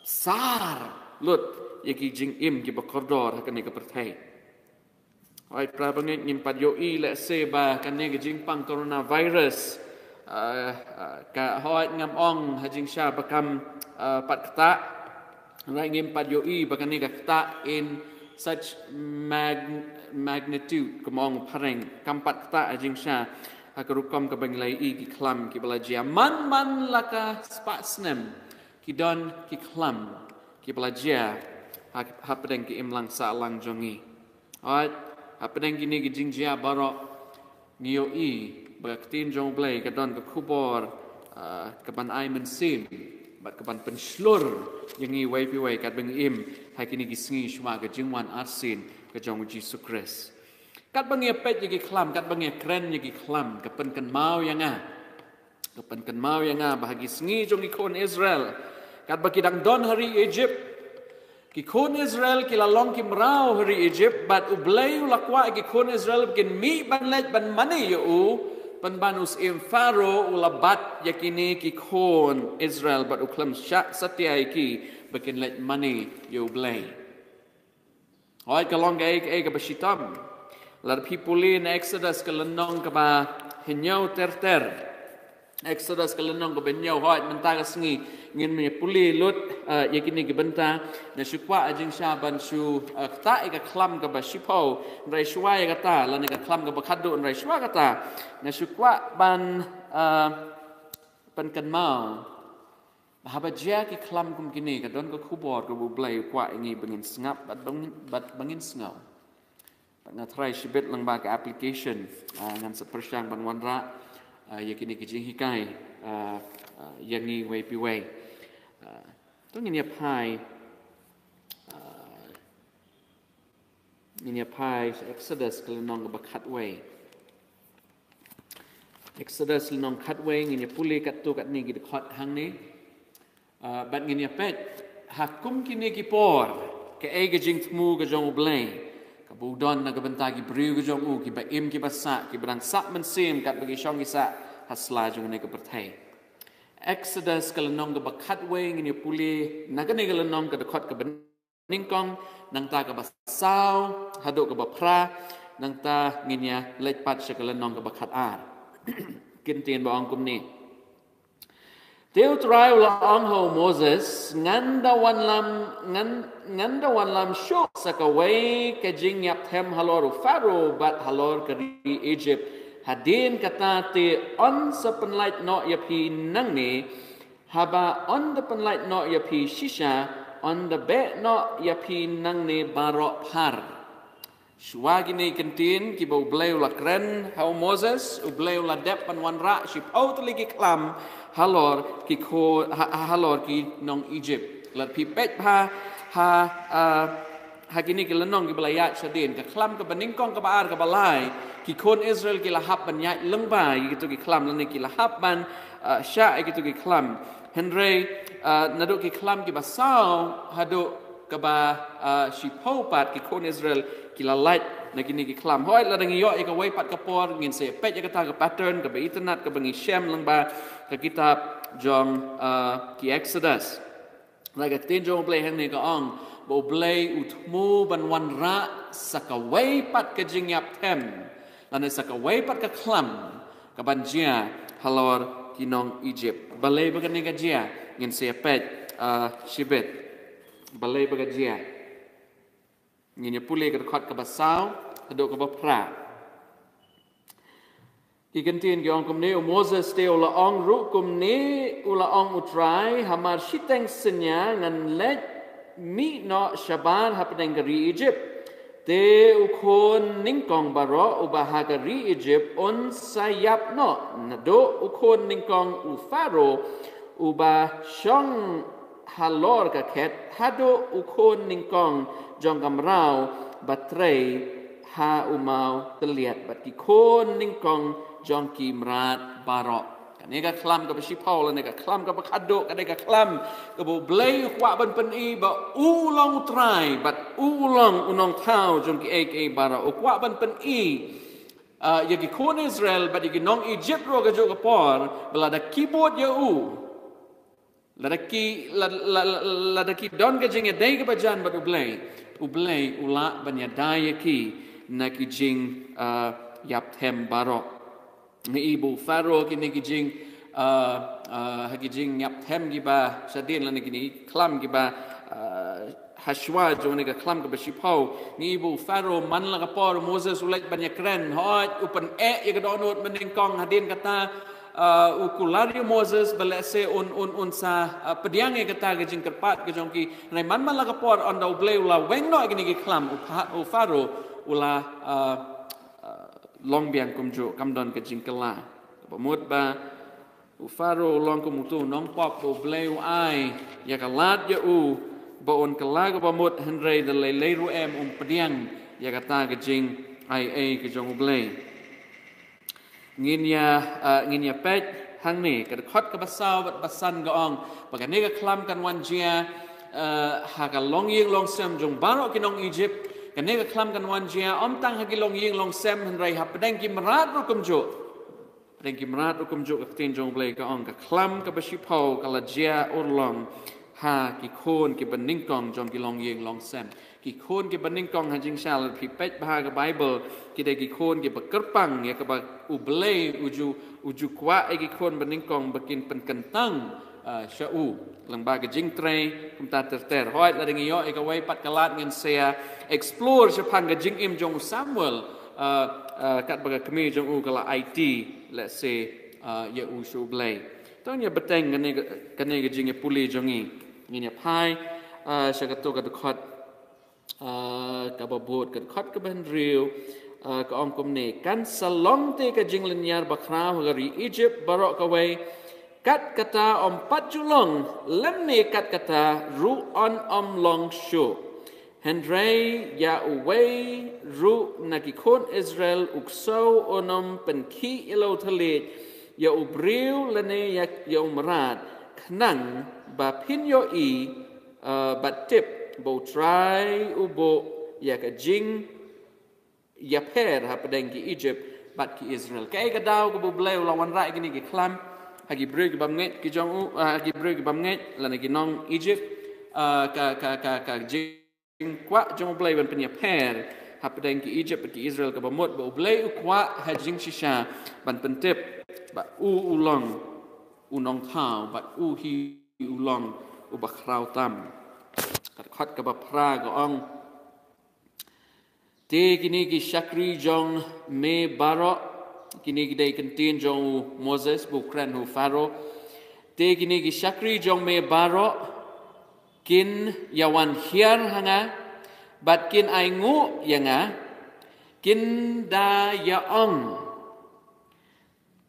sar lut ïa ki jingim kiba kordor ha kane ka pyrthei. Hooid, para bangeit, ngim pat ïohi lehse ba kane ka jingpang coronavirus, ah, ah, ka hooid ngam ong ha jingshisha ba kam, ah, pat ktah. Hynrei ngim pat ïohi ba kane ka ktah in such mag-, magnitude, kum ong phareng, kam pat ktah ha jingshisha ha ka rukom kaba ngi la ïohi ki khlam kiba la jia. Man man la ka spah snem ki don ki khlam kiba la jia ha, hapdeng ki imlang sahlang jong ngi. Hooid, hapdeng kine ki jingjia baroh ngi ïohi ba ka ktien jong U Blei ka don ka khubor, ah, kaban ai mynsiem bad kaban pynshlur ïa ngi uwei pa uwei katba ngi im ha kine ki sngi shuwa ka jingwan arsien ka jong U Jisu Khrist. Katba ngi ïa peit ïa ki khlam, katba ngi ïa kren ïa ki khlam, ka pynkynmaw ïa nga. Ka pynkynmaw ïa nga ba ha ki sngi jong ki khun Israel, katba ki dang don ha ri Egypt, ki khun Israel ki la long ki mraw ha ri Egypt, bad U Blei u la kwah ïa ki khun Israel ba kin mih ban leit ban mane ïa u, pynban u syiem Pharaoh u la bat ïa kine ki khun Israel bad u khlem shah satia ïa ki ba kin leit mane ïa U Blei. Hooid, ka long kaei kaei kaba shitom. Lada phi pule na Exodus ka lynnong kaba hynñiew ter ter. Exodus ka lynnong kaba hynñiew, hooid, mynta ka sngi ngin ïa pule lut, eh, ïa kine ki bynta. Nga shu kwah ha jingshisha ban shu, eh, ktah ïa ka khlam kaba shiphew, hynrei shuwa ïa kata, lane ka khlam kaba khatduh, hynrei shuwa kata, nga shu kwah ban, eh, pynkynmaw ba haba jia ki khlam kum kine, ka don ka khubor kaba U Blei u kwah ïa ngi ba ngin sngap bad ba ngin, bad ba ngin sngew. Bad nga tharai shibit lyngba ka application, ah, ngan sa pyrshang ban wanrah, ah, ïa kine ki jinghikai, ah, ah, ïa ngi uwei pa uwei. Ah, to ngin ïa phai, ah, ngin ïa phai sha Exodus ka lynnong kaba khatwei. Exodus lynnong khatwei, ngin ïa pule katto katne ki dkhot hangne. Ah, bad ngin ïa peit ha kum kine ki por, kaei ka jingthmu ka jong U Blei kaba u don na ka bynta ki briew ka jong u, kiba im kiba sah, kiba dang sah mynsiem katba ki shong ki sah ha sla jong kane ka pyrthei. Exodus ka lynnong kaba khatwei, ngin ïa pule na kane ka lynnong ka dkhot kaba nyngkong, nangta kaba saw haduh kaba phra, nangta ngin ïa leit pat sha ka lynnong kaba khatar. Ki ktien ba ong kumne. Te U Trai u la ong ha u Moses, ngan da wanlam ngan ngan da wanlam shuh sa kawei ka jingïap them halor u Pharaoh bad halor ka ri Egypt. Hadien kata te yn sa pynlait noh ïa phi nangne, haba yn da pynlait noh ïa phi shisha, yn da beh noh ïa phi nangne baroh phar. Shuwa kine ki ktien kiba U Blei u la kren ha u Moses, U Blei u la dep ban wanrah shiphew tylli ki khlam halor ki kho ha, ha- halor ki nong Egypt. Lada phi peit bha ha, ha kine ki lynnong kiba la ïaid shadien, ka khlam kaba nyngkong, kaba ar, kaba lai, ki khun Israel ki la hap ban ïaid lyngba ïa kito ki khlam, lane ki la hap ban shah ïa kito ki khlam. Hynrei naduh ki khlam kiba saw haduh kaba shiphew pat, ki khun Israel ki la lait na kine ki khlam. Hooid, lada ngi ïoh ïa kawei pat ka por, ngin sa peit ïa kata ka pattern kaba itynnad kaba ngi shem lyngba ka kitab jong ki Exodus. Lada ka ktien jong U Blei hangne ka ong ba U Blei u thmu ban wanrah sa kawei pat ka jingïap them, lane sa kawei pat ka khlam kaban jia halor ki nong Egypt. Balei ba kane ka jia? Ngin sa peit shibit. Balei ba ka jia? Ngin ïa pule ka dkhot kaba saw haduh kaba phra. Ki ktien ki ong kumne: U Moses te u la ong ruh kumne, u la ong: U Trai, hamar shiteng synñia ngan leit mih noh shabar hapdeng ka ri Egypt. Te u khun nyngkong baroh uba ha ka ri Egypt un sa ïap noh, naduh u khun nyngkong u Pharaoh uba shong halor ka khet haduh u khun nyngkong jong ka mraw ba trei ha u mawtylliat, bad ki khun nyngkong jong ki mrad baroh. Kane ka khlam kaba shiphew, lane ka khlam kaba khatduh, kane ka khlam kaba U Blei u kwah ban pyni ba u long U Trai bad u long U Nongthaw jong kiei kiei baroh. U kwah ban pyni ïa ki khun Israel bad ïa ki nong Egypt ruh kajuh ka por, ba lada ki bud ïa u, lada ki, lada ki don ka jingïadei kaba jan bad U Blei, U Blei u lah ban ïada ïa ki na ki jingïap them baroh. Ngi i ba u Pharaoh, kine ki jing, ha ki jingïap them kiba shadien, lane kine ki khlam kiba hashuwa jong kane ka khlam kaba shiphew, ngi i ba u Pharaoh man la ka por Moses u leit ban ïakren, hooid, u pyneh ïa ka dohnud mynnyngkong. Hadien kata u kular ïa u Moses ba lehse un, un, un sa pdiang ïa kata ka jingkyrpad ka jong ki. Hynrei man man la ka por, ynda U Blei u la weng noh ïa kine ki khlam, u Pharaoh u la long biang kumjuh, kam don ka jingkylla. Kaba mut ba u Pharaoh u long kum uto u nongpop ba U Blei u ai ïa ka lad ïa u ba un kylla kaba mut, hynrei da lei lei ruh em, um pdiang ïa kata ka jingaiei ka jong U Blei. Ngin ïa, ngin ïa peit hangne ka dkhot kaba saw bad ba san ka ong ba kane ka khlam kan wan jia ha ka longïing longsem jong baroh ki nong Egypt. Kane ka khlam kan wan jia ym tang ha ki longïing longsem, hynrei hapdeng ki mrad ruh kumjuh. Hapdeng ki mrad ruh kumjuh. Ka ktien jong U Blei ka ong, ka khlam kaba shiphew ka la jia urlong ha ki khun kiba nyngkong jong ki longïing longsem. Ki khun kiba nyngkong ha jingshisha, lada phi peit bha ka Baibl, ki dei ki khun kiba kyrpang ïa kaba U Blei u ju, u ju kwah ïa ki khun ba nyngkong ba kin pynkyntang sha u lyngba ka jingtrei kumta ter ter. Hooid, lada ngi ïoh ïa kawei pat ka lad, ngin sa ïa explore shaphang ka jingim jong u Samuel katba ka kmie jong u ka la aiti, lehse, ïa u sha U Blei. To ngin ïa bteng kane, kane ka jingïapule jong ngi. Ngin ïa phai sha kato ka dkhot kaba bud, ka dkhot kaba hynriew, ka ong kumne: Kan sa long te ka jinglynñiar bakhraw ha ka ri Egypt baroh kawei, kat kata ym pat ju long, lymne kat kata ruh yn ym long shuh. Hynrei ïa uwei ruh na ki khun Israel u ksew un ym pynkhih ïa la u thylliej, ïa u briew lane ïa, ïa u mrad, khnang ba phin ïohi bad tip ba U Trai u buh ïa ka jingïapher hapdeng ki Egypt bad ki Israel. Kaei ka daw kaba U Blei u la wanrah ïa kine ki khlam ha ki briew ki bymngeit ki jong u, ha ki briew ki bymngeit lane ki nong Egypt? Ka, ka, ka, ka jing kwah jong U Blei ban pynïapher hapdeng ki Egypt bad ki Israel kaba mut ba U Blei u kwah ha jingshisha ban pyntip ba u u long u nongthaw, bad u hi u long u bakhraw tam. Ka dkhot kaba phra ka ong: Te kine ki shakri jong me baroh, kine ki dei kyntien jong u Moses ba u kren ha u Pharaoh. Te kine ki shakri jong me baroh kin ïa wan hiar ha nga, bad kin ainguh ïa nga, kin da ïa ong: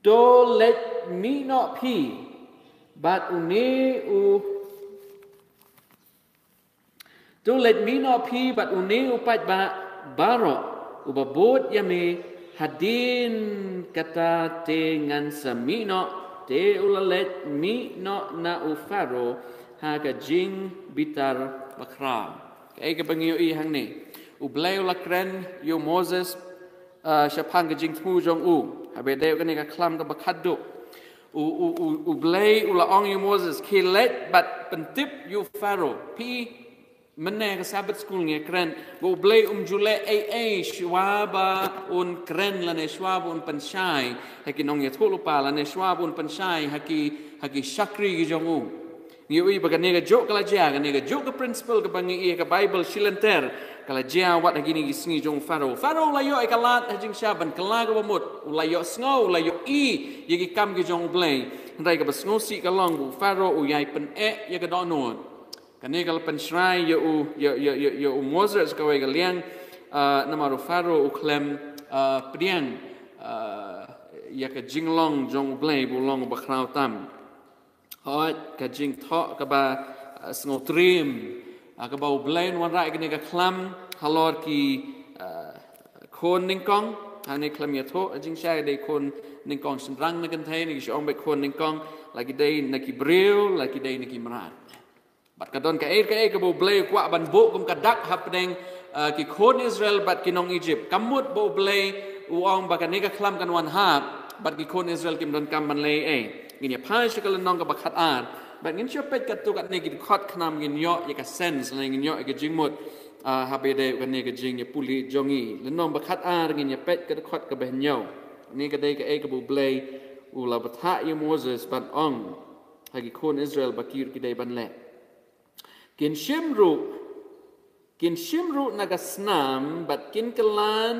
To leit mih noh phi bad une u To leit mih noh phi bad une u paidbah baroh uba bud ïa me. Hadien kata te ngan sa mih noh. Te u la leit mih noh na u Pharaoh ha ka jingbitar bakhraw. Kaei kaba ngi ïohi hangne? U Blei u la kren ïa u Moses, ah, shaphang ka jingthmu jong u. Haba ïadei kane ka khlam kaba khatduh, u, u, u, u Blei u la ong ïa u Moses: Khie leit bad pyntip ïa u Pharaoh. Phi, mynne ka Sabbath School ngi kren ba u Blei um ju leh ei ei shuwa ba un kren lane shuwa ba un pynshai ha ki nongïathuhlypa lane shuwa ba un pynshai ha ki, ha ki shakri ki jong u. Ngi ïohi ba kane kajuh ka la jia, kane kajuh ka principle kaba ngi ïohi ha ka Bible shi lynter ka la jia wat ha kine ki sngi jong u Pharaoh. Pharaoh u la ïoh ïa ka lad ha jingshisha ban kylla kaba mut, u la ïohsngew, u la ïohi ïa ki kam ki jong u Blei. Hynrei kaba sngewsih ka long ba u Pharaoh u ïai pyneh ïa ka dohnud. Kane ka la pynshai ïa u, ïa, ïa, ïa, ïa u Moses kawei ka liang, ah, namar u Pharaoh u khlem, ah, pdiang, ah, ïa ka jinglong jong u Blei ba u long u bakhraw tam. Hooid, ka jingthoh kaba, ah, sngewtriem, ah, kaba u Blei un wanrah ïa kane ka khlam halor ki, ah, khun nyngkong. Hangne khlem ïathuh ha jingshisha ka dei khun nyngkong shynrang ne kynthei, ngi shu ong beit khun nyngkong, la ki dei na ki briew, la ki dei na ki mrad. Bad ka don kaei kaei kaba u Blei u kwah ban buh kum ka dak hapdeng, ah, ki khun Israel bad ki nong Ijipt. Ka mut ba u Blei u ong ba kane ka khlam kan wan hap, bad ki khun Israel kim donkam ban leh ei ei. Ngin ïa phai sha ka lynnong kaba khatar. Bad ngin shu peit katto katne ki dkhot khnang ngin ïoh ïa ka sense, lane ngin ïoh ïa ka jingmut, ah, haba ïadei kane ka jingïapule jong ngi. Lynnong ba khatar, ngin ïa peit ka dkhot kaba hynñiew. Kane ka dei kaei kaba u Blei u la bthah ïa u Moses ban ong ha ki khun Israel ba ki ruh ki dei ban leh. Kin shim ruh, kin shim ruh na ka snam, bad kin kylla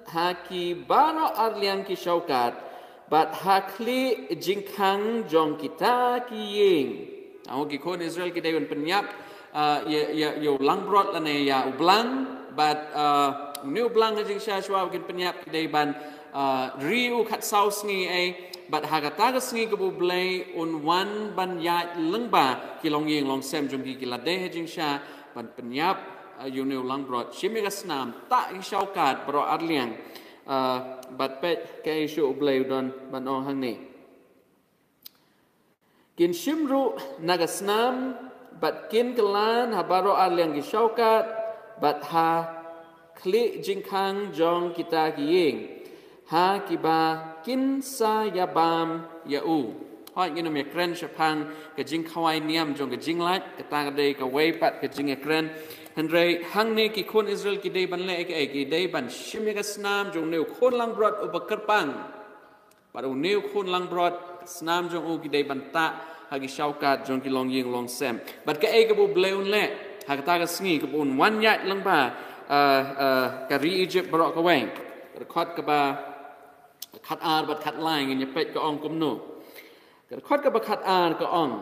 ha ki baroh arliang ki shongkat, bad ha khlieh jingkhang jong kita ki ïing. Nangta ki khun Israel ki dei ban pynïap, ah, ïa, ïa, ïa u langbrot lane ïa u blang, bad, ah, une u blang ha jingshisha shuwa ba kin pynïap ki dei ban, ah, ri u khatsaw sngi ei, bad ha kata ka sngi kaba u Blei un wan ban ïaid lyngba ki longïing longsem jong ki, ki la dei ha jingshisha ban pynïap, ah, ïa une u langbrot. Shim ïa ka snam, tah ki shongkat baroh arliang, ah, bad peit kaei shuh u Blei u don ban ong hangne. Kin shim ruh na ka snam, bad kin kylla ha baroh arliang ki shongkat, bad ha khlieh jingkhang jong kita ki ïing, ha kiba kin sa ïabam ïa u. Hooid, ngin ym ïakren shaphang ka jingkhawai niam jong ka jinglait, kata ka dei kawei pat ka jingïakren. Hynrei hangne ki khun Israel ki dei ban leh kaei, ki dei ban shim ïa ka snam jong une u khun langbrot uba kyrpang. Bad une u khun langbrot, ka snam jong u ki dei ban tah ha ki shongkat jong ki longïing longsem. Bad kaei kaba u Blei un leh ha kata ka sngi kaba un wan ïaid lyngba, ah, ah, ka ri Ijipt baroh kawei. Ka dkhot kaba khatar bad khatlai ngin ïa peit ka ong kumno. Ka dkhot kaba khatar ka ong: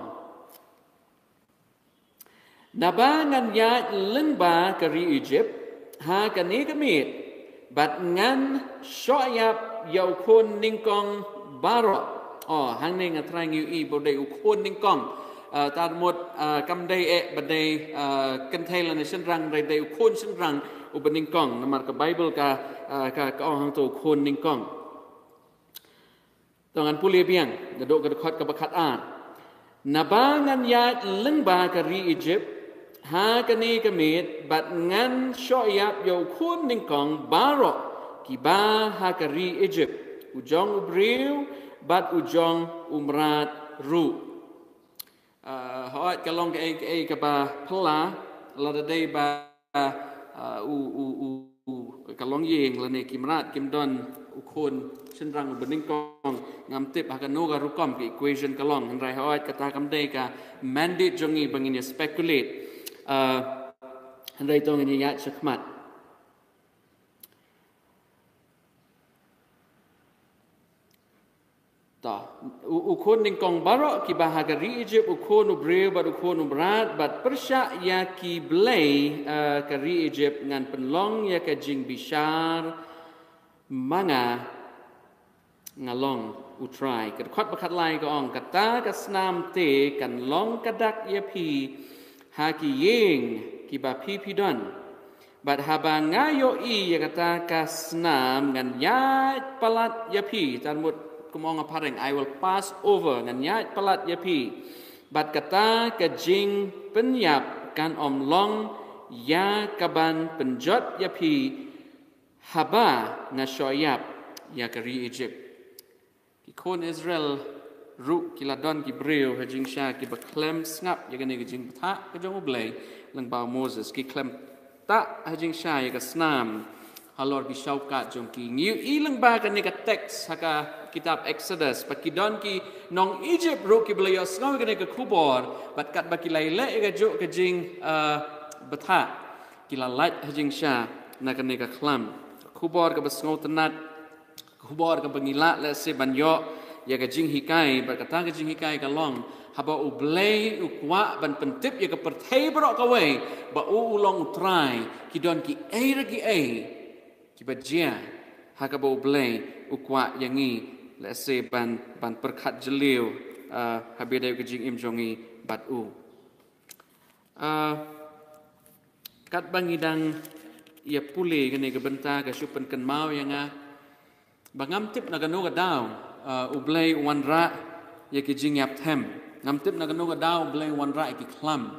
Naba ngan ïaid lyngba ka ri Ijipt ha kane ka miet, bad ngan shoh ïap ïa u khun nyngkong baroh. Oh, hangne nga trai ngi ïohi ba u dei u khun nyngkong. Ah, tad mut, ah, kam dei eh ba dei, ah, kynthei lane shynrang, hynrei dei u khun shynrang uba nyngkong. Namar ka Bible ka, ah, ka, ka ong hangto u khun nyngkong. To ngan pule biang, naduh ka dkhot kaba khatar. Naba ngan ïaid lyngba ka ri Ijipt ha kane ka miet, bad ngan shoh ïap ïa u khun nyngkong baroh kiba ha ka ri Ijipt, u jong u briew bad u jong u mrad ruh. Ah, hooid, ka long kaei kaei kaba phylla, lada dei ba, ah, u, u, u, u, ka longïing lane ki mrad kim don u khun shynrang uba nyngkong, ngam tip ha kano ka rukom ka equation ka long, hynrei hooid kata kam dei ka mandate jong ngi ba ngin ïa speculate. Uh, hynrei to ngin ïa ïaid shakhmat. Ta, u, u khun nyngkong baroh kiba ha ka ri Egypt, u khun u briew bad u khun u mrad, bad pyrshah ïa ki blei, eh, ka ri Egypt, ngan pynlong ïa ka jingbishar ma nga, nga long U Trai. Ka dkhot ba khatlai ka ong, kata ka snam te kan long ka dak ïa phi ha ki ïing kiba phi phi don. Bad haba nga ïohi ïa kata ka snam, ngan ïaid palat ïa phi. Talmud kum ong ha phareng, I will pass over, ngan ïaid palat ïa phi. Bad kata ka jingpynïap kan ym long ïa kaban pynjot ïa phi haba nga shoh ïap ïa ka ri Egypt. Ki khun Israel ruh ki la don ki briew ha jingshisha kiba khlem sngap ïa kane ka jingbthah ka jong U Blei lyngba u Moses. Ki khlem tah ha jingshisha ïa ka snam halor ki shaukat jong ki. Ngi ïohi lyngba kane ka text ha ka kitab Exodus ba ki don ki nong Egypt ruh kiba la ïohsngew ïa kane ka khubor, bad katba ki la ïaleh ïa kajuh ka jing, eh, bthah, ki la lait ha jingshisha na kane ka khlam. Khubor kaba sngewtynnat, khubor kaba ngi lah lehse ban ïoh ïa ka jinghikai, bad kata ka jinghikai ka long, haba U Blei u kwah ban pyntip ïa ka pyrthei baroh kawei ba u u long U Trai, ki don kiei re kiei kiba jia ha kaba U Blei u kwah ïa ngi lehse ban, ban pyrkhat jylliew, ah, haba ïadei ka jingim jong ngi bad u. Ah, katba ngi dang ïa pule kane ka bynta, ka shu pynkynmaw ïa nga ba ngam tip na kano ka daw, ah, U Blei u wanrah ïa ki jingïap them. Ngam tip na kano ka daw U Blei u wanrah ïa ki khlam.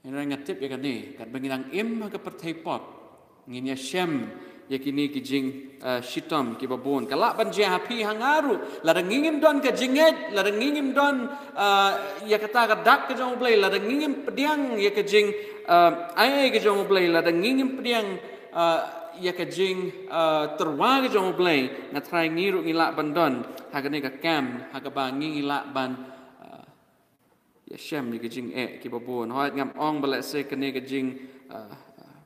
Hynrei nga tip ïa kane, katba ngi dang im ha ka pyrthei pop, ngin ïa shem ïa kine ki jing, eh, shitom kiba bun. Ka lah ban jia ha phi ha nga ruh, lada ngi ngim don ka jingngeit, lada ngi ngim don, eh, ïa kata ka dak ka jong U Blei, lada ngi ngim pdiang ïa ka jing, eh, ai ai ka jong U Blei, lada ngi ngim pdiang, eh, ïa ka jing, eh, tyrwa ka jong U Blei, nga tharai ngi ruh ngi lah ban don ha kane ka kem ha kaba ngi ngi lah ban, eh, ïa shem ïa ki jingeh kiba bun. Hooid ngam ong ba lehse kane ka jing, ah,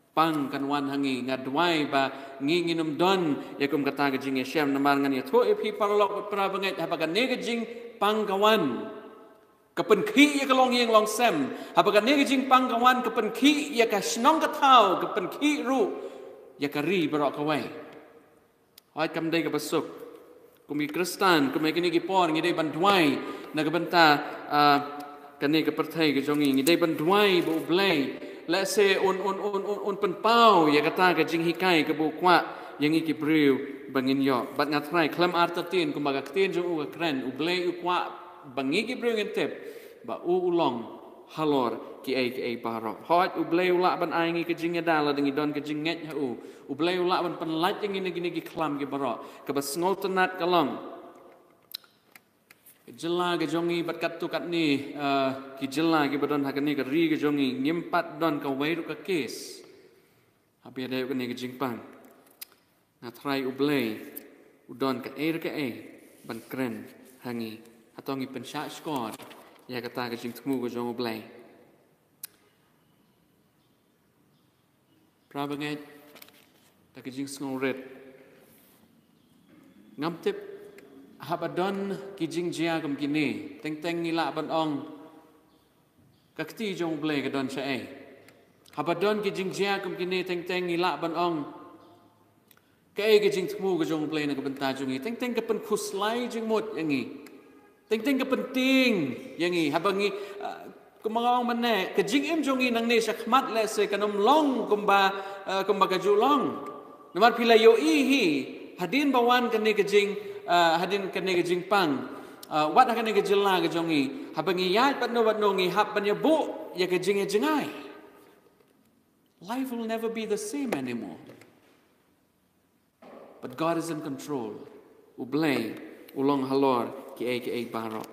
pang kan wan ha ngi, nga duwai ba ngi ngin ym don ïa kum kata ka jingïashem. Namar ngan ïathuh ïa phi paralok bad para bangeit, haba kane ka jingpang ka wan, ka pynkhih ïa ka longïing longsem. Haba kane ka jingpang ka wan, ka pynkhih ïa ka shnong ka thaw, ka pynkhih ruh ïa ka ri baroh kawei. Hooid kam dei kaba suk. Kum ki Khristan, kum ha kine ki por ngi dei ban duwai na ka bynta, ah, kane ka pyrthei ka jong ngi, ngi dei ban duwai ba U Blei lehse un, un, un, un, un pynpaw ïa kata ka jinghikai kaba u kwah ïa ngi ki briew ba ngin ïoh. Bad nga tharai khlem artatien kumba ka ktien jong u ka kren, U Blei u kwah ba ngi ki briew ngin tip ba u u long halor kiei kiei baroh. Hooid U Blei u lah ban ai ngi ka jingïada lada ngi don ka jingngeit ha u. U Blei u lah ban pynlait ïa ngi na kine ki khlam ki baroh. Kaba sngewtynnat ka long, ka jylla ka jong ngi bad katto katne, eh, ki jylla kiba don ha kane ka ri ka jong ngi, ngim pat don kawei ruh ka kes haba ïadei kane ka jingpang. Nga tharai U Blei u don kaei re kaei ban kren ha ngi. Hato ngi pynshah shkor ïa kata ka jingthmu ka jong U Blei? Para bangeit, da ka jingsngewrit, ngam tip haba don ki jingjia kum kine, teng teng ngi lah ban ong ka kti jong U Blei ka don shaei. Haba don ki jingjia kum kine, teng teng ngi lah ban ong kaei ka jingthmu ka jong U Blei na ka bynta jong ngi. Teng teng ka pynkhuslai jingmut ïa ngi. Teng teng ka pyntieng ïa ngi. Haba ngi, ah, kumba nga ong mynne, ka jingim jong ngi nangne shakhmat lehse kan ym long kumba, ah, kumba ka ju long. Namar phi la ïohi hi, hadien ba wan kane ka jing, ah, hadien kane ka jingpang, ah, wat ha kane ka jylla ka jong ngi, haba ngi ïaid bad no bad no ngi hap ban ïa buh ïa ka jingïajngai. Life will never be the same anymore. But God is in control. U Blei u long halor kiei kiei baroh.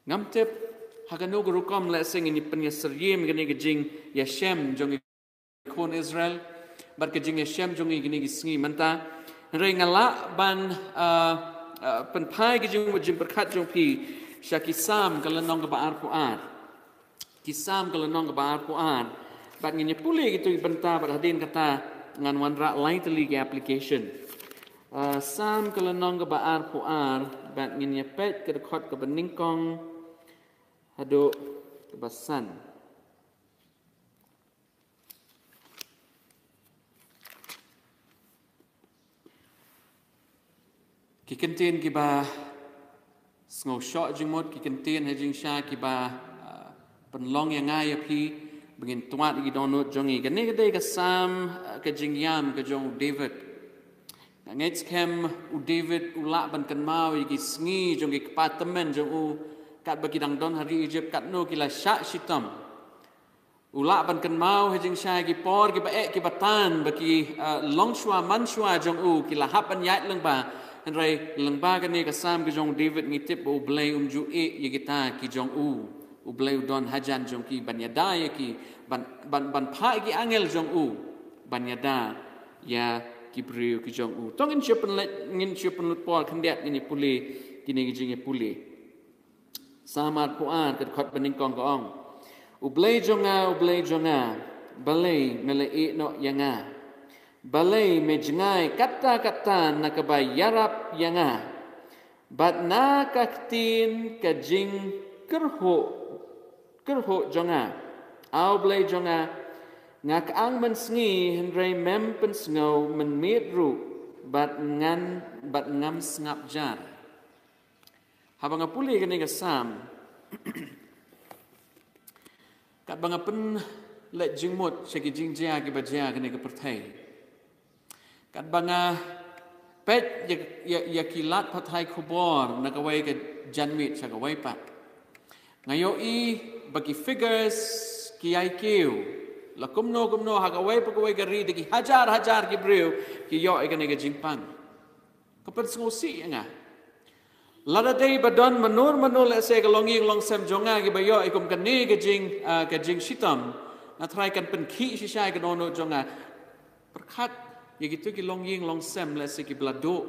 Ngam tip ha kano ka rukom lehse ngin pynïasyriem kane ka jingïashem jong ki khun Israel bad ka jingïashem jong ngi kine ki sngi mynta. Hynrei nga lah ban, ah, ah, pynphai ki jingmut jingpyrkhat jong phi sha ki Salm ka lynnong kaba arphew ar. Ki Salm ka lynnong kaba arphew ar. Bad ngin ïa pule kito ki bynta bad hadien kata ngan wanrah lai tylli ki application. Ah, Salm ka lynnong kaba arphew ar bad ngin ïa peit ka dkhot kaba nyngkong haduh kaba san. Ki kyntien kiba sngewshoh jingmut, ki kyntien ha jingshisha kiba, ah, pynlong ïa nga ïa phi ba ngin twad ïa ki dohnud jong ngi. Kane ka dei ka Salm, ah, ka jingïam ka jong u David. Nga ngeit skhem u David u lah ban kynmaw ïa ki sngi jong ki kpa tymmen jong u katba ki dang don ha ri Egypt, katno ki la shah shitom. U lah ban kynmaw ha jingshisha ki por kiba eh kiba tan ba ki, ah, longshuwa manshuwa jong u ki la hap ban ïaid lyngba. Hynrei lyngba kane ka Salm ka jong u David ngi tip ba u Blei um ju ïeh ïa kita ki jong u. U Blei u don hajan jong ki ban ïada ïa ki, ban, ban, ban phah ïa ki angel jong u ban ïada ïa ki briew ki jong u. To ngin shu pynleit, ngin shu pynlut por khyndiat ngin ïa pule kine ki jingïapule. Salm arphew ar ka dkhot ba nyngkong ka ong, "U Blei jong nga, u Blei jong nga, balei me la ïeh noh ïa nga? Balei me jngai katta katta na kaba ïarap ïa nga, bad na ka ktien ka jingkyrhuh, kyrhuh jong nga? A u Blei jong nga, nga kyang mynsngi hynrei mem pynsngew, mynmiet ruh bad ngan, bad ngam sngap jar." Haba nga pule kane ka Salm, katba nga pynleit jingmut sha ki jingjia kiba jia kane ka pyrthei, katba nga peit ïa, ïa, ïa ki lad pathai khubor na kawei ka janmiet sha kawei pat, nga ïohi ba ki figures ki ïai kiew. La kumno kumno ha kawei pa kawei ka ri da ki hajar hajar ki briew ki ïoh ïa kane ka jingpang. Ka pynsngewsih ïa nga. Lada dei ba don manur manur lehse ka longïing longsem jong nga kiba ïoh ïa kum kane ka jing, ah, ka jingshitom, nga trai kan pynkhih shisha ïa ka dohnud jong nga. Pyrkhat ïa kito ki longïing longsem lehse kiba la duh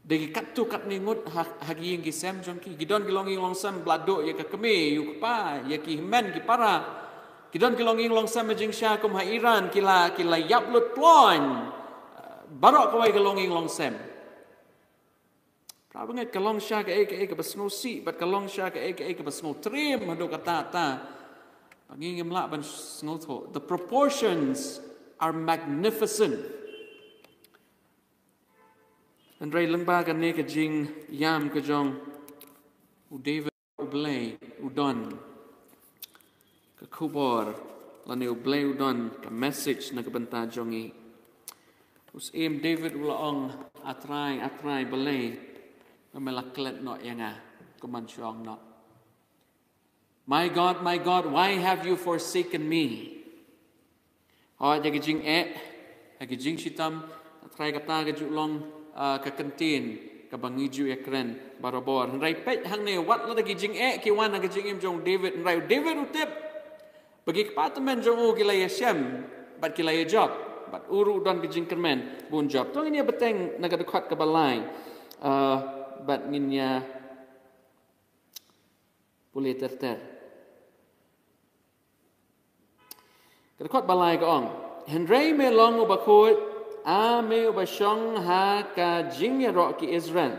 da ki katto katne ngut ha, ha ki ïing ki sem jong ki. Ki don ki longïing longsem ba la duh ïa ka kmie, ïa u kpa, ïa ki hynmen ki para. Ki don ki longïing longsem ha jingshisha kum ha Iran, ki la, ki la ïap lut ploiñ, eh, baroh kawei ka longïing longsem. Pra bangeit, ka long shisha kaei kaei kaba sngewsih bad ka long shisha kaei kaei kaba sngewtriem haduh katta katta ba ngi ngim lah ban sngewthuh. The proportions are magnificent. Hynrei lyngba kane ka jingïam ka jong u David, u Blei u don ka khubor, lane u Blei u don ka message na ka bynta jong ngi. U Syiem David u la ong, "A Trai, A Trai, balei me la klet noh ïa nga, kumban shong noh? My God, my God, why have you forsaken me?" Hooid, ha ki jingeh, ha ki jingshitom, A Trai, kata ka ju long, ah, ka kyntien kaba ngi ju ïakren barabor. Hynrei peit hangne, wat lada ki jingeh ki wan ha ka jingim jong u David, hynrei u David u tip ba ki kpa tymmen jong u ki la ïashem bad ki la ïajop, bad u ruh u don ka jingkyrmen ba un jop. To ngin ïa bteng na ka dkhot kaba lai, ah, bad ngin ïa pule ter ter. Ka dkhot ba lai ka ong, "Hynrei me long uba khuid, A me uba shong ha ka jingïaroh ki Israel.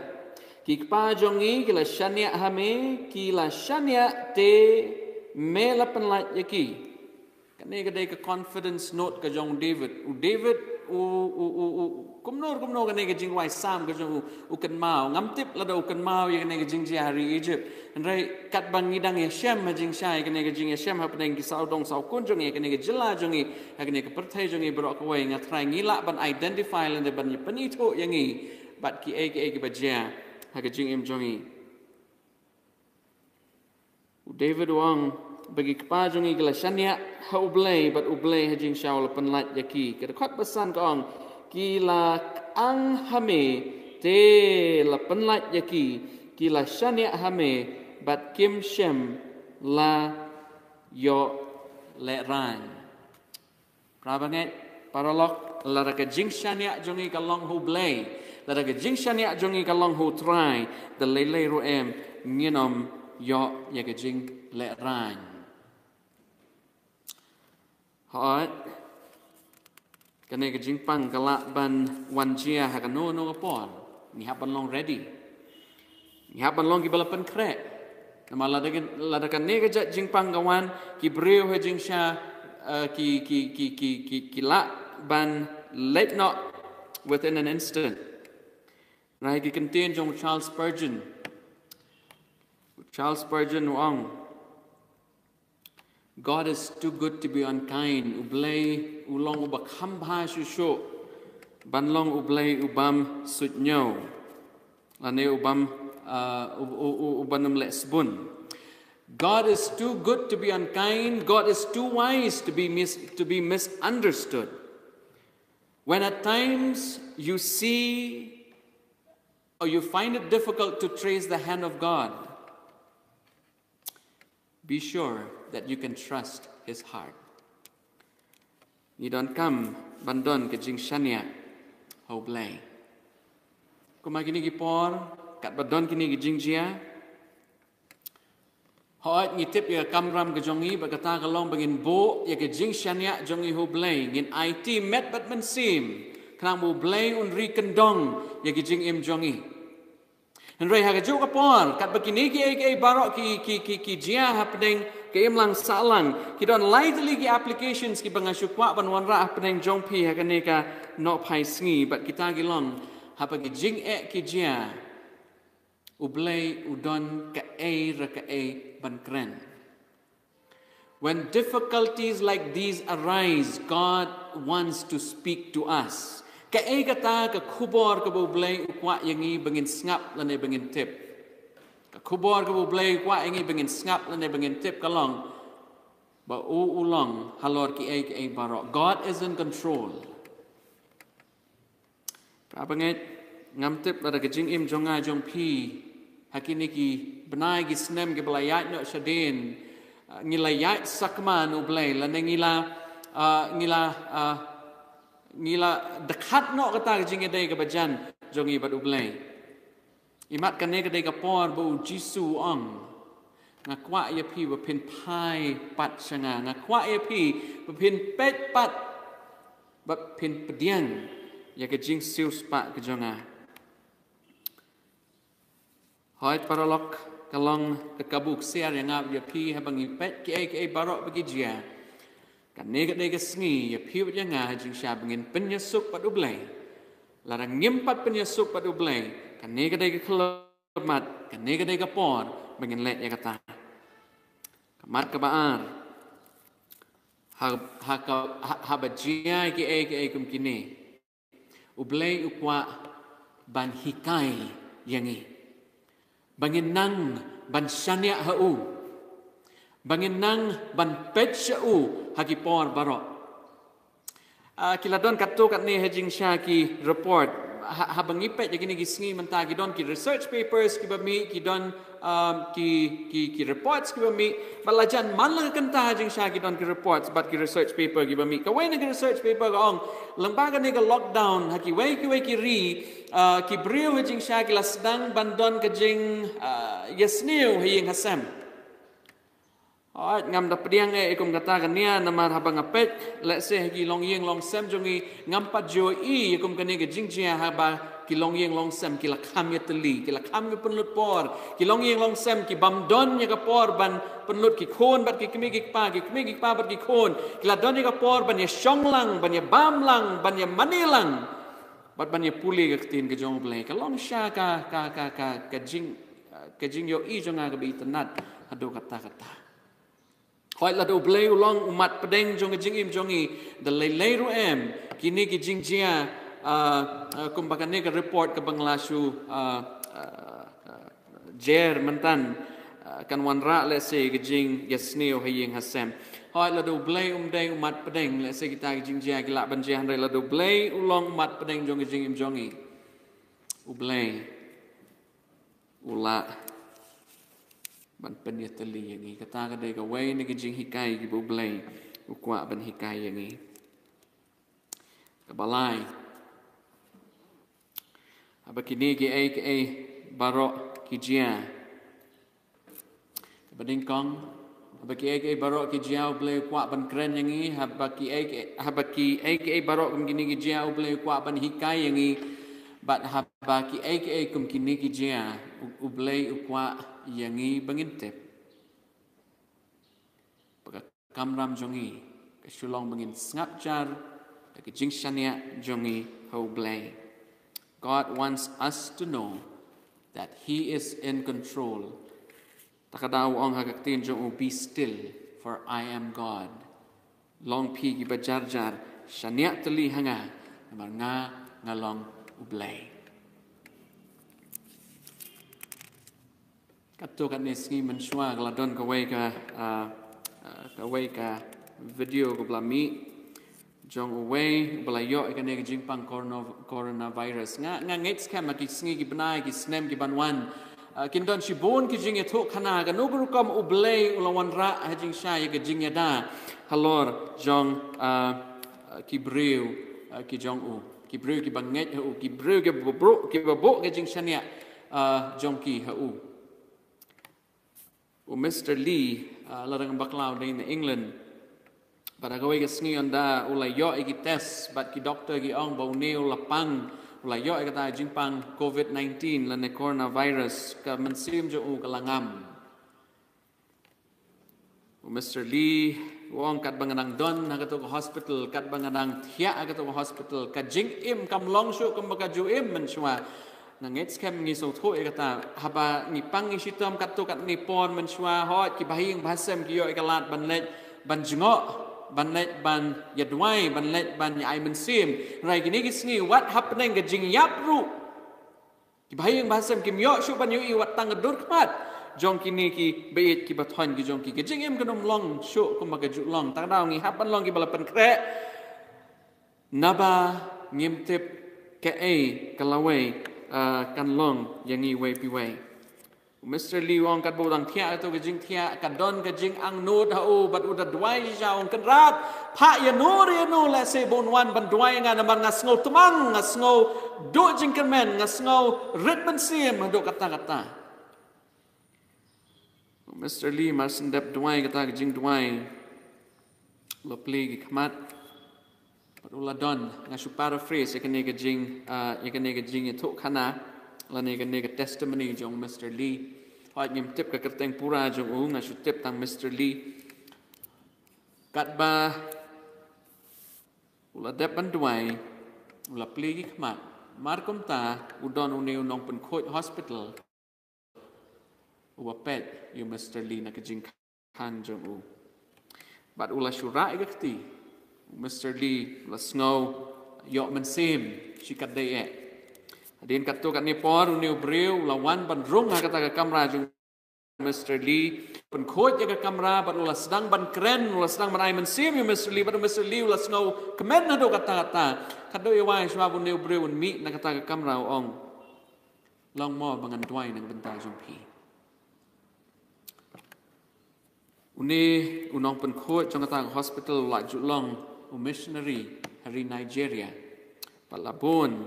Ki kpa jong ngi ki la shaniah ha me, ki la shaniah te me la pynlait ïa ki." Kane ka dei ka confidence note ka jong u David. U David u, u, u, u, kumno kumno kane ka jingrwai Salm ka jong u, u kynmaw. Ngam tip lada u kynmaw ïa kane ka jingjia ha ri Egypt. Hynrei katba ngi dang ïashem ha jingshisha ïa kane ka jingïashem hapdeng ki sawdong sawkun jong ngi, kane ka jylla jong ngi, ha kane ka pyrthei jong ngi baroh kawei, nga trai ngi lah ban identify lane ban ïa pynithuh ïa ngi bad kiei kiei kiba jia ha ka jingim jong ngi. U David u ong, ba ki kpa jong ngi ki la shaniah ha U Blei, bad U Blei ha jingshisha u la pynlait ïa ki. Ka dkhot ba san ka ong, ki la kyang ha me, te la pynlait ïa ki, ki la shaniah ha me, bad kim shym la ïoh lehraiñ. Para bangeit, paralok, lada ka jingshaniah jong ngi ka long ha U Blei, lada ka jingshaniah jong ngi ka long ha U Trai, da lei lei ruh em ngin ym ïoh ïa ka jinglehraiñ. Hooid, kane ka jingpang ka lah ban wan jia ha kano kano ka por. Ngi hap ban long ready. Ngi hap ban long kiba la pynkhreh. Namar lada, lada kane ka jait jingpang ka wan, ki briew ha jingshisha, eh, ki, ki, ki, ki, ki, ki lah ban leit noh within an instant. Hynrei ki kyntien jong Charles Spurgeon. Charles Spurgeon u ong, "God is too good to be unkind." U Blei u long uba kham bha shuh shuh ban long U Blei u bym suidñiew lane u bym, uh, u, u, u, u bym leh sbun. "God is too good to be unkind. God is too wise to be mis-, to be misunderstood. When at times you see or you find it difficult to trace the hand of God, be sure that you can trust His heart." Ngi donkam ban don ka jingshaniah ha U Blei. Kumba kine ki por, katba don kine ki jingjia, hooid ngi tip ïa ka kamram ka jong ngi, bad kata ka long ba ngin buh ïa ka jingshaniah jong ngi ha U Blei, ngin aiti met bad mynsiem, khnang ba U Blei un ri kyndong ïa ka jingim jong ngi. Hynrei ha kajuh ka por, katba kine kiei kiei baroh ki, ki, ki, ki jia hapdeng ka imlang sahlang, ki don lai tylli ki applications kiba nga shu kwah ban wanrah hapdeng jong phi ha kane ka Nohphai Sngi, bad kita ki long, haba ki jingeh ki jia, U Blei u don kaei re kaei ban kren. When difficulties like these arise, God wants to speak to us. Kaei kata ka khubor kaba U Blei u kwah ïa ngi ba ngin sngap lane ba ngin tip? Ka khubor kaba U Blei u kwah ïa ngi ba ngin sngap lane ba ngin tip ka long ba u u long halor kiei kiei baroh. God is in control. Para bangeit, ngam tip lada ka jingim jong nga jong phi ha kine ki bnai ki snem kiba la ïaid noh shadien, ah, ngi la ïaid sakma na U Blei lane ngi la, ah, ngi la, ah, ngi la dkhat noh kata ka jingïadei kaba jan jong ngi bad U Blei. Imat kane ka dei ka por ba U Jisu u ong, "Nga kwah ïa phi ba phin phai pat sha nga. Nga kwah ïa phi ba phin peit pat, ba phin pdiang ïa ka jingsiewspah ka jong nga." Hooid paralok, ka long ka kabu ksiar ïa nga bad ïa phi haba ngi peit kiei kiei baroh ba ki jia. Kane ka dei ka sngi ïa phi bad ïa nga ha jingshisha ba ngin pynïasuk bad U Blei. Lada ngim pat pynïasuk bad U Blei, kane ka dei ka khyllipmat, kane ka dei ka por ba ngin leh ïa kata. Ka mat kaba ar, ha, ha ka, ha, haba jia kiei kiei kum kine, U Blei u kwah ban hikai ïa ngi ba ngin nang ban shaniah ha u, ba ngin nang ban peit sha u ha ki por baroh. Ah, ki la don katto katne ha jingshisha ki report. Ha, haba ngi peit ïa kine ki sngi mynta ki don ki research papers kiba mih, ki don, um, ki, ki, ki reports kiba mih. Bad la jan man la ka kynta ha jingshisha ki don ki reports bad ki research paper kiba mih. Kawei na ki research paper ka ong, lyngba kane ka lockdown ha kiwei kiwei ki ri, ah, ki briew ha jingshisha ki la sdang ban don ka jing, ah, ïasniew ha ïing ha sem. Hooid, ngam da pdiang eh kum kata ka nia, namar haba nga peit, let's say, ha ki longïing longsem jong ngi, ngam pat ju ïohi kum kane ka jingjia haba ki longïing longsem ki la kham ïatylli, ki la kham ïa pynlut por, ki longïing longsem ki bym don ïa ka por ban pynlut, ki khun bad ki kmie ki kpa, ki kmie ki kpa bad ki khun, ki la don ïa ka por ban ïashong lang, ban ïabam lang, ban ïamane lang, bad ban ïapule ka ktien ka jong U Blei. Ka long shisha ka, ka, ka, ka, ka jing, ka jingïohi jong nga kaba itynnad haduh katta katta. Hooid, lada U Blei u long u mat pdeng jong ka jingim jong ngi, da lei lei ruh em kine ki jingjia, ah, ah, kumba kane ka report kaba nga la shu, ah, ah, ah, jer mynta, ah, kan wanrah, let's say, ka jingïasniew ha ïing ha sem. Hooid, lada U Blei um dei u mat pdeng, let's say, kita ki jingjia ki lah ban jia, hynrei lada U Blei u long u mat pdeng jong ka jingim jong ngi, U Blei u lah ban pynïatylli ïa ngi. Kata ka dei kawei na ki jinghikai kiba U Blei u kwah ban hikai ïa ngi. Kaba lai, haba kine kiei kiei baroh ki jia, kaba nyngkong, haba kiei kiei baroh ki jia U Blei u kwah ban kren ïa ngi, haba kiei kiei, haba kiei kiei baroh kum kine ki jia U Blei u kwah ban hikai ïa ngi, bad haba kiei kiei kum kine ki jia U, U Blei u kwah ïa ngi ba ngin tip ba ka kamram jong ngi ka shu long ba ngin sngap jar da ka jingshaniah jong ngi ha U Blei. God wants us to know that He is in control. Ta ka daw u ong ha ka ktien jong u, "Be still, for I am God." Long phi kiba jar jar, shaniah tylli ha nga, namar nga, nga long U Blei. Katto katne sngi mynshuwa ka la don kawei ka, ah, ah, kawei ka video kaba la mih jong uwei uba la ïoh ïa kane ka jingpang corona-, coronavirus. Nga, nga ngeit skhem ha ki sngi ki bnai ki snem ki ban wan, ah, kin don shibun ki jingïathuhkhana kano ka rukom U Blei u la wanrah ha jingshai ïa ka jingïada halor jong, ah, ah, ki briew, ah, ki jong u, ki briew kiba ngeit ha u, ki briew kiba buh, kiba buh ka jingshaniah, ah, jong ki ha u. U Mister Lee, ah, lada ngam bakla u dei na England. Bad ha kawei ka sngi ynda u la ïoh ïa ki test bad ki doktor ki ong ba une u la pang, u la ïoh ïa kata ka jingpang covid nineteen lane coronavirus, ka mynsiem jong u ka la ngam. U Mister Lee u ong, katba nga dang don ha kato ka hospital, katba nga dang thiah ha kato ka hospital, ka jingim kam long shuh kumba ka ju im mynshuwa. Nga ngeit skhem ngi sngewthuh ïa kata, haba ngi pang ngi shitom katto katne por mynshuwa, hooid kiba ha ïing ba ha sem ki ïoh ïa ka lad ban leit ban jngoh, ban leit ban ïaduwai, ban leit ban ïa ai mynsiem. Hynrei kine ki sngi wat hapdeng ka jingïap ruh, kiba ha ïing ba ha sem kim ïoh shuh ban ïohi wat tang ka dur khmat jong kine ki baieit kiba thoiñ ki jong ki. Ka jingim kan ym long shuh kumba ka ju long. Ta ka daw ngi hap ban long kiba la pynkhreh, naba ngim tip kaei ka lawei, ah, kan long ïa ngi wei pa wei. U Mister Lee u ong katba u dang thiah kato ka jingthiah, ka don ka jingangnud ha u bad u da duwai shisha, u ong, Kynrad, phah ïano re ïano lehse ba un wan ban duwai ïa nga, namar nga sngewtmang, nga sngew duh jingkyrmen, nga sngew rit mynsiem haduh katta katta. U Mister Lee mar shu dep duwai kata ka jingduwai, u la plie ki khmat bad u la don. Nga shu paraphrase ïa kane ka jing, ah, ïa kane ka jingïathuhkhana lane kane ka testimony jong Mister Lee. Hooid ngim tip ka kyrteng pura jong u, nga shu tip tang Mister Lee. Katba u la dep ban duwai, u la plie ki khmat, mar kumta u don une u nongpynkhuid hospital uba peit ïa u Mister Lee na ka jingkhang jong u. Bad u la shu rah ïa ka kti, u Mister Lee u la sngew ïoh mynsiem shikatdei eh. Hadien katto katne por une u briew u la wan ban rung ha kata ka kamra jong u Mister Lee, pynkhuid ïa ka kamra bad u la sdang ban kren, u la sdang ban ai mynsiem ïa u Mister Lee, bad u Mister Lee u la sngewkmen haduh katta katta. Katba u ïa wai shuwa ba une u briew un mih na kata ka kamra, u ong, Long mo ba ngan duwai na ka bynta jong phi? Une u nongpynkhuid jong kata ka hospital u la ju long u missionary ha ri Nigeria. Bad la bun,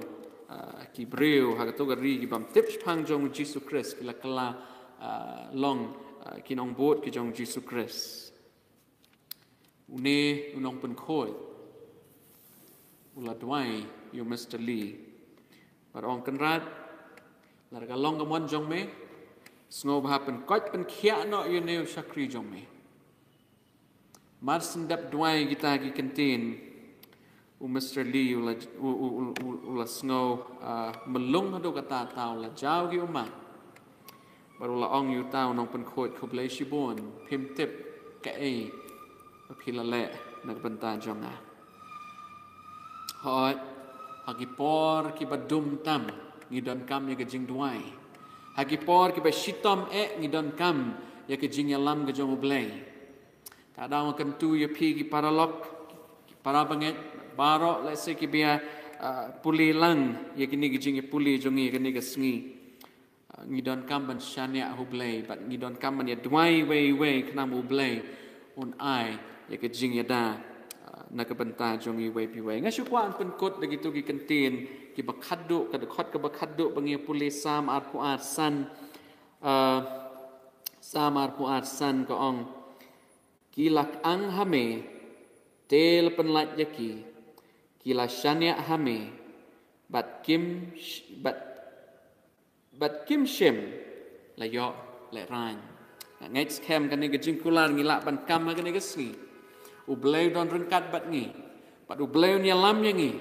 ah, ki briew ha kato ka ri ki bym tip shaphang jong u Jisu Khrist ki la kylla, ah, long, ah, ki nongbud ki jong u Jisu Khrist. Une u nongpynkhuid u la duwai ïa u Mister Lee bad u ong, Kynrad, lada ka long ka mon jong me, sngewbha pynkoit pynkhiah noh ïa une u shakri jong me. Mar shu dep duwai kita ki kyntien, u Mister Lee u la, u, u, u, u, u la sngew, ah, mlung haduh katta katta, u la jaw ki ummat. Bad u la ong ïa uta u nongpynkhuid, Khublei shibun, phim tip kaei ba phi la leh na ka bynta jong nga. Hooid, ha ki por kiba dum tam ngi donkam ïa ka jingduwai. Ha ki por kiba shitom eh ngi donkam ïa ka jingïalam ka jong U Blei. Ka daw nga kyntu ïa phi ki paralok, ki para bangeit baroh, lehse kiba ïa, ah, pule lang ïa kine ki jingïapule jong ngi ïa kane ka sngi. Ah, ngi donkam ban shaniah ha U Blei bad ngi donkam ban ïa duwai iwei iwei khnang ba U Blei un ai ïa ka jingïada, ah, na ka bynta jong ngi iwei pa iwei. Nga shu kwah ban pynkut da kito ki kyntien kiba khatduh, ka dkhot kaba khatduh ba ngi pule, Salm arphew ar san, ah, Salm arphew ar san ka ong, "Ki la kyang ha me, te la pynlait ïa ki, ki la shaniah ha me, bad kim sh-, bad, bad kim shym la ïoh lehraiñ." Nga ngeit skhem kane ka jingkular ngi lah ban kam ha kane ka sngi. U Blei u don ryngkat bad ngi. Bad U Blei un ïalam ïa ngi.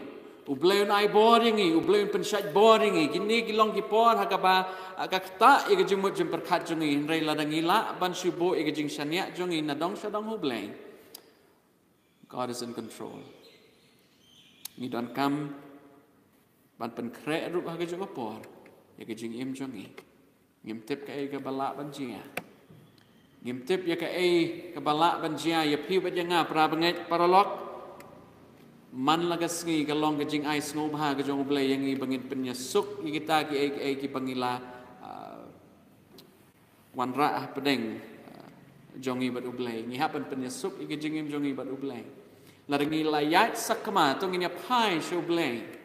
U Blei un ai bor ïa ngi, U Blei un pynshait bor ïa ngi. Kine ki long ki por ha kaba, ah, ka ktah ïa ka jingmut jingpyrkhat jong ngi, hynrei lada ngi lah ban shu buh ïa ka jingshaniah jong ngi na dong sha dong ha U Blei, God is in control. Ngi donkam ban pynkhreh ruh ha kajuh ka por ïa ka jingim jong ngi. Ngim tip kaei kaba lah ban jia. Ngim tip ïa kaei kaba lah ban jia ïa phi bad ïa nga, para bangeit, paralok. Man la ka sngi ka long ka jingai sngewbha ka jong U Blei ïa ngi ba ngin pynïasuk ïa kita kiei kiei kiba ngi la, ah, wanrah hapdeng, ah, jong ngi bad U Blei. Ngi hap ban pynïasuk ïa ka jingim jong ngi bad U Blei. Lada ngi la ïaid sakma, to ngin ïa phai sha U Blei.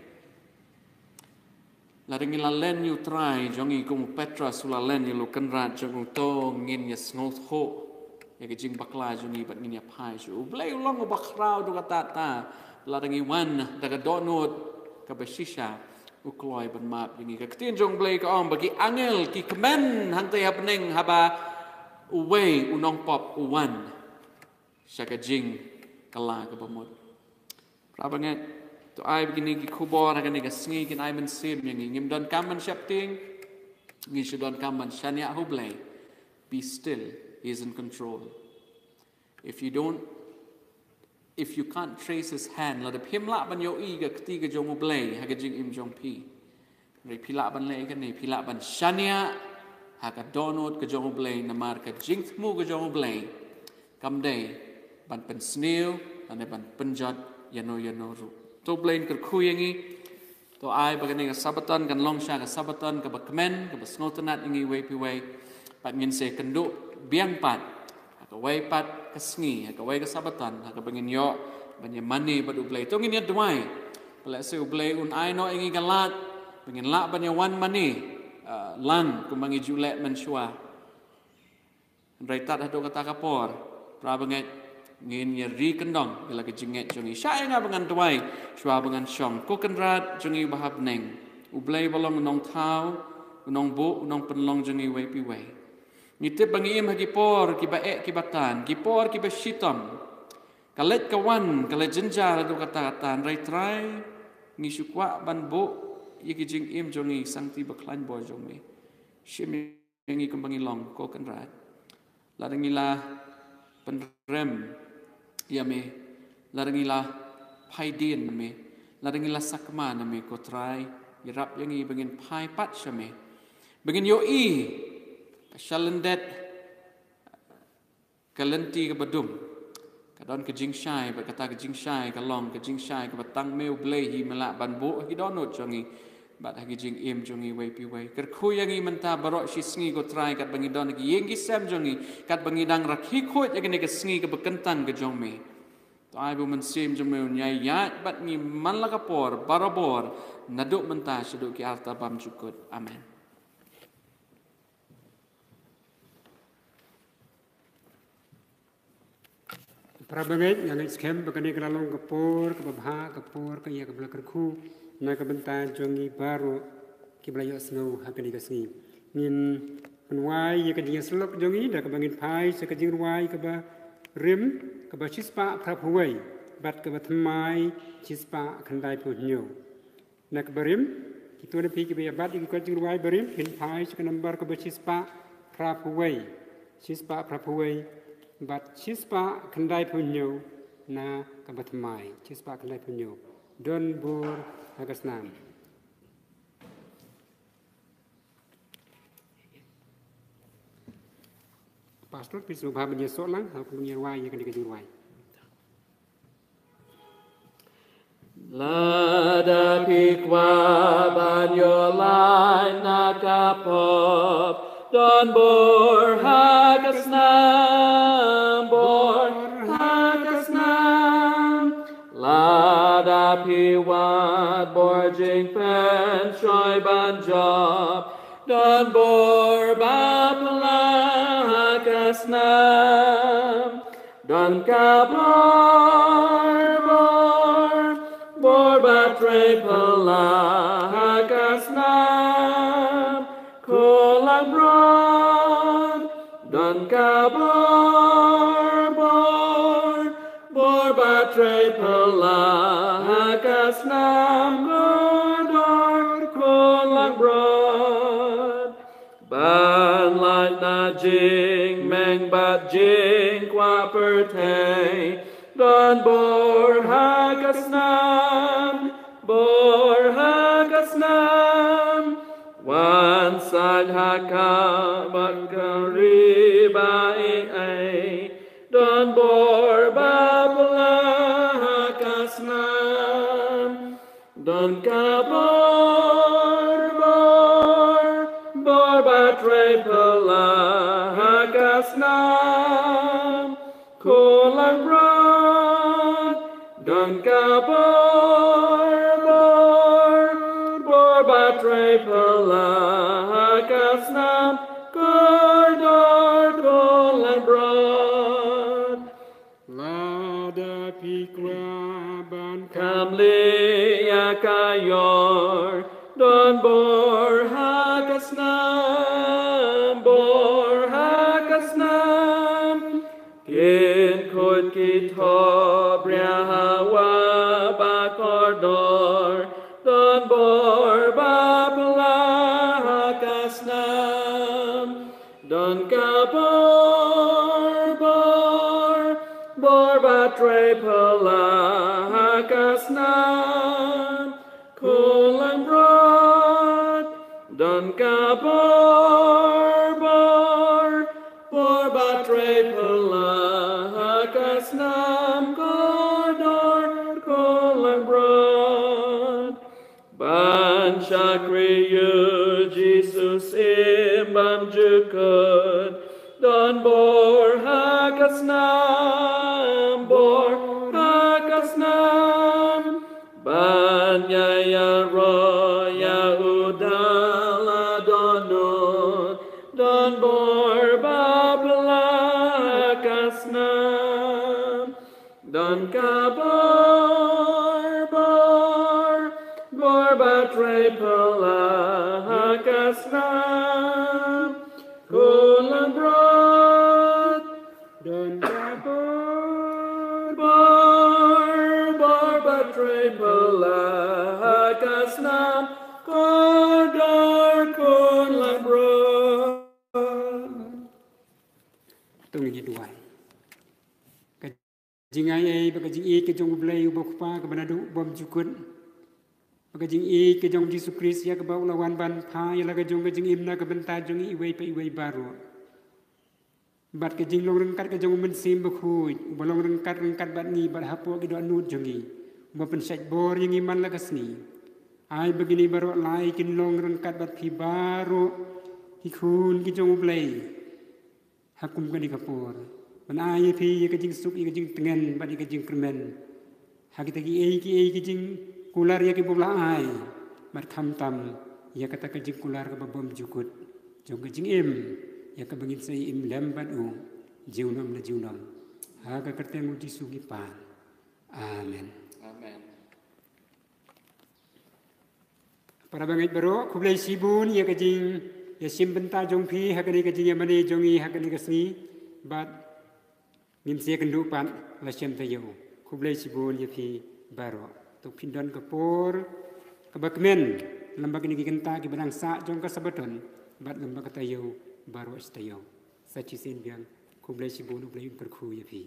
Lada ngi la len ïa U Trai jong ngi kum u Petros u la len ïa u Kynrad jong u, to ngin ïa sngewthuh ïa ka jingbakla jong ngi bad ngin ïa phai sha U Blei. U long uba khraw haduh katta katta. Lada ngi wan da ka dohnud kaba shisha, u kloi ban map ïa ngi. Ka ktien jong U Blei ka ong ba ki angel ki kmen hangtei ha bneng haba uwei u nongpop u wan sha ka jingkylla kaba mut. Para bangeit, to ai ba kine ki khubor ha kane ka sngi kin ai mynsiem ïa ngi. Ngim donkam ban sheptieng, ngi shu donkam ban shaniah ha U Blei. Be still, He is in control. If you don't, if you can't trace His hand, lada phim lah ban ïohi ka kti ka jong U Blei ha ka jingim jong phi, hynrei phi lah ban leh kane, phi lah ban shaniah ha ka dohnud ka jong U Blei, namar ka jingthmu ka jong U Blei kam dei ban pynsniew lane ban pynjot ïano ïano ruh. To U Blei un kyrkhu ïa ngi. To ai ba kane ka Sabbaton kan long shisha ka Sabbaton kaba kmen, kaba sngewtynnad ïa ngi iwei pa iwei. Bad ngin sa ïakynduh biang pat ha kawei pat ka sngi, ha kawei ka Sabbaton, ha kaba ngin ïoh ban ïamane bad U Blei. To ngin ïa duwai ba lehse U Blei un ai noh ïa ngi ka lad ba ngin lah ban ïawan mane, ah, lang kumba ngi ju leh mynshuwa. Hynrei tad haduh kata ka por, para bangeit, ngin ïa ri kyndong ïa la ka jingngeit jong ngi. Shah ïa nga ba ngan duwai shuwa ba ngan shong. Ko Kynrad jong ngi uba ha bneng, U Blei ba long u Nongthaw, u Nongbuh, u Nongpynlong jong ngi iwei pa iwei. Ngi tip ba ngi im ha ki por kiba eh kiba tan, ki por kiba shitom. Ka leit ka wan, ka leit jynjar haduh katta katta, hynrei Trai, ngi shu kwah ban buh ïa ki jingim jong ngi sangti bakhlaiñ bor jong me. Shim ïa ngi kumba ngi long, ko Kynrad. Lada ngi la pynrem ïa me, lada ngi la phai dien na me, lada ngi la sakma na me, ko Trai, ïarap ïa ngi ba ngin phai pat sha me, ba ngin ïohi ba sha lyndet ka lynti kaba dum ka don ka jingshai, bad kata ka jingshai ka long ka jingshai kaba tang me U Blei hi me lah ban buh ha ki dohnud jong ngi bad ha ki jingim jong ngi iwei pa iwei. Kyrkhu ïa ngi mynta baroh shi sngi, ko Trai, katba ngi don ha ki ïing ki sem jong ngi, katba ngi dang rakhe khuid ïa kane ka sngi kaba kyntang ka jong me. To ai ba u Mynsiem jong me un ïaid bad ngi man la ka por barabor, naduh mynta shaduh ki arta bymjukut. Amen. Para bangeit, nga ngeit skhem ba kane ka la long ka por kaba bha, ka por ka ïa kaba la kyrkhu na ka bynta jong ngi baroh kiba la ïohsngew ha kane ka sngi. Ngin pynwai ïa ka jingïasyllok jong ngi da kaba ngin phai sha ka jingrwai kaba rim, kaba shispah phraphew wei bad kaba thymmai shispah khyndaiphew hynñiew. Na kaba rim, kito na phi kiba ïa bat ïa ki kot jingrwai barim, phin phai sha ka nambar kaba shispah phraphew wei, shispah phraphew wei bad shispah khyndaiphew hynñiew na kaba thymmai, shispah khyndaiphew hynñiew. Don bor ha ka snam. Pastor, phi sngewbha ban ïasoh lang ha ka jingrwai, ïa kane ka jingrwai. Lada phi kwah ban ïoh laiñ na ka pop, don bor ha ka snam, bor ha ka snam. Wat bor jingpynshoi ban jop, don bor ba phylla ha ka snam. Don ka bor, bor, bor ba trei phylla ha ka snam. Ko langbrot, don ka bor, bor, bor ba trei phylla ha ka snam, kordor ko langbrot. Ban lait na jingmeng bad jingkwah pyrthei, don bor ha ka snam, bor ha ka snam. Wan sait ha ka bad ka ri ba ïeit, don bor ba phylla ha ka snam. Don ka bor, bor, bor ba trei phylla ha ka snam. Ko langbrot, don ka bor, bor, bor ba trei phylla ha ka snam, kordor ko langbrot. Lada phi kwah ban kham leh ïa ka ïor, don bor ha ka snam, bor ha ka snam. Kin kut ki thohbria ha wah ba kordor, don bor ba phylla ha ka snam. Don ka bor, bor, bor ba trei phylla ha ka snam. Ko langbrot, don ka bor, bor, bor ba trei phylla ha ka snam, kordor ko langbrot. Ban shakri ïa U Jisu Syiem bymjukut, don bor ha ka snam, bor ha ka snam. Ban ïa ïaroh ïa U da la dohnud, don bor ba phylla ha ka snam. Don ka bor, bor, bor ba trei phylla ha ka snam. Ko langbrot, don ka bor, bor, bor ba trei phylla ha ka snam, kordor ko langbrot. To ngin ïa duwai. Ka jingaiei bad ka jingïeit ka jong U Blei uba U Kpa kaba naduh bymjukut, bad ka jingïeit ka jong U Jisu Khrist ïa kaba u la wan ban phah ïa la ka jong ka jingim na ka bynta jong ngi iwei pa iwei baroh, bad ka jinglong ryngkat ka jong U Mynsiem Bakhuid uba long ryngkat ryngkat bad ngi bad hapoh ki dohnud jong ngi, uba pynshait bor ïa ngi man la ka sngi. Ai ba kine baroh lai kin long ryngkat bad phi baroh, ki khun ki jong U Blei, ha kum kane ka por. Ban ai ïa phi ïa ka jingsuk, ïa ka jingtngen bad ïa ka jingkyrmen ha kita kiei kiei ki jingkular ïa kiba u la ai, bad khamtam ïa kata ka jingkular kaba bymjukut jong ka jingim, ïa kaba ngin sa ïa im lem bad u junom la junom. Ha ka kyrteng U Jisu ngi pan. Amen. Amen. Para bangeit baroh, khublei shibun ïa ka jingïashim bynta jong phi ha kane ka jingïamane jong ngi ha kane ka sngi. Bad ngin sa ïakynduh pat la shem taïew. Khublei shibun ïa phi baroh. To phin don ka por kaba kmen lem bad kine ki kynta kiba dang sah jong ka Sabaton bad lem bad ka taïew baroh shi taïew. Sa shisien biang, khublei shibun, U Blei un kyrkhu ïa phi.